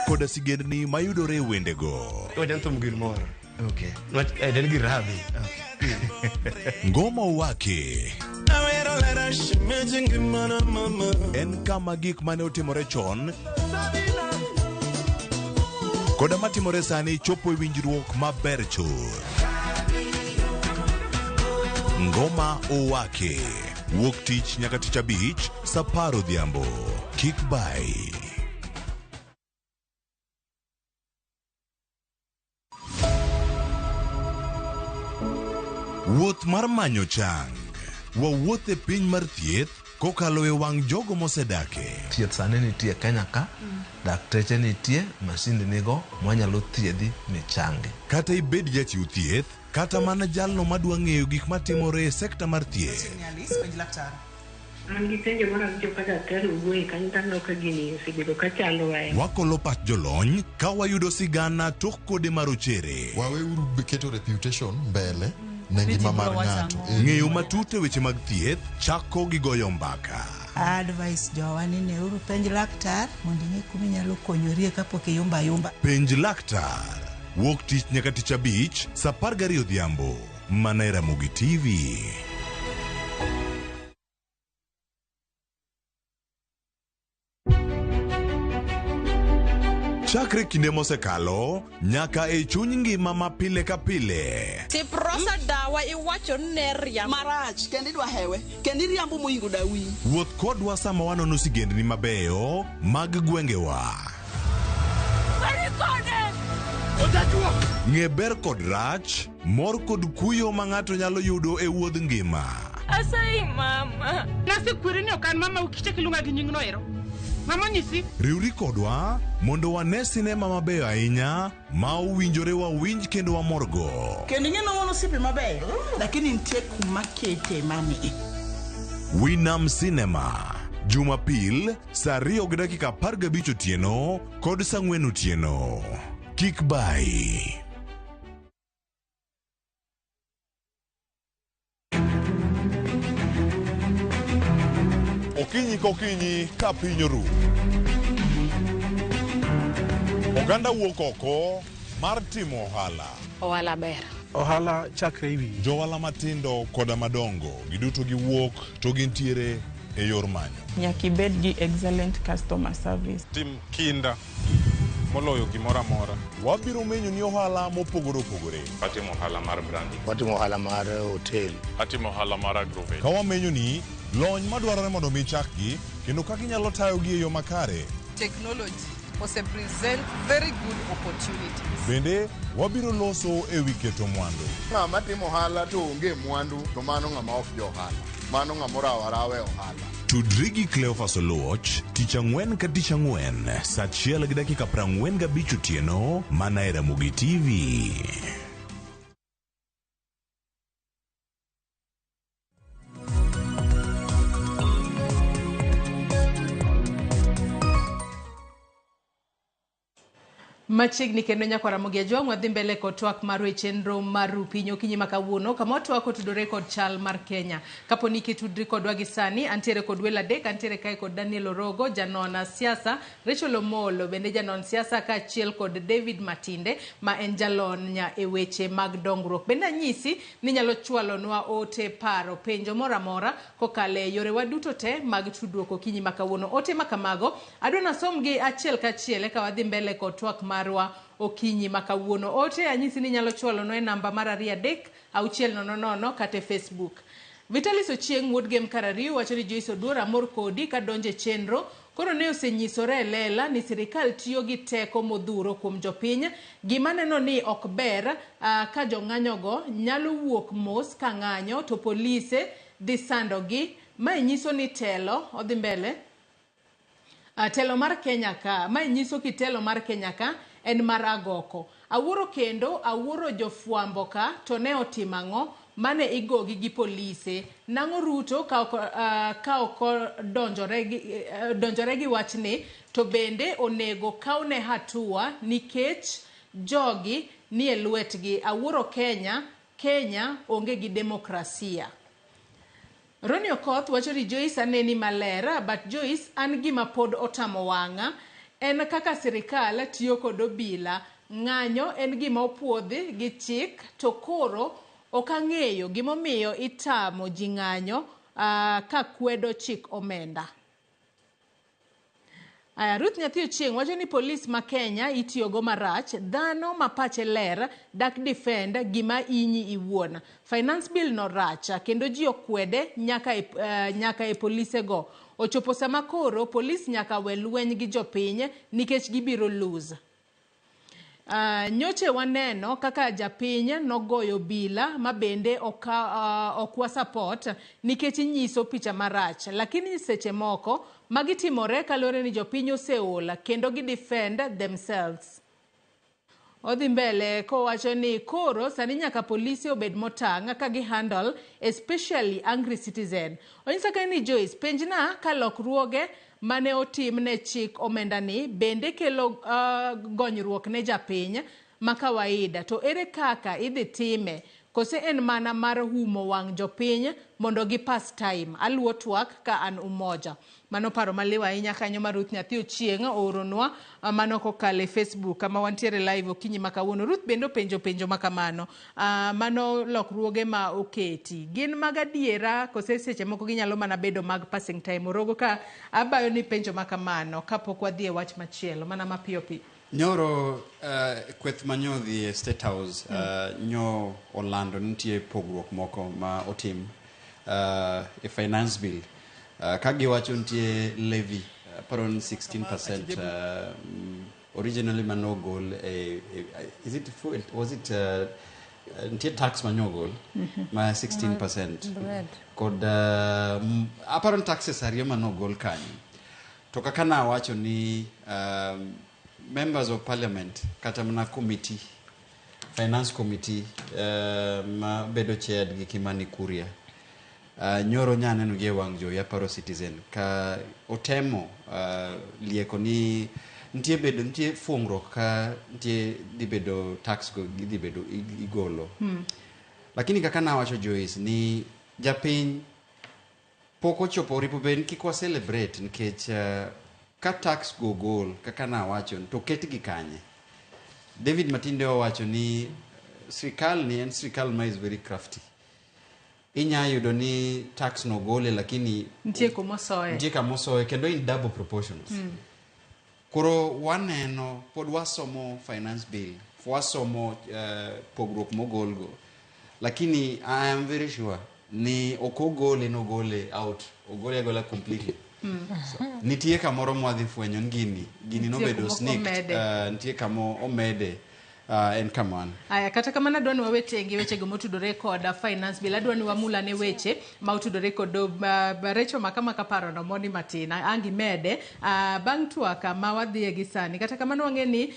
koda sigendni mayudore e wendego. Wacha thum gir moro. Okay. Nwach en gir rabi. Ngoma Wake en kama gik mane otimore chon koda matimore sani chopo e winjruok maber chuth. Ngoma Owake wuok tich nyaka tich abich sa 10 odhiambo. Kik bai. Wuoth mar manyo chang. Wawuoth e piny mar thieth kokalo e wang' jogo mosedake. Thieth sani nitie Kenya ka, dakteche nitie, masinde nigo mwanyalo thiedhi michangi. Kata ibed jachiw thieth, kata mana jalno madwa ng'eyo gik matimore e sekta mar thieth. An gi penjo moro awinjo ka daktari owuoye kanyo taneno ka gini osebedo ka chandowa ahinya. Wakolo pach jolony ka wayudo sigana tok kode marochere. Waweuru keto reputation mbele ne ngima mar ng'ato. Ng'eyo matut e weche mag thieth chako gi goyo mbaka. Advice jowa ni neuru penj laktar mondo ing'e kuma inyalo konyorie kapok iyumba ayumba. Penj laktar. Wuok tich nyaka tich abich sa 12 odhiambo. Mana e Ramogi TV. Chakre kinde mosekalo nyaka e chuny ngima ma pile ka pile. Tiprosa dawa iwacho ni ne riambo. Marach kendo idwa hewe kendo iriambo moingo dawi. Wuoth kodwa sama wanono sigendni mabeyo mag gwengewa. Ng'e ber kod rach, mor kod kuyo ma ng'ato nyalo yudo e wuodh ngima. Asayi mama. Nasekweri ni ok an mama ukichak iluonga gi nyingno ero. Mama onyisi. Riwri kodwa mondo wane sinema mabeyo ahinya ma owinjore wawinj kendo wamorgo. Kendo ing'e ni wan osiepe mabeyo lakini nitie kuma kete mani. Winam Cinema, Jumapil saa 2:15 otieno kod saa 4 otieno. Kik bayi. Okinyi kokinyi ka piny oru. Oganda wuok oko mar timo ohala. Ohala ber. Ohala chakre e wiyi. Johala matindo koda madongo giduto giwuok to gintiere e yor manyo. Nyaka ibed gi excellent customer service. Tim kinda moloyo gimoro amora. Wabiro menyo ni ohala mopogore opogore. Atimo ohala mar branding. Watimo ohala mar hotel. Atimo ohala mar agrovet. Ka wamenyo ni lony madwarore mondo mi chakgi kendo kaka inyalo tayogi e yo makare. Technology ose present very good opportunities. Bende wabiro loso e wi keto mwandu. Ng'ama timo ohala to onge mwandu to mano ng'ama ok jo ohala. Mano ng'ama orawo arawa e ohala. Tudri gi Cleophas Oluoch tich ang'wen ka tich ang'wen saa 1:45 otieno mana e Ramogi TV. Machiegni kendo nyakwar Ramogi Ajwang' wadhi mbele kod twak marwa e chenro mar Ru Piny okinyi ma kawuono kama watwak otudore kod chal mar Kenya. Kapo ni kitudri kodwa gi sani, antiere kod welo adek, antiere kae kod Daniel Orogo, janon siasa, Rachel Omolo bende janon siasa kaachiel kod David Matinde ma en jalony e weche mag dongruok. Bende anyisi ni inyalo chwalonwa ote, paro, penjo moro amora kokalo e yorewa duto te mag tudruok okinyi ma kawuono. Ote ma kamago adwa nasomgi achiel kachiel eka wadhi mbele kod twak marwa okinyi ma kawuono. Ote anyisi ni inyalo chwalonwa e namba mar 2 3 6 0 0 kata e Facebook. Vitalis Ochieng' wuod Gem Karariu wacho ni Joyce Oduor amor kodi kadonjo e chenro. Koro ne osenyisore e lela ni sirikal tiyo gi teko modhuro kuom jopiny. Gima neno ni ok ber ka jong'anyogo nyalo wuok mos ka ng'anyo to polise dhi sandogi. Mae nyiso ni telo odhi mbele. Telo mar Kenya ka, mae nyiso kitelo mar Kenya ka en mar agoko. Awuoro kendo awuoro jofwambo ka to ne otimo ang'o mane igogi gi polise. Nang'o Ruto ka ok donjore gi wachni to bende onego kawne hatua nikech jogi ni e lwetgi. Awuoro Kenya, Kenya onge gi demokrasia. Ronnie Okoth wacho ni Joyce aneni maler, but Joyce an gima pod otamo wang'a en kaka sirikal tiyo kod obila. Ng'anyo en gima opuodhi gi chik to koro ok ang'eyo gimomiyo itamo ji ng'anyo ka kwedo chik omenda. Aya, Ruth Nyathi Ochieng' wacho ni polis ma Kenya itiyogo marach, dhano ma pache ler dak defend gima inyi iwuon. Finance bill no rach kendo ji okwede nyaka e polisego. Ochopo sama koro polis nyaka we lweny gi jopiny nikech gibiro lose. Nyoche waneno kaka japiny nogoyo bila ma bende ok wa support nikech nyiso picha marach, lakini seche moko magitimore kaluwore ni jopiny oseol kendo gi defend themselves. Odhi mbele kowacho ni koro sani nyaka polisi obed motang' ka gi handle especially angry citizen. Onyisa ka ni Joyce, penjna ka lokruoge mane otim ne chik omenda ni bende kelo gonyruok ne japiny ma kawaida, to ere kaka idhi time kose en mana mar humo wang' jopiny mondo gi pass time. Aluwo twak ka an Umoja. Mano paro maliw ahinya kanyo ma Ruth Nyathi Ochieng' ooronwa mano kokalo e Facebook kama wantiere live okinyi ma kawuono. Ruth bende openjo penjo ma kamano. Mano lokruoge ma oketi gin mag adiera kose seche moko ginyalo mana bedo mag passing time? Orogo ka abayo ni penjo ma kamano kapok wadhi e wach machielo mana mapiyo piyo. Nyoro kweth manyo dhi e State House nyo olando ni nitie pogruok moko ma otim e finance bill ka giwacho nitie levy aparo ni 16% originally manogol e, is it fuel, was it nitie tax manyogol ma 16% Bread. Kod aparo ni taxes ariyo manogol kanyo. To kaka nawacho ni members of parliament kata mana committee, finance committee ma bedo chaired gi Kimani Kuria, nyoro nya neno gi e wang' jowi, aparo Citizen, ka otemo lieko ni nitie bedo nitie fuongruok ka nitie dhi bedo tax go gidhi bedo igolo. Lakini kaka nawacho, Joyce, ni japiny pok ochopo oripo bed ni kik wa celebrate nikech ka tax go gol kaka nawacho to ketgi kanye. David Matinde owacho ni sirikal ni en sirikal ma is very crafty. Inya yudo ni tax no gole, lakini nitie kumosoye. Nitie kamosoye kendo in double proportions. Koro waneno pod wasomo finance bill, wasomo pogruok mogolgo, lakini I am very sure ni ok ogole, nogole out, ogole agola completely. Nitie kamoro mwadhi fwenyo ni gini Nitie nobedo kumoko sneaked. Omede. Nitie kamo omede, en kamano. Aya, kata kamano adwa ni wawe tenge wechego motudore kod finance bill. Adwa ni wamulane weche ma otudore kod recho makama ka parono moni matin ang' imede bang' twak ma wadhiye gi sani. Kata kamano wang'e ni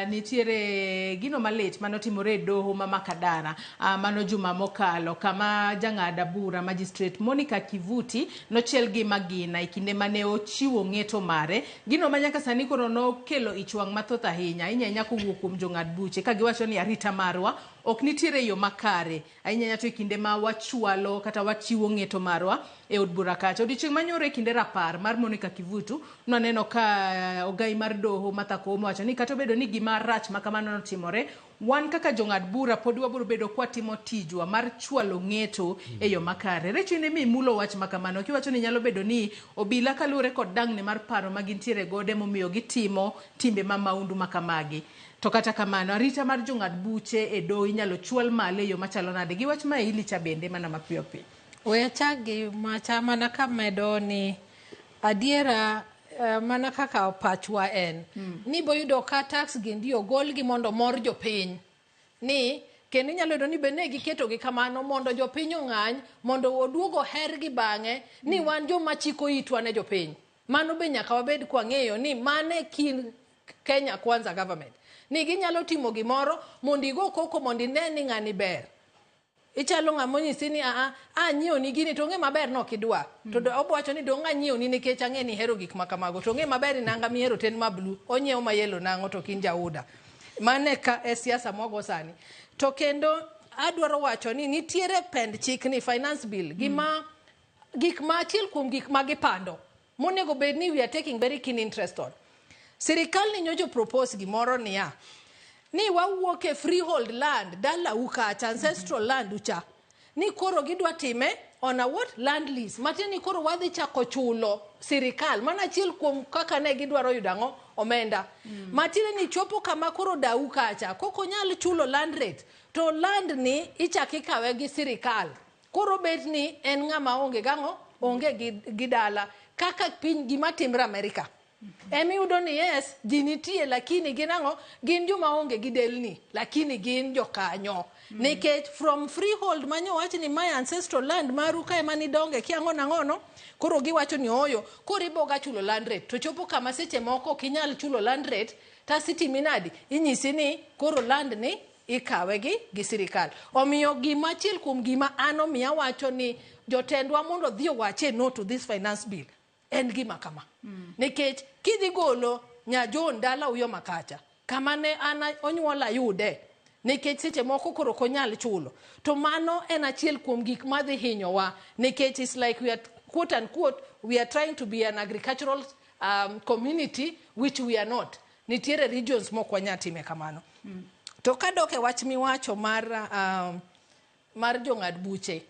nitiere gino malit manotimore e doho ma Makadara mano juma mokalo, kama jang'ad bura magistrate Monica Kivuti nochiel gi magina e kinde mane ochiwo ng'eto mare, gino ma nyaka sani koro nokelo ich wang' mathoth ahinya ahinya ahinya kowuok kuom jong'ad buche, ka giwacho ni arita marwa ok nitiere e yo makare ahinya ahinya to e kinde ma wachwalo kata wachiwo ng'eto marwa e od bura kacha. Odiochieng' manyoro e kinde rapar mar Monica Kivutu nwaneno ka ogai mar doho Martha Koome wacho ni kata obedo ni gima rach ma kamano notimore, wan kaka jong'ad bura pod wabiro bedo kwatimo tijwa mar chwalo ng'eto e yo makare. Recho, in ema imulo wach ma kamano kiwacho ni nyalo bedo ni obila kaluwore kod dang'ni mar paro ma gintiere godo emomiyo gitimo timbe ma maundu ma kamagi. To kata kamano arita mar jong'ad buche e doho inyalo chwal malo e yo machalo nade gi wach ma ilicha bende mana mapiyo piyo? We achak gi macha mana kamedo ni adiera, mana kaka pachwa en ni boyudo ka tax gi ndi ogolgi mondo mor jopiny, ni kendo inyalo yudo ni be ne giketogi kamano mondo jopiny ong'any, mondo oduog ohergi bang'e ni wan joma chiko itwa ne jopiny. Mano be nyaka wabed kwang'eyo ni mane kind Kenya Kwanza government ni ginyalo timo gimoro mondo igo koko mondo ine ni ng'ani ber. Ichalo ng'ama onyisi ni aa anyiewni gini to ong'e maber ni ok idwa to obo wacho ni dong' anyiewni nikech ang'e ni ihero gik ma kamago, to ong'e maber ni nanga mihero to en ma blue, onyiewo ma yellow nang'o to ok in jauda. Mano e ka e siasa mwago sani. To kendo adwaro wacho ni nitiere pend chik ni finance bill gima gik ma achiel kuom gik ma gipando monego bed ni we are taking very keen interest on. Sirikal ni nyocho propose gimoro niya ni wawuok e freehold land, dalau kacha, ancestral land ucha, ni koro gidwa time on a what, land lease, matiende ni koro wadhi chako chulo sirikal. Mano achiel kuom kaka ne gidwaro yudo ang'o, omenda. Matiende ni chopo kama koro dau kacha kok onyal chulo land rate to land ni ichak ikawe gi sirikal, koro bet ni en ng'ama onge gang'o, onge gi dala, kaka piny gima timre Amerika. Emiyudo ni yes, ji nitie, lakini gin ang'o, gin joma onge gi delni, lakini gin jokanyo. Nikech from freehold manyowach ni mae ancestral land maru kae manidonge kia ang'o nang'ono, koro giwacho ni ooyo, koro iboga chulo land rate. To chopo kama seche moko ok inyal chulo land rate, tasitimi nadi, inyisi ni koro land ni ikawe gi sirikal. Omiyo gima achiel kuom gima an omiyo awacho ni jotendwa mondo odhi owache no to this finance bill en gima kama. Nikech kidhi golo nya John dala uyo makacha kama ne an onyuola yude, nikech seche moko koro ok onyal chulo, to mano en achiel kuom gik madhi hinyowa, nikech it's like we are, quote unquote, we are trying to be an agricultural community, which we are not. Nitiere regions mok wanyal time kamano. To kadok e wach miwacho mar jong'ad buche,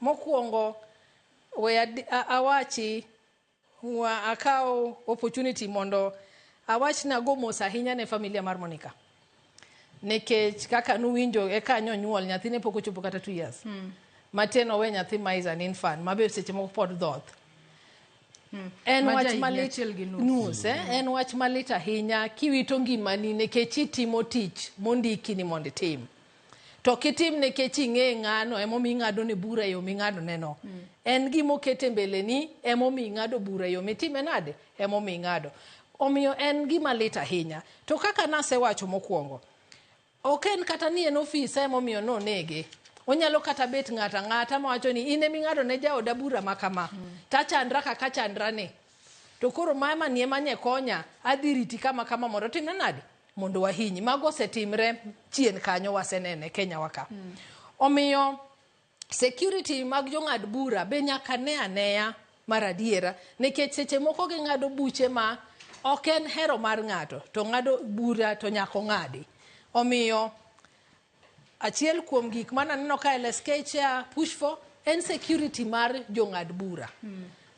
mokwongo we awachi akaw opportunity mondo Awach ni ago mos ahinya ne familia mar Monica. Nikech kaka nuwinjo e kanyo nyuol nyathine pok ochopo kata 2 years. Matin owe nyathi ma is an infant ma be seche moko pod dhoth. En Ma wach jahigni malit achiel gi nus. nus, eh? En wach malit ahinya kiwito ngimani nikech itimo tich mondiki ni mondo itim. To kitim nikech ing'e ng'ano emomiyo ing'ado ne bura e yo ming'ado neno. En gima oket e mbeleni emomiyo ing'ado bura e yo mitime nade emomiyo ing'ado. Omiyo en gima lit ahinya. To kaka nasewacho mokwongo, ok en kata ni en ofisa emomiyo nonege. Onyalo kata bet ng'ato ang'ata mawacho ni in eming'ado ne jaoda bura ma kama. Tachandra kaka chandra ni. To koro mama ni ema nye konya, adhi riti kama kama mondo otimre nade? Mondo wahinyi. Mago osetimre chien kanyo wasenene Kenya wa ka. Omiyo security mag jong'ad bura be nyaka ne aneya mar adiera nikech seche moko ging'ado buche ma ok en hero mar ng'ato to ng'ado bura to nyaka ong'adi. Omiyo achiel kuom gik mananeno ka LSK chair push for en security mar jong'ad bura.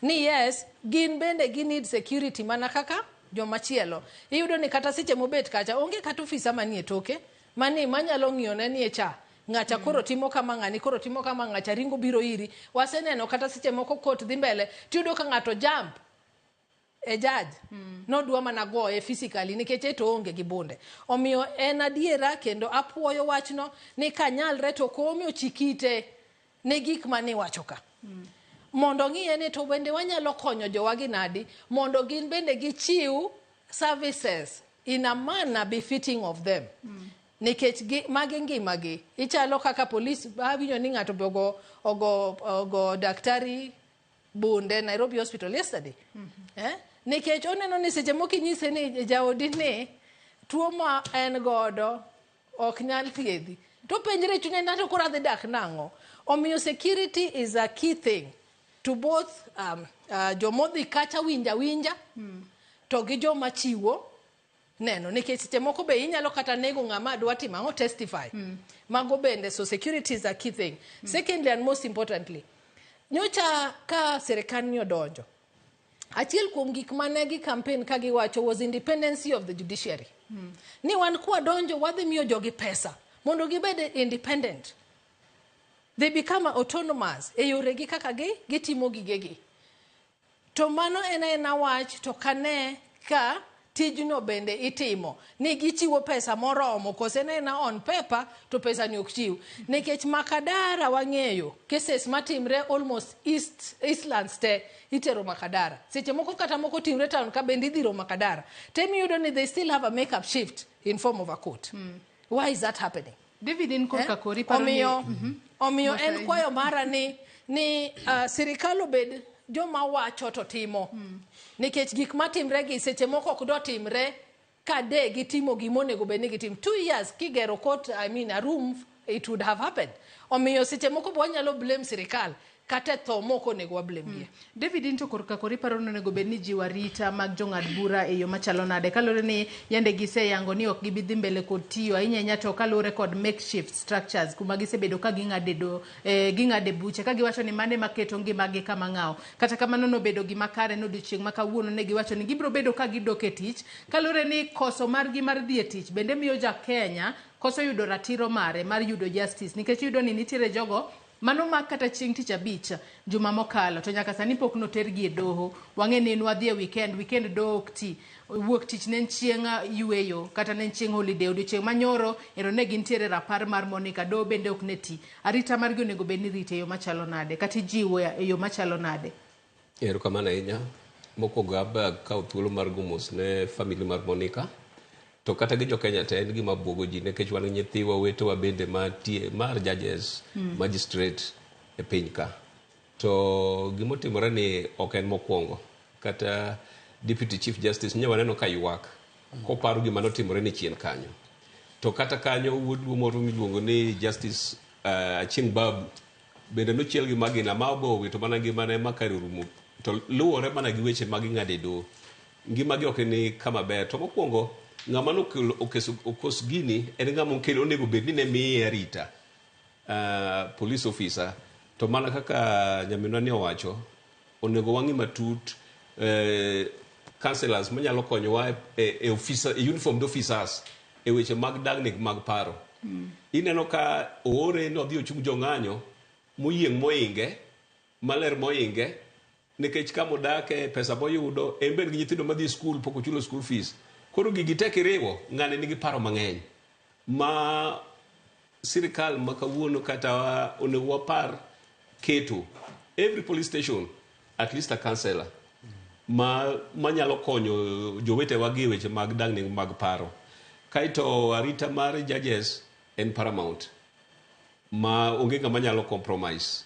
Ni yes, gin bende gi need security mana kaka jomachielo. Iyudo ni kata seche mobet kacha onge kata ofisa manie toke mani manyalo ng'iyo ne ni e cha ng'acha koro timo kama ng'ani koro timo kama ng'acha ringo biro iri. Waseneno kata seche moko court dhi mbele tiyudo ka ng'ato jump e judge nodwa mana goye physically nikech e to onge gi bunde. Omiyo en adiera kendo apuoyo wachno ni kanyalre to Koome ochik ite ne gik maniwacho ka. Mondo ng'iye ni to bende wanyalo konyo jowagi nadi mondo gin bende gichiw services in a manner befitting of them. Nikech gi, magi ngimagi ichalo kaka polis awinjo ni ng'ato be ogo daktari bunde Nairobi Hospital yesterday. Eh? Nikech oneno ni seche moko inyise ni jaodi ni tuo ma en godo ok nyal thiedhi. To penjre e chunye ni to koro adhi dak nang'o? Omiyo security is a key thing to both jomodhi kacha winja winja to gi joma chiwo neno nikech seche moko be inyalo kata nego ng'ama dwa timo ang'o testify. Mago bende so security is a key thing. Secondly and most importantly, nyocha ka sirikal ni odonjo, achiel kuom gik mane gi campaign ka giwacho was independency of the judiciary. Ni wan kwadonjo wadhi miyo jogi pesa mondo gibed independent. They become autonomous e yoregi kaka gi gitimo gigegi. To mano en aena wach to kane ka tijno bende itimo ni gichiwo pesa moromo kose en aena on paper to pesa ni ok chiw. Nikech Makadara wang'eyo cases matimre almost Eastlands te itero Makadara. Seche moko kata moko timre town ka bende idhiro Makadara. Temiyudo ni they still have a makeup shift in form of a court. Why is that happening? David in korka kori paro ni Omiyo en kwayo mara ni sirikal obed joma wacho to timo. Nikech gik matimre gi seche moko ok do timre ka de gitimo gima onego bed ni gitim. 2 years kigero court, I mean a room, it would have happened. Omiyo seche moko be wanyalo blame sirikal kata tho moko onego wa blame gie. David in to korka kori paro ni onego bed ni jiwo arita mag jong'ad bura e yo machalo nade kaluwore ni yande giseyango ni ok gibi dhi mbele kod tiyo ahinya ahinya to kaluwore kod makeshift structures kuma gisebedo ka ging'ade buche ka giwacho ni mane maketo ngimagi kama ng'awo. Kata kamano nobedo gima kare ni odiochieng' ma kawuono ne giwacho ni gibiro bedo ka gidok e tich kaluwore ni koso margi mar dhi e tich bende miyo ja Kenya koso yudo ratiro mare mar yudo justice nikech iyudo ni nitiere jogo mano mak kata chieng' tich abich juma mokalo to nyaka sani pok notergi e doho. Wang'e ni nwadhi e weekend doho ok ti. Wuok tich ne en chieng' yueyo kata ne en chieng' holiday. Odiochieng' manyoro ero ne gintiere rapar mar Monica, doho bende ok ne ti. Arita margi onego bed ni irito e yo machalo nade kata ijiwo e yo machalo nade? Erokamano ahinya. Mokwongo aba kawo thuolo mar go mos ne family mar Monica. To kata gi jo Kenya te en gima buogo ji nikech wan gi nyithiwa wetewa bende mantie mar judges, magistrate e piny ka. To gimotimore ni ok en mokwongo. Kata Deputy Chief Justice nyo waneno ka ywak koparo gima notimore ni chien kanyo. To kata kanyo wuod Luo moro miluongo ni Justice Achieng' Babu bende nochiel gi magina ma obo owito mana ngimane ma kare orumo. To luwore mana gi weche ma ging'ado e doho. Ngimagi ok ni kama ber. To mokwongo ng'ama nokelo okos gini en ng'ama okelo onego bed ni ne miye arita. Police officer. To mana kaka nyaminwa ni owacho, onego wang'i matut counselors manyalo konyowa e officer, e uniformed officers e weche mag dangni mag paro. Ineno ka oore ni odhi ochung jong'anyo moyieng' moinge maler moinge nikech kama odake pesa moyudo en bende gi nyithindo madhi e skul pok ochulo school fees. Koro gigi te kiriwo ng'ani nigi paro mang'eny ma sirikal ma kawuono kata onego wapar keto every police station at least a counselor ma manyalo konyo jowetewa gi e weche mag dangni mag paro. Kaeto arita mar judges en paramount ma onge ng'ama nyalo compromise.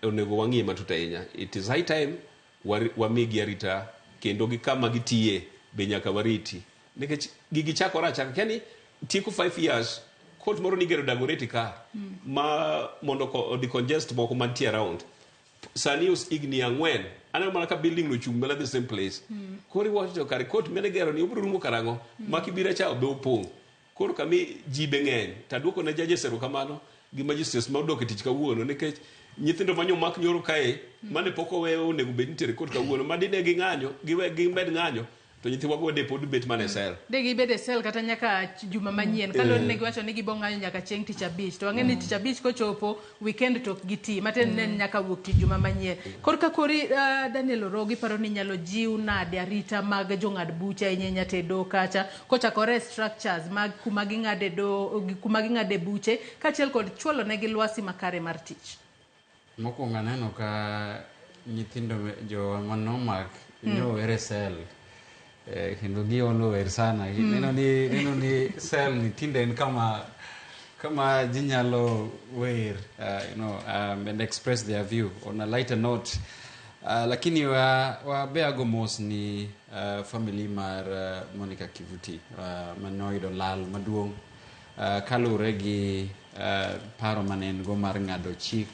Onego wang'iye matut ahinya. It is high time wamigi arita kendo gi kama gitiye be nyaka wariti. Nikech gigi chakore achaka. Kia ni tieko 5 years court moro nigero Dagoretti ka ma mondo decongest moko mantie around. Sani higni 4 aneno mana ka building no chung mana the same place. Koro iwacho to kare court mane gero ni obiro rumo karang'o? Ma Kibira cha be opong'. Koro kami ji be ng'eny. Taduoko ne judges erokamano gi magistrates ma odok e tich kawuono nikech nyithindo ma nyomak nyoro kae mane pok owe onego bed ni itere court kawuono ma dine ging'anyo giwe gimed ng'anyo to nyithiwa go de pod bet mana e cell. De gibed e cell kata nyaka juma manyien. Kaluwore ne giwacho ni gibo ng'anyo nyaka chieng' tich abich. To wang'e ni tich abich kochopo weekend to ok giti. Matiende ni en nyaka wuok tich juma manyien. Korka kori Daniel Orogo iparo ni inyalo jiw nade arita mag jong'ad buche ahinya ahinya te doho kacha kochakore e structures mag kuma ging'ade do kuma ging'ade buche kaachiel kod chwalo negi lwasi makare mar tich. Mokwongo aneno ka nyithindo jowa manomak nyower e cell kendo giondo wer sana. Neno ni cell ni tinde en kama ji nyalo wer and express their view on a lighter note. Lakini wa be ago mos ni family mar Monica Kivuti manoyudo lal maduong' kaluwore gi paro mane en go mar ng'ado chik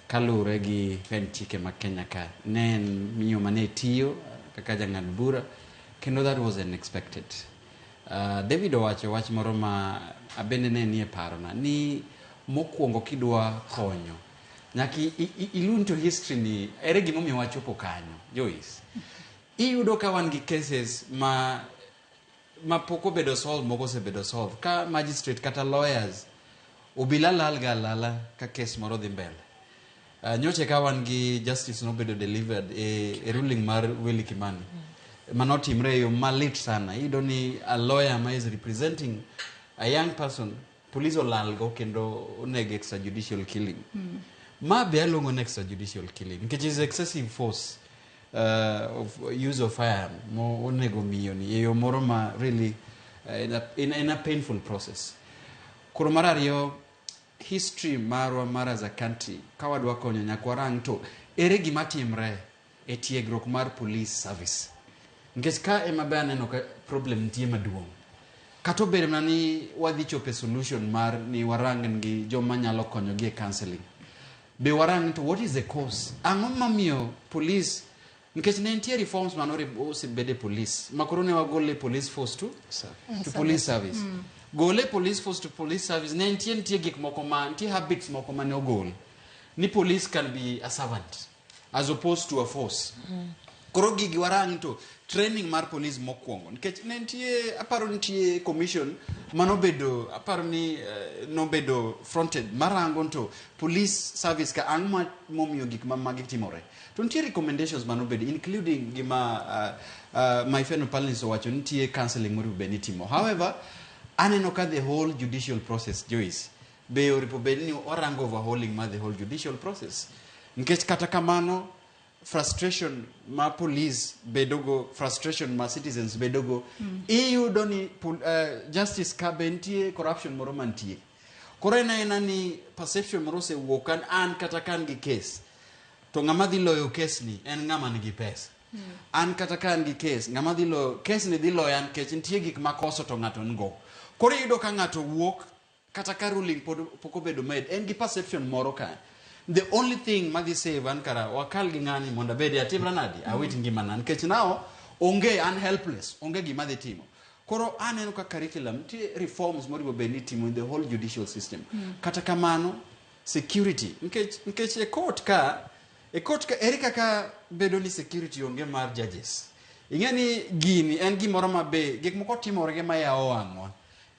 kaluwore gi pend chike ma Kenya ka. Ne en miyo mane tiyo kaka jang'ad bura kendo that was unexpected. David owacho wach moro ma abende ne nie parona ni mokwongo kidwa konyo nyaka ilun to history ni ere gimomiyo wachopo kanyo Joyce. Iyudo ka wan gi cases ma pok obedo solved, moko osebedo solved ka magistrate kata lawyers obila lal ga alala ka case moro dhi mbele. Nyocha ka wan gi justice nobedo delivered e ruling mar Willy Kimani manotimre e yo malit sana. Iyudo ni a lawyer ma is representing a young person police olalgo kendo onege extrajudicial killing. Ma be aluongo ni extrajudicial killing nikech is excessive force of use of firearm mo onego miyo ni e yo moro ma really in a painful process. Koro mar ariyo, history marwa mar as a country ka wadwa konyo nyaka warang to ere gima timre e tiegruok mar police service nikech ka ema be aneno ka problem nitie maduong' kata obedo mana ni wadhi chopo e solution mar ni warang gi joma nyalo konyogi e counseling be warang to what is the cause ang'o mamiyo police nikech ne nitie reforms mane osebed e police ma koro ne wagole police force to police service. Gole police force to police service ne nitie gik moko ma nitie habits moko mane ogol ni police can be a servant as opposed to a force. Koro gigi warang to training mar police mokwongo nikech ne nitie aparo nitie commission manobedo aparo ni nobedo fronted marango to police service ka ang' ma momiyo gik ma magi timore to nitie recommendations manobedo including gima my fellow panelists owacho nitie counseling moripo bed ni itimo. However, aneno ka the whole judicial process, Joyce, be oripo bed ni orango overhauling mar the whole judicial process nikech kata kamano frustration ma police bedogo, frustration ma citizens bedogo, iyudo ni justice ka be nitie corruption moro mantie. Koro en aena ni perception moro osewuok kan an kata ka an gi case to ng'ama dhi loyo case ni en ng'ama nigi pesa. An kata ka an gi case, ng'ama dhi loyo case ni dhi loya nikech nitie gik makoso to ng'ato nigo. Koro iyudo ka ng'ato wuok kata ka ruling pod pok obedo made en gi perception moro ka the only thing madhi save an kara wakal gi ng'ani mondo abedi atimra nadi awit ngimana nikech now onge an helpless onge gima dhi timo. Koro aneno ka curriculum nitie reforms moriwo bed ni itimo in the whole judicial system. Kata kamano security nikech e court ka ere kaka bedo ni security onge mar judges. Ing'e ni gini en gimoro ma be gik moko timore gi mayawo wang'wa.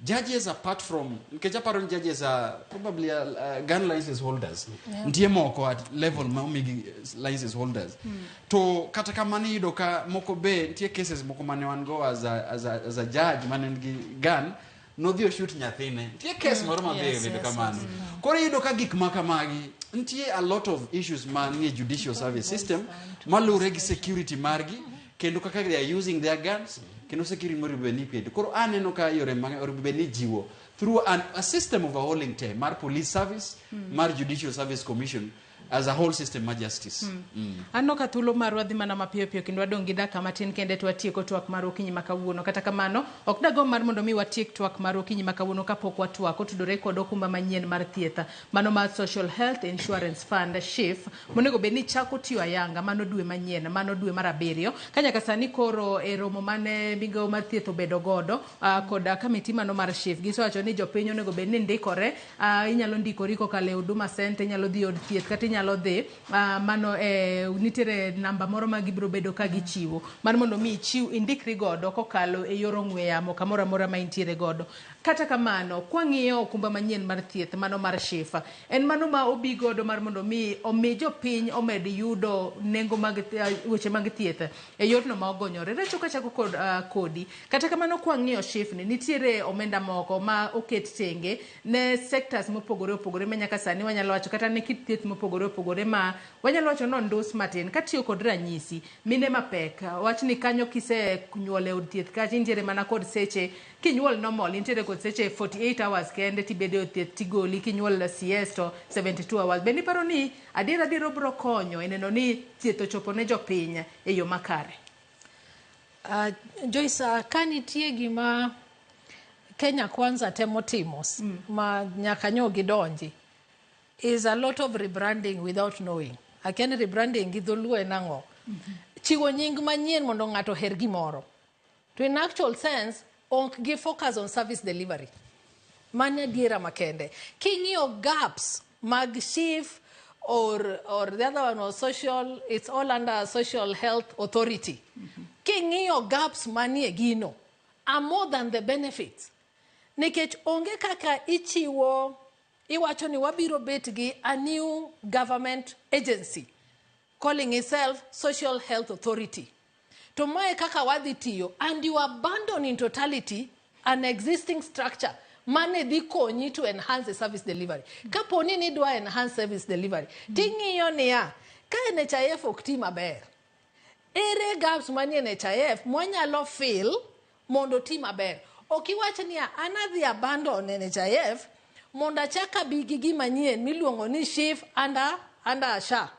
Judges apart from nikech aparo ni judges are probably gun license holders. Yeah. Nitie moko at level ma omigi license holders. To kata kamano iyudo ka moko be nitie cases moko mane wan go as a judge mane nigi gun nodhi oshoot nyathine. Nitie case moro ma be obedo kamano. Koro iyudo ka gik ma kamagi nitie a lot of issues manie judicial service system maluwore gi security margi kendo kaka they are using their guns kendo security moro bed ni iketo. Koro aneno ka yore mang'eny onego bed ni jiwo through a system overhauling te mar police service mar judicial service commission as a whole system mar justice. Aneno ka thuolo marwa dhi mana mapiyo piyo kendo wadong' gi dakika matin kende to watieko twak mar okinyi ma kawuono. Kata kamano, ok dagomb mar mondo mi watiek twak mar okinyi ma kawuono kapok watwak otudore kod okumba manyien mar thieth mano mar Social Health Insurance Fund SHIF monego bed ni chako tiyo ayanga mano dwe manyien mano dwe mar abiriyo ka nyaka sani koro e romo mane migawo mar thieth obedo godo kod kamiti mano mar SHIF gisewacho ni jopiny onego bed ni ndikore inyalo ndikori kokalo e Huduma Center inyalo dhi e od thieth kata inyalo dhi mano e nitiere namba moro ma gibiro bedo ka gichiwo mar mondo mi ichiw indikri godo kokalo e yor ong'we yamo kamoro amora ma intiere godo. Kata kamano, kwang'iyo okumba manyien mar thieth mano mar SHIF en mano ma obi godo mar mondo mi omi jopiny omed yudo nengo mag weche mag thieth e yorno ma ogonyore. Recho kachako kod kodi. Kata kamano kwang'iyo SHIF ni nitiere omenda moko ma oket tenge ne sectors mopogore opogore ma nyaka sani wanyalo wacho kata ne kit thieth mopogore opogore ma wanyalo wacho ni ondus matin. Katiyo kod ranyisi, mine mapek, wach ni kanyo kisenyuol e od thieth kacha intiere mana kod seche kinyuol normal intiere kod seche 48 hours kende tibedo e od thieth tigoli kinyuol CS to 72 hours. Bende iparo ni adier adier obiro konyo e neno ni thieth ochopo ne jopiny e yo makare? Joyce, ka nitie gima Kenya Kwanza temo timo ma nyaka nyo gidonji is a lot of rebranding without knowing. Akia ni rebranding gi dholuo en ang'o? Chiwo nying manyien mondo ng'ato oher gimoro. To in actual sense, ok gi focus on service delivery. Mano adiera makende. King'iyo gaps mag SHIF or the other one was social, it's all under Social Health Authority. King'iyo gaps manie gino are more than the benefits. Nikech onge kaka ichiwo iwacho ni wabiro bet gi a new government agency calling itself Social Health Authority. To mae kaka wadhi tiyo and you abandon in totality an existing structure mane dhi konyi to enhance the service delivery. Kapo ni nidwa enhance service delivery, ting'iyo niya, ka NHIF ok ti maber, ere gaps manie NHIF mwanyalo fill mondo ti maber. Ok iwach niya, an adhi abandon NHIF mondo achak abi gi gima nyien miluongo ni SHIF under SHA.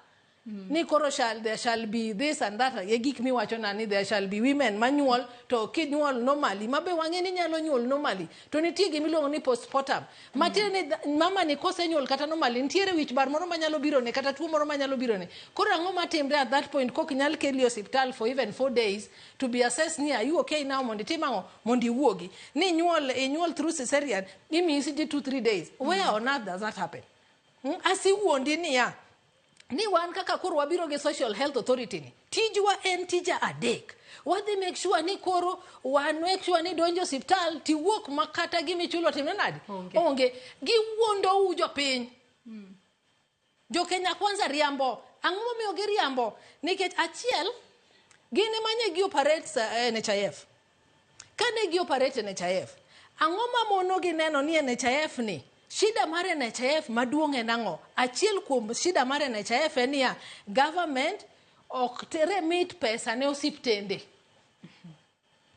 Ni koro there shall be this and that e gik miwacho na ni there shall be women manyuol to kinyuol normally mabe wang'e ni nyalo nyuol normally to nitie gimiluongo ni postpartum matiende ni mama ni kosenyuol kata normally nitiere wich bar moro manyalo birone kata tuo moro manyalo birone koro ang'o matimre at that point kok nyal keli e osiptal for even 4 days to be assessed ni are you okay now mondo itim ang'o mondo iwuogi ni inyuol inyuol through cesarean imiyi siji 2 3 days. Where on earth does that happen? Asiwuondi niya ni wan kaka koro wabiro gi Social Health Authority ni tijwa en tija adek wadhi make sure ni koro wan make sure ni donjo osiptal tiwuok ma kata gimichulo timre nade onge giwuondou jopiny. Jo Kenya Kwanza riambo. Ang'o momiyo giriambo? Nikech achiel gin ema ne gi operate NHIF. Kane gi operate NHIF, ang'o mamono gi neno ni NHIF ni shida mar NHIF maduong' en ang'o? Achiel kuom shida mar NHIF en niya, government ok remit pesa ne osiptende.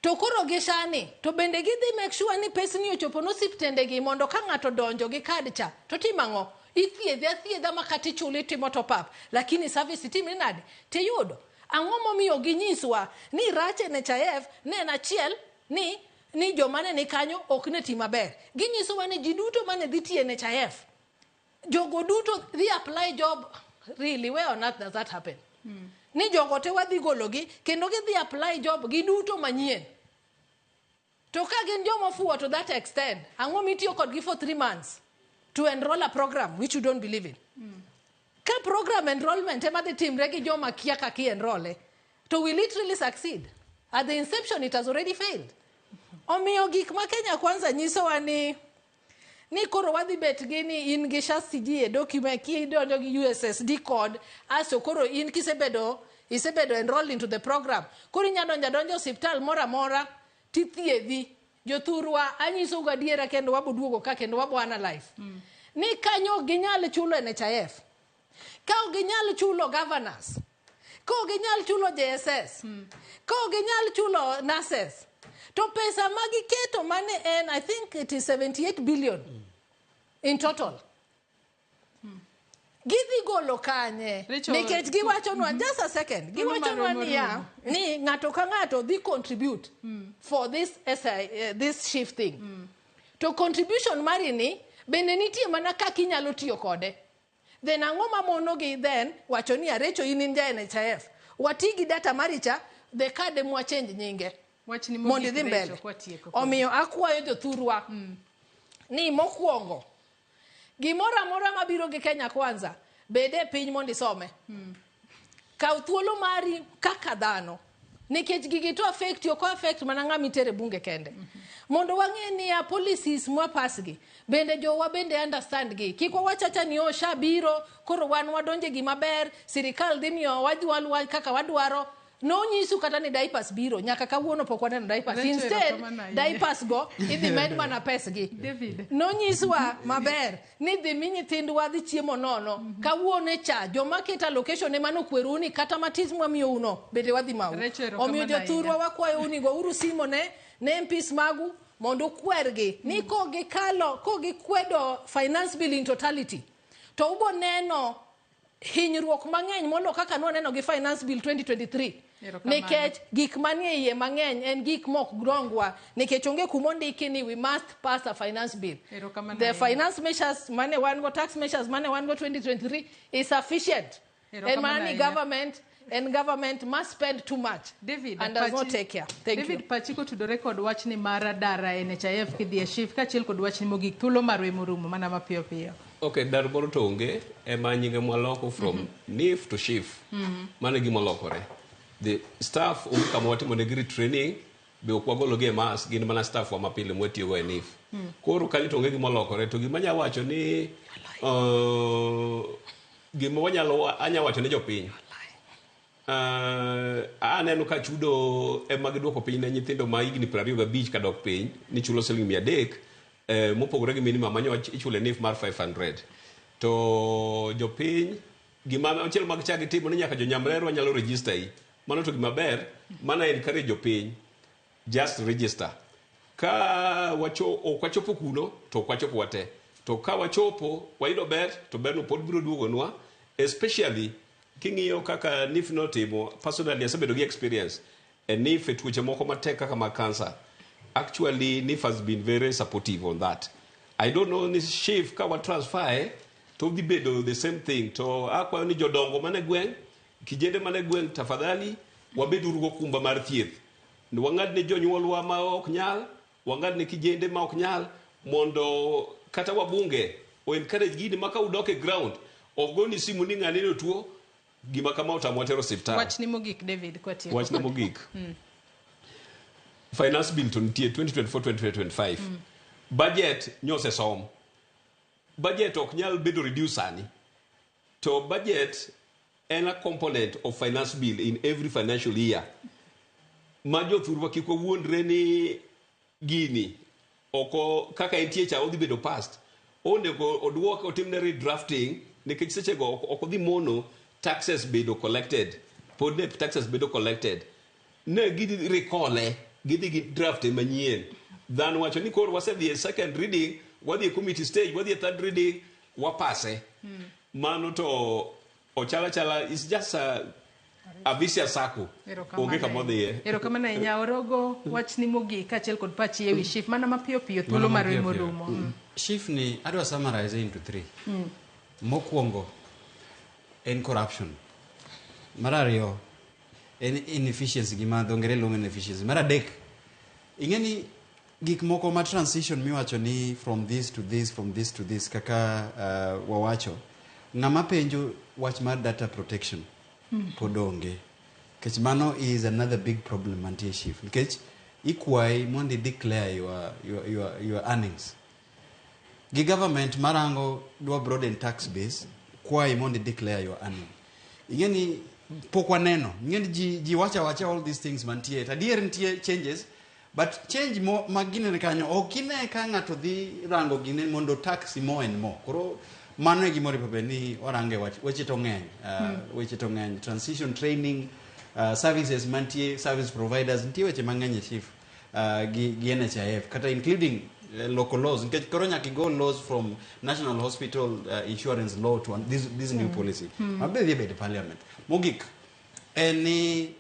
To koro gi sani to bende gidhi make sure ni pesni ochopo ne osiptende gi mondo ka ng'ato donjo gi kad cha to timo ang'o? Ithiedhe athiedha ma kata ichuli itimo top up lakini service itimri nade? Tiyudo. Ang'o momiyo ginyiswa ni rach NHIF ne en achiel ni joma ne ni kanyo ok ne ti maber. Ginyisowa ni ji duto mane dhi tiyo NHIF jogo duto dhi apply job. Really, where on earth does that happen? Ni jogo te wadhi gologi kendo gidhi apply job giduto manyien. To ka gin joma ofuwo to that extent, ang'o mitiyo kodgi for 3 months to enroll a program which you don't believe in? Ka program enrollment ema dhi timre gi joma kia kaka i enroll to will it really succeed? At the inception it has already failed. Omiyo gik ma Kenya Kwanza nyisowa ni ni koro wadhi bet gi ni in gi SHA CG e document kidonjo gi USSD code asto koro in kisebedo isebedo enrolled into the program koro inya donjo adonja osiptal moro amora tithiedhi. Jothurwa anyisou gadiera kendo wabo duogo ka kendo wabo analyze ni kanyo ok ginyal chulo NHIF, ka ok ginyal chulo governors, ka ok ginyal chulo JSS, ka ok ginyal chulo nurses, to pesa ma giketo mane en I think it is 78 billion in total. Gidhi golo kanye? Rachel, Nikech giwachonwa, just a second, Thuolo giwachonwa marwa niya, morumo. ni ng'ato ka ng'ato dhi contribute for this SI, this SHIF thing. To contribution mari ni bende nitie mana kaka inyalo tiyo kode. Then ang'o mamonogi then wacho ni arecho in in ja NHIF. Wati gi data mari cha, the card emwa change nyinge. Wachni Mondo mogik idhi Rachel, mbele. kwatieko. Omiyo akwayo jothurwa ni mokwongo gimoro amora mabiro gi Kenya Kwanza bed e piny mondo isome. Kaw thuolo mari kaka dhano nikech gigi to affect ok affect mana ng'ama itere bunge kende. Mondo wang'e niya policies mwapas gi bende jowa bende understand gi. Kik wawach acha ni oh SHA biro koro wan wadonje gima ber sirikal dhi miyo wadhi kaka wadwaro. Nonyisu kata ni diapers biro nyaka kawuono pok waneno diapers. Rachel, Instead erokamano ahinya. diapers go idhi med mana pesgi. David. Nonyiswa maber ni dhi mi nyithindwa dhi chiemo nono. Kawuono cha joma keto allocation ema nokwerou ni kata matis mwamiyou no bende wadhi mau. Rachel, erokamano Omiyo jothurwa ahinya. wakwayou ni gouru simo ne MPs magu mondo ukwergi ni kogikalo kogikwedo finance bill in totality to ubo neno hinyruok mang'eny molo kaka nwaneno gi finance bill 2023. Erokamano. Nikech gik manie iye mang'eny en gik mok dongwa nikech onge kumondiki ni we must pass a finance bill. Erokamano The ahinya. finance measures mane wan go tax measures mane wan go 2023 is sufficient. En Erokamano mana ni ahinya. government and government must spend too much David, and does not pachi- take care. Thank David you. pachi kotudore kod wachni mar dara NHIF kidhi e SHIF kaachiel kod wachni mogik thuolo marwa emorumo mana mapiyo piyo. Okay, dar moro to onge ema nyinge mwaloko from NIF to SHIF. Mano e gima olokore. The staff onge kama watimonegi retraining be ok wagologi e mas gin mana staff wa mapile mwatiyogo e NIF. Koro kanyo to onge gima olokore to gima anya wacho ni gima wanyalo anya wacho ne jopiny aneno ka chudo ema giduoko piny ne nyithindo ma higni 25 kadok piny ni chulo siling 300 mopogore gi minimum manyo ichulo e NIF mar 500 to jopiny gima machielo mag chak gitimo ni nyaka jonyamrerwa nyalo register yi mano to gima ber mana encourage jopiny just register ka wacho ok wachopo kuno to ok wachopo wate to ka wachopo wayudo ber to berno pod biro duogonwa especially king'iyo kaka NIF notimo personally asebedo gi experience e NIF e tuoche moko matek kaka mag cancer actually NIF has been very supportive on that I don't know ni SHIF ka wa transfer to dhi bedo the same thing to akwayo ni jodongo mane gweng' kijende mane gweng' tafadhali wabeduru gokumba mar thieth wang'ad ne jonyuolwa ma ok nyal wang'ad ne kijende ma ok nyal mondo kata wabunge o encourage gini ma ka udok e ground ok goni simu ni ng'ane no tuo gima kama otamwa tero osiptal Wachni mogik David kwatieko. Wachna mogik. Finance bill to nitie 2024-2025 budget nyosesom budget ok nyal bedo reduce sani to budget en a component of finance bill in every financial year ma jothurwa kik wawuondre ni gini oko kaka entie cha odhi bedo past onego oduok otimne redrafting nikech sechego ok odhi mono taxes bedo collected pod ne taxes bedo collected ne gidhi recall gidhi gi draft manyien than wacho ni koro wasedhi e second reading wadhi e committee stage wadhi e third reading wapase mano to ochala chala is just a vicious circle onge kama odhiye. Erokamano ahinya Orogo wachni mogik kaachiel kod pachi ewi SHIF mana mapiyo piyo thuolo marwa emorumo. SHIF ni adwa summarize into three. Mokwongo en corruption. Mar ariyo en inefficiency gima dho ngere luongo ni inefficiency. Mar adek ing'e ni gik moko ma transition miwacho ni from this to this, from this to this kaka wawacho ng'ama penjo wach mar data protection pod onge. Nikech mano is another big problem mantie e SHIF. Nikech ikwayi mondo i declare your earnings. Gi government marango dwa broaden tax base, kwayi mondo i declare your earning. Ing'e ni pok waneno. Ing'e ni ji wacho awacha all these things mantie. To adier nitie changes, but change mo ma ginene kanyo ok ine ka ng'ato dhi rango gine mondo tax more and more. Koro mano e gima oripo bed ni warange wach weche to ng'eny. Weche to ng'eny. Transition training, services mantie, service providers, nitie weche mang'eny e SHIF gi NHIF, kata including local laws. Nikech koro nyaka igo laws from National Hospital Insurance Law to this new policy. Mabe dhi bedo e parliament. Mogik, en ni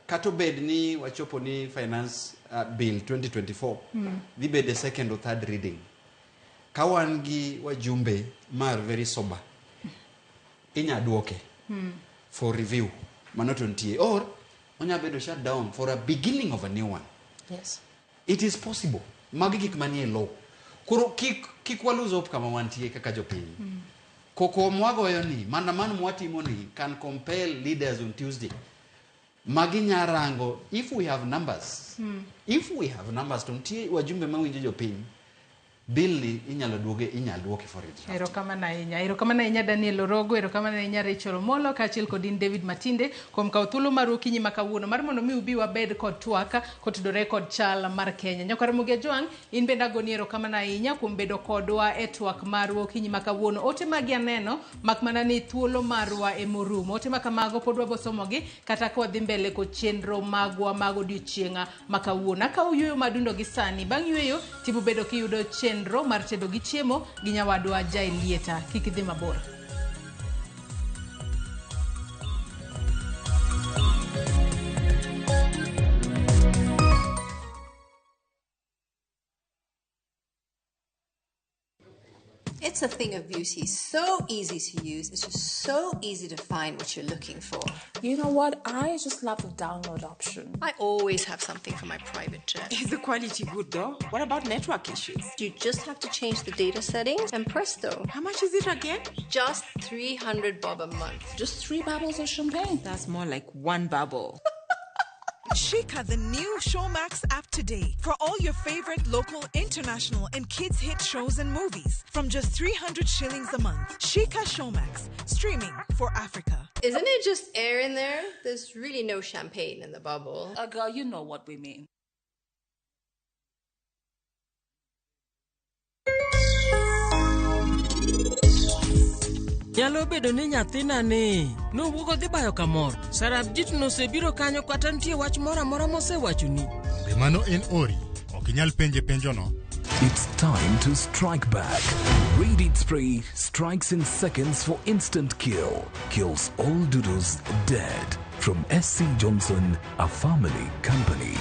kata obed ni wachopo ni finance bill 2024 dhi bedo e second or third reading. Ka wan gi wajumbe mar very sober, inya duoke for review. Mano to nitie. Or onya bedo shut down for a beginning of a new one. It is possible. Magi gik manie law. Koro kik wa lose hope kama wantie kaka jopiny. Koko mwagoyo ni, maandamano mwatimo ni can compel leaders on Tuesday. Magi nyarango, if we have numbers, if we have numbers, to nitie wajumbe mawinjo jopiny, bill ni inyalo duoge, inyalo duoke for it. Erokamano ahinya. Erokamano ahinya Daniel Orogo, erokamano ahinya Rachel Omolo, kaachiel kod in David Matinde kuom kawo thuolo maru okinyi ma kawuono mar mondo mi ubi wabed kod twak kotudore kod chal mar Kenya. Nyakwar Ramogi Ajwang', in bende agoni erokamano ahinya kuom bedo kodwa e twak marwa okinyi ma kawuono. Ote magi aneno, mak mana ni thuolo marwa emorumo. Ote ma kamago pod wabosomogi kata ka wadhi mbele kod chenro magwa mag odiochieng' ma kawuono. Akawo yueyo madundo gi sani. Bang' yueyo, tibobedo kiyudo chenro mar tedo gi chiemo gi nyawadwa Jaelieta. Kik idhi mabor. It's a thing of beauty, so easy to use. It's just so easy to find what you're looking for. You know what? I just love the download option. I always have something for my private jet. Is the quality good though? What about network issues? You just have to change the data settings and presto. How much is it again? Just 300 bob a month. Just 3 bubbles of champagne. That's more like 1 bubble. Shika the new Showmax app today for all your favorite local, international, and kids hit shows and movies from just 300 shillings a month. Shika Showmax, streaming for Africa. Isn't it just air in there? There's really no champagne in the bubble. Girl, you know what we mean. Nyalo bedo ni nyathina ni nowuok odhi bayo kamoro. Sarabjit nosebiro kanyo kata nitie wach moro amora mosewachoni. Be mano en ori? Ok inyal penje penjono. It's time to strike back. Raid Spray strikes in seconds for instant kill. Kills all doodles dead. From SC Johnson, a family company.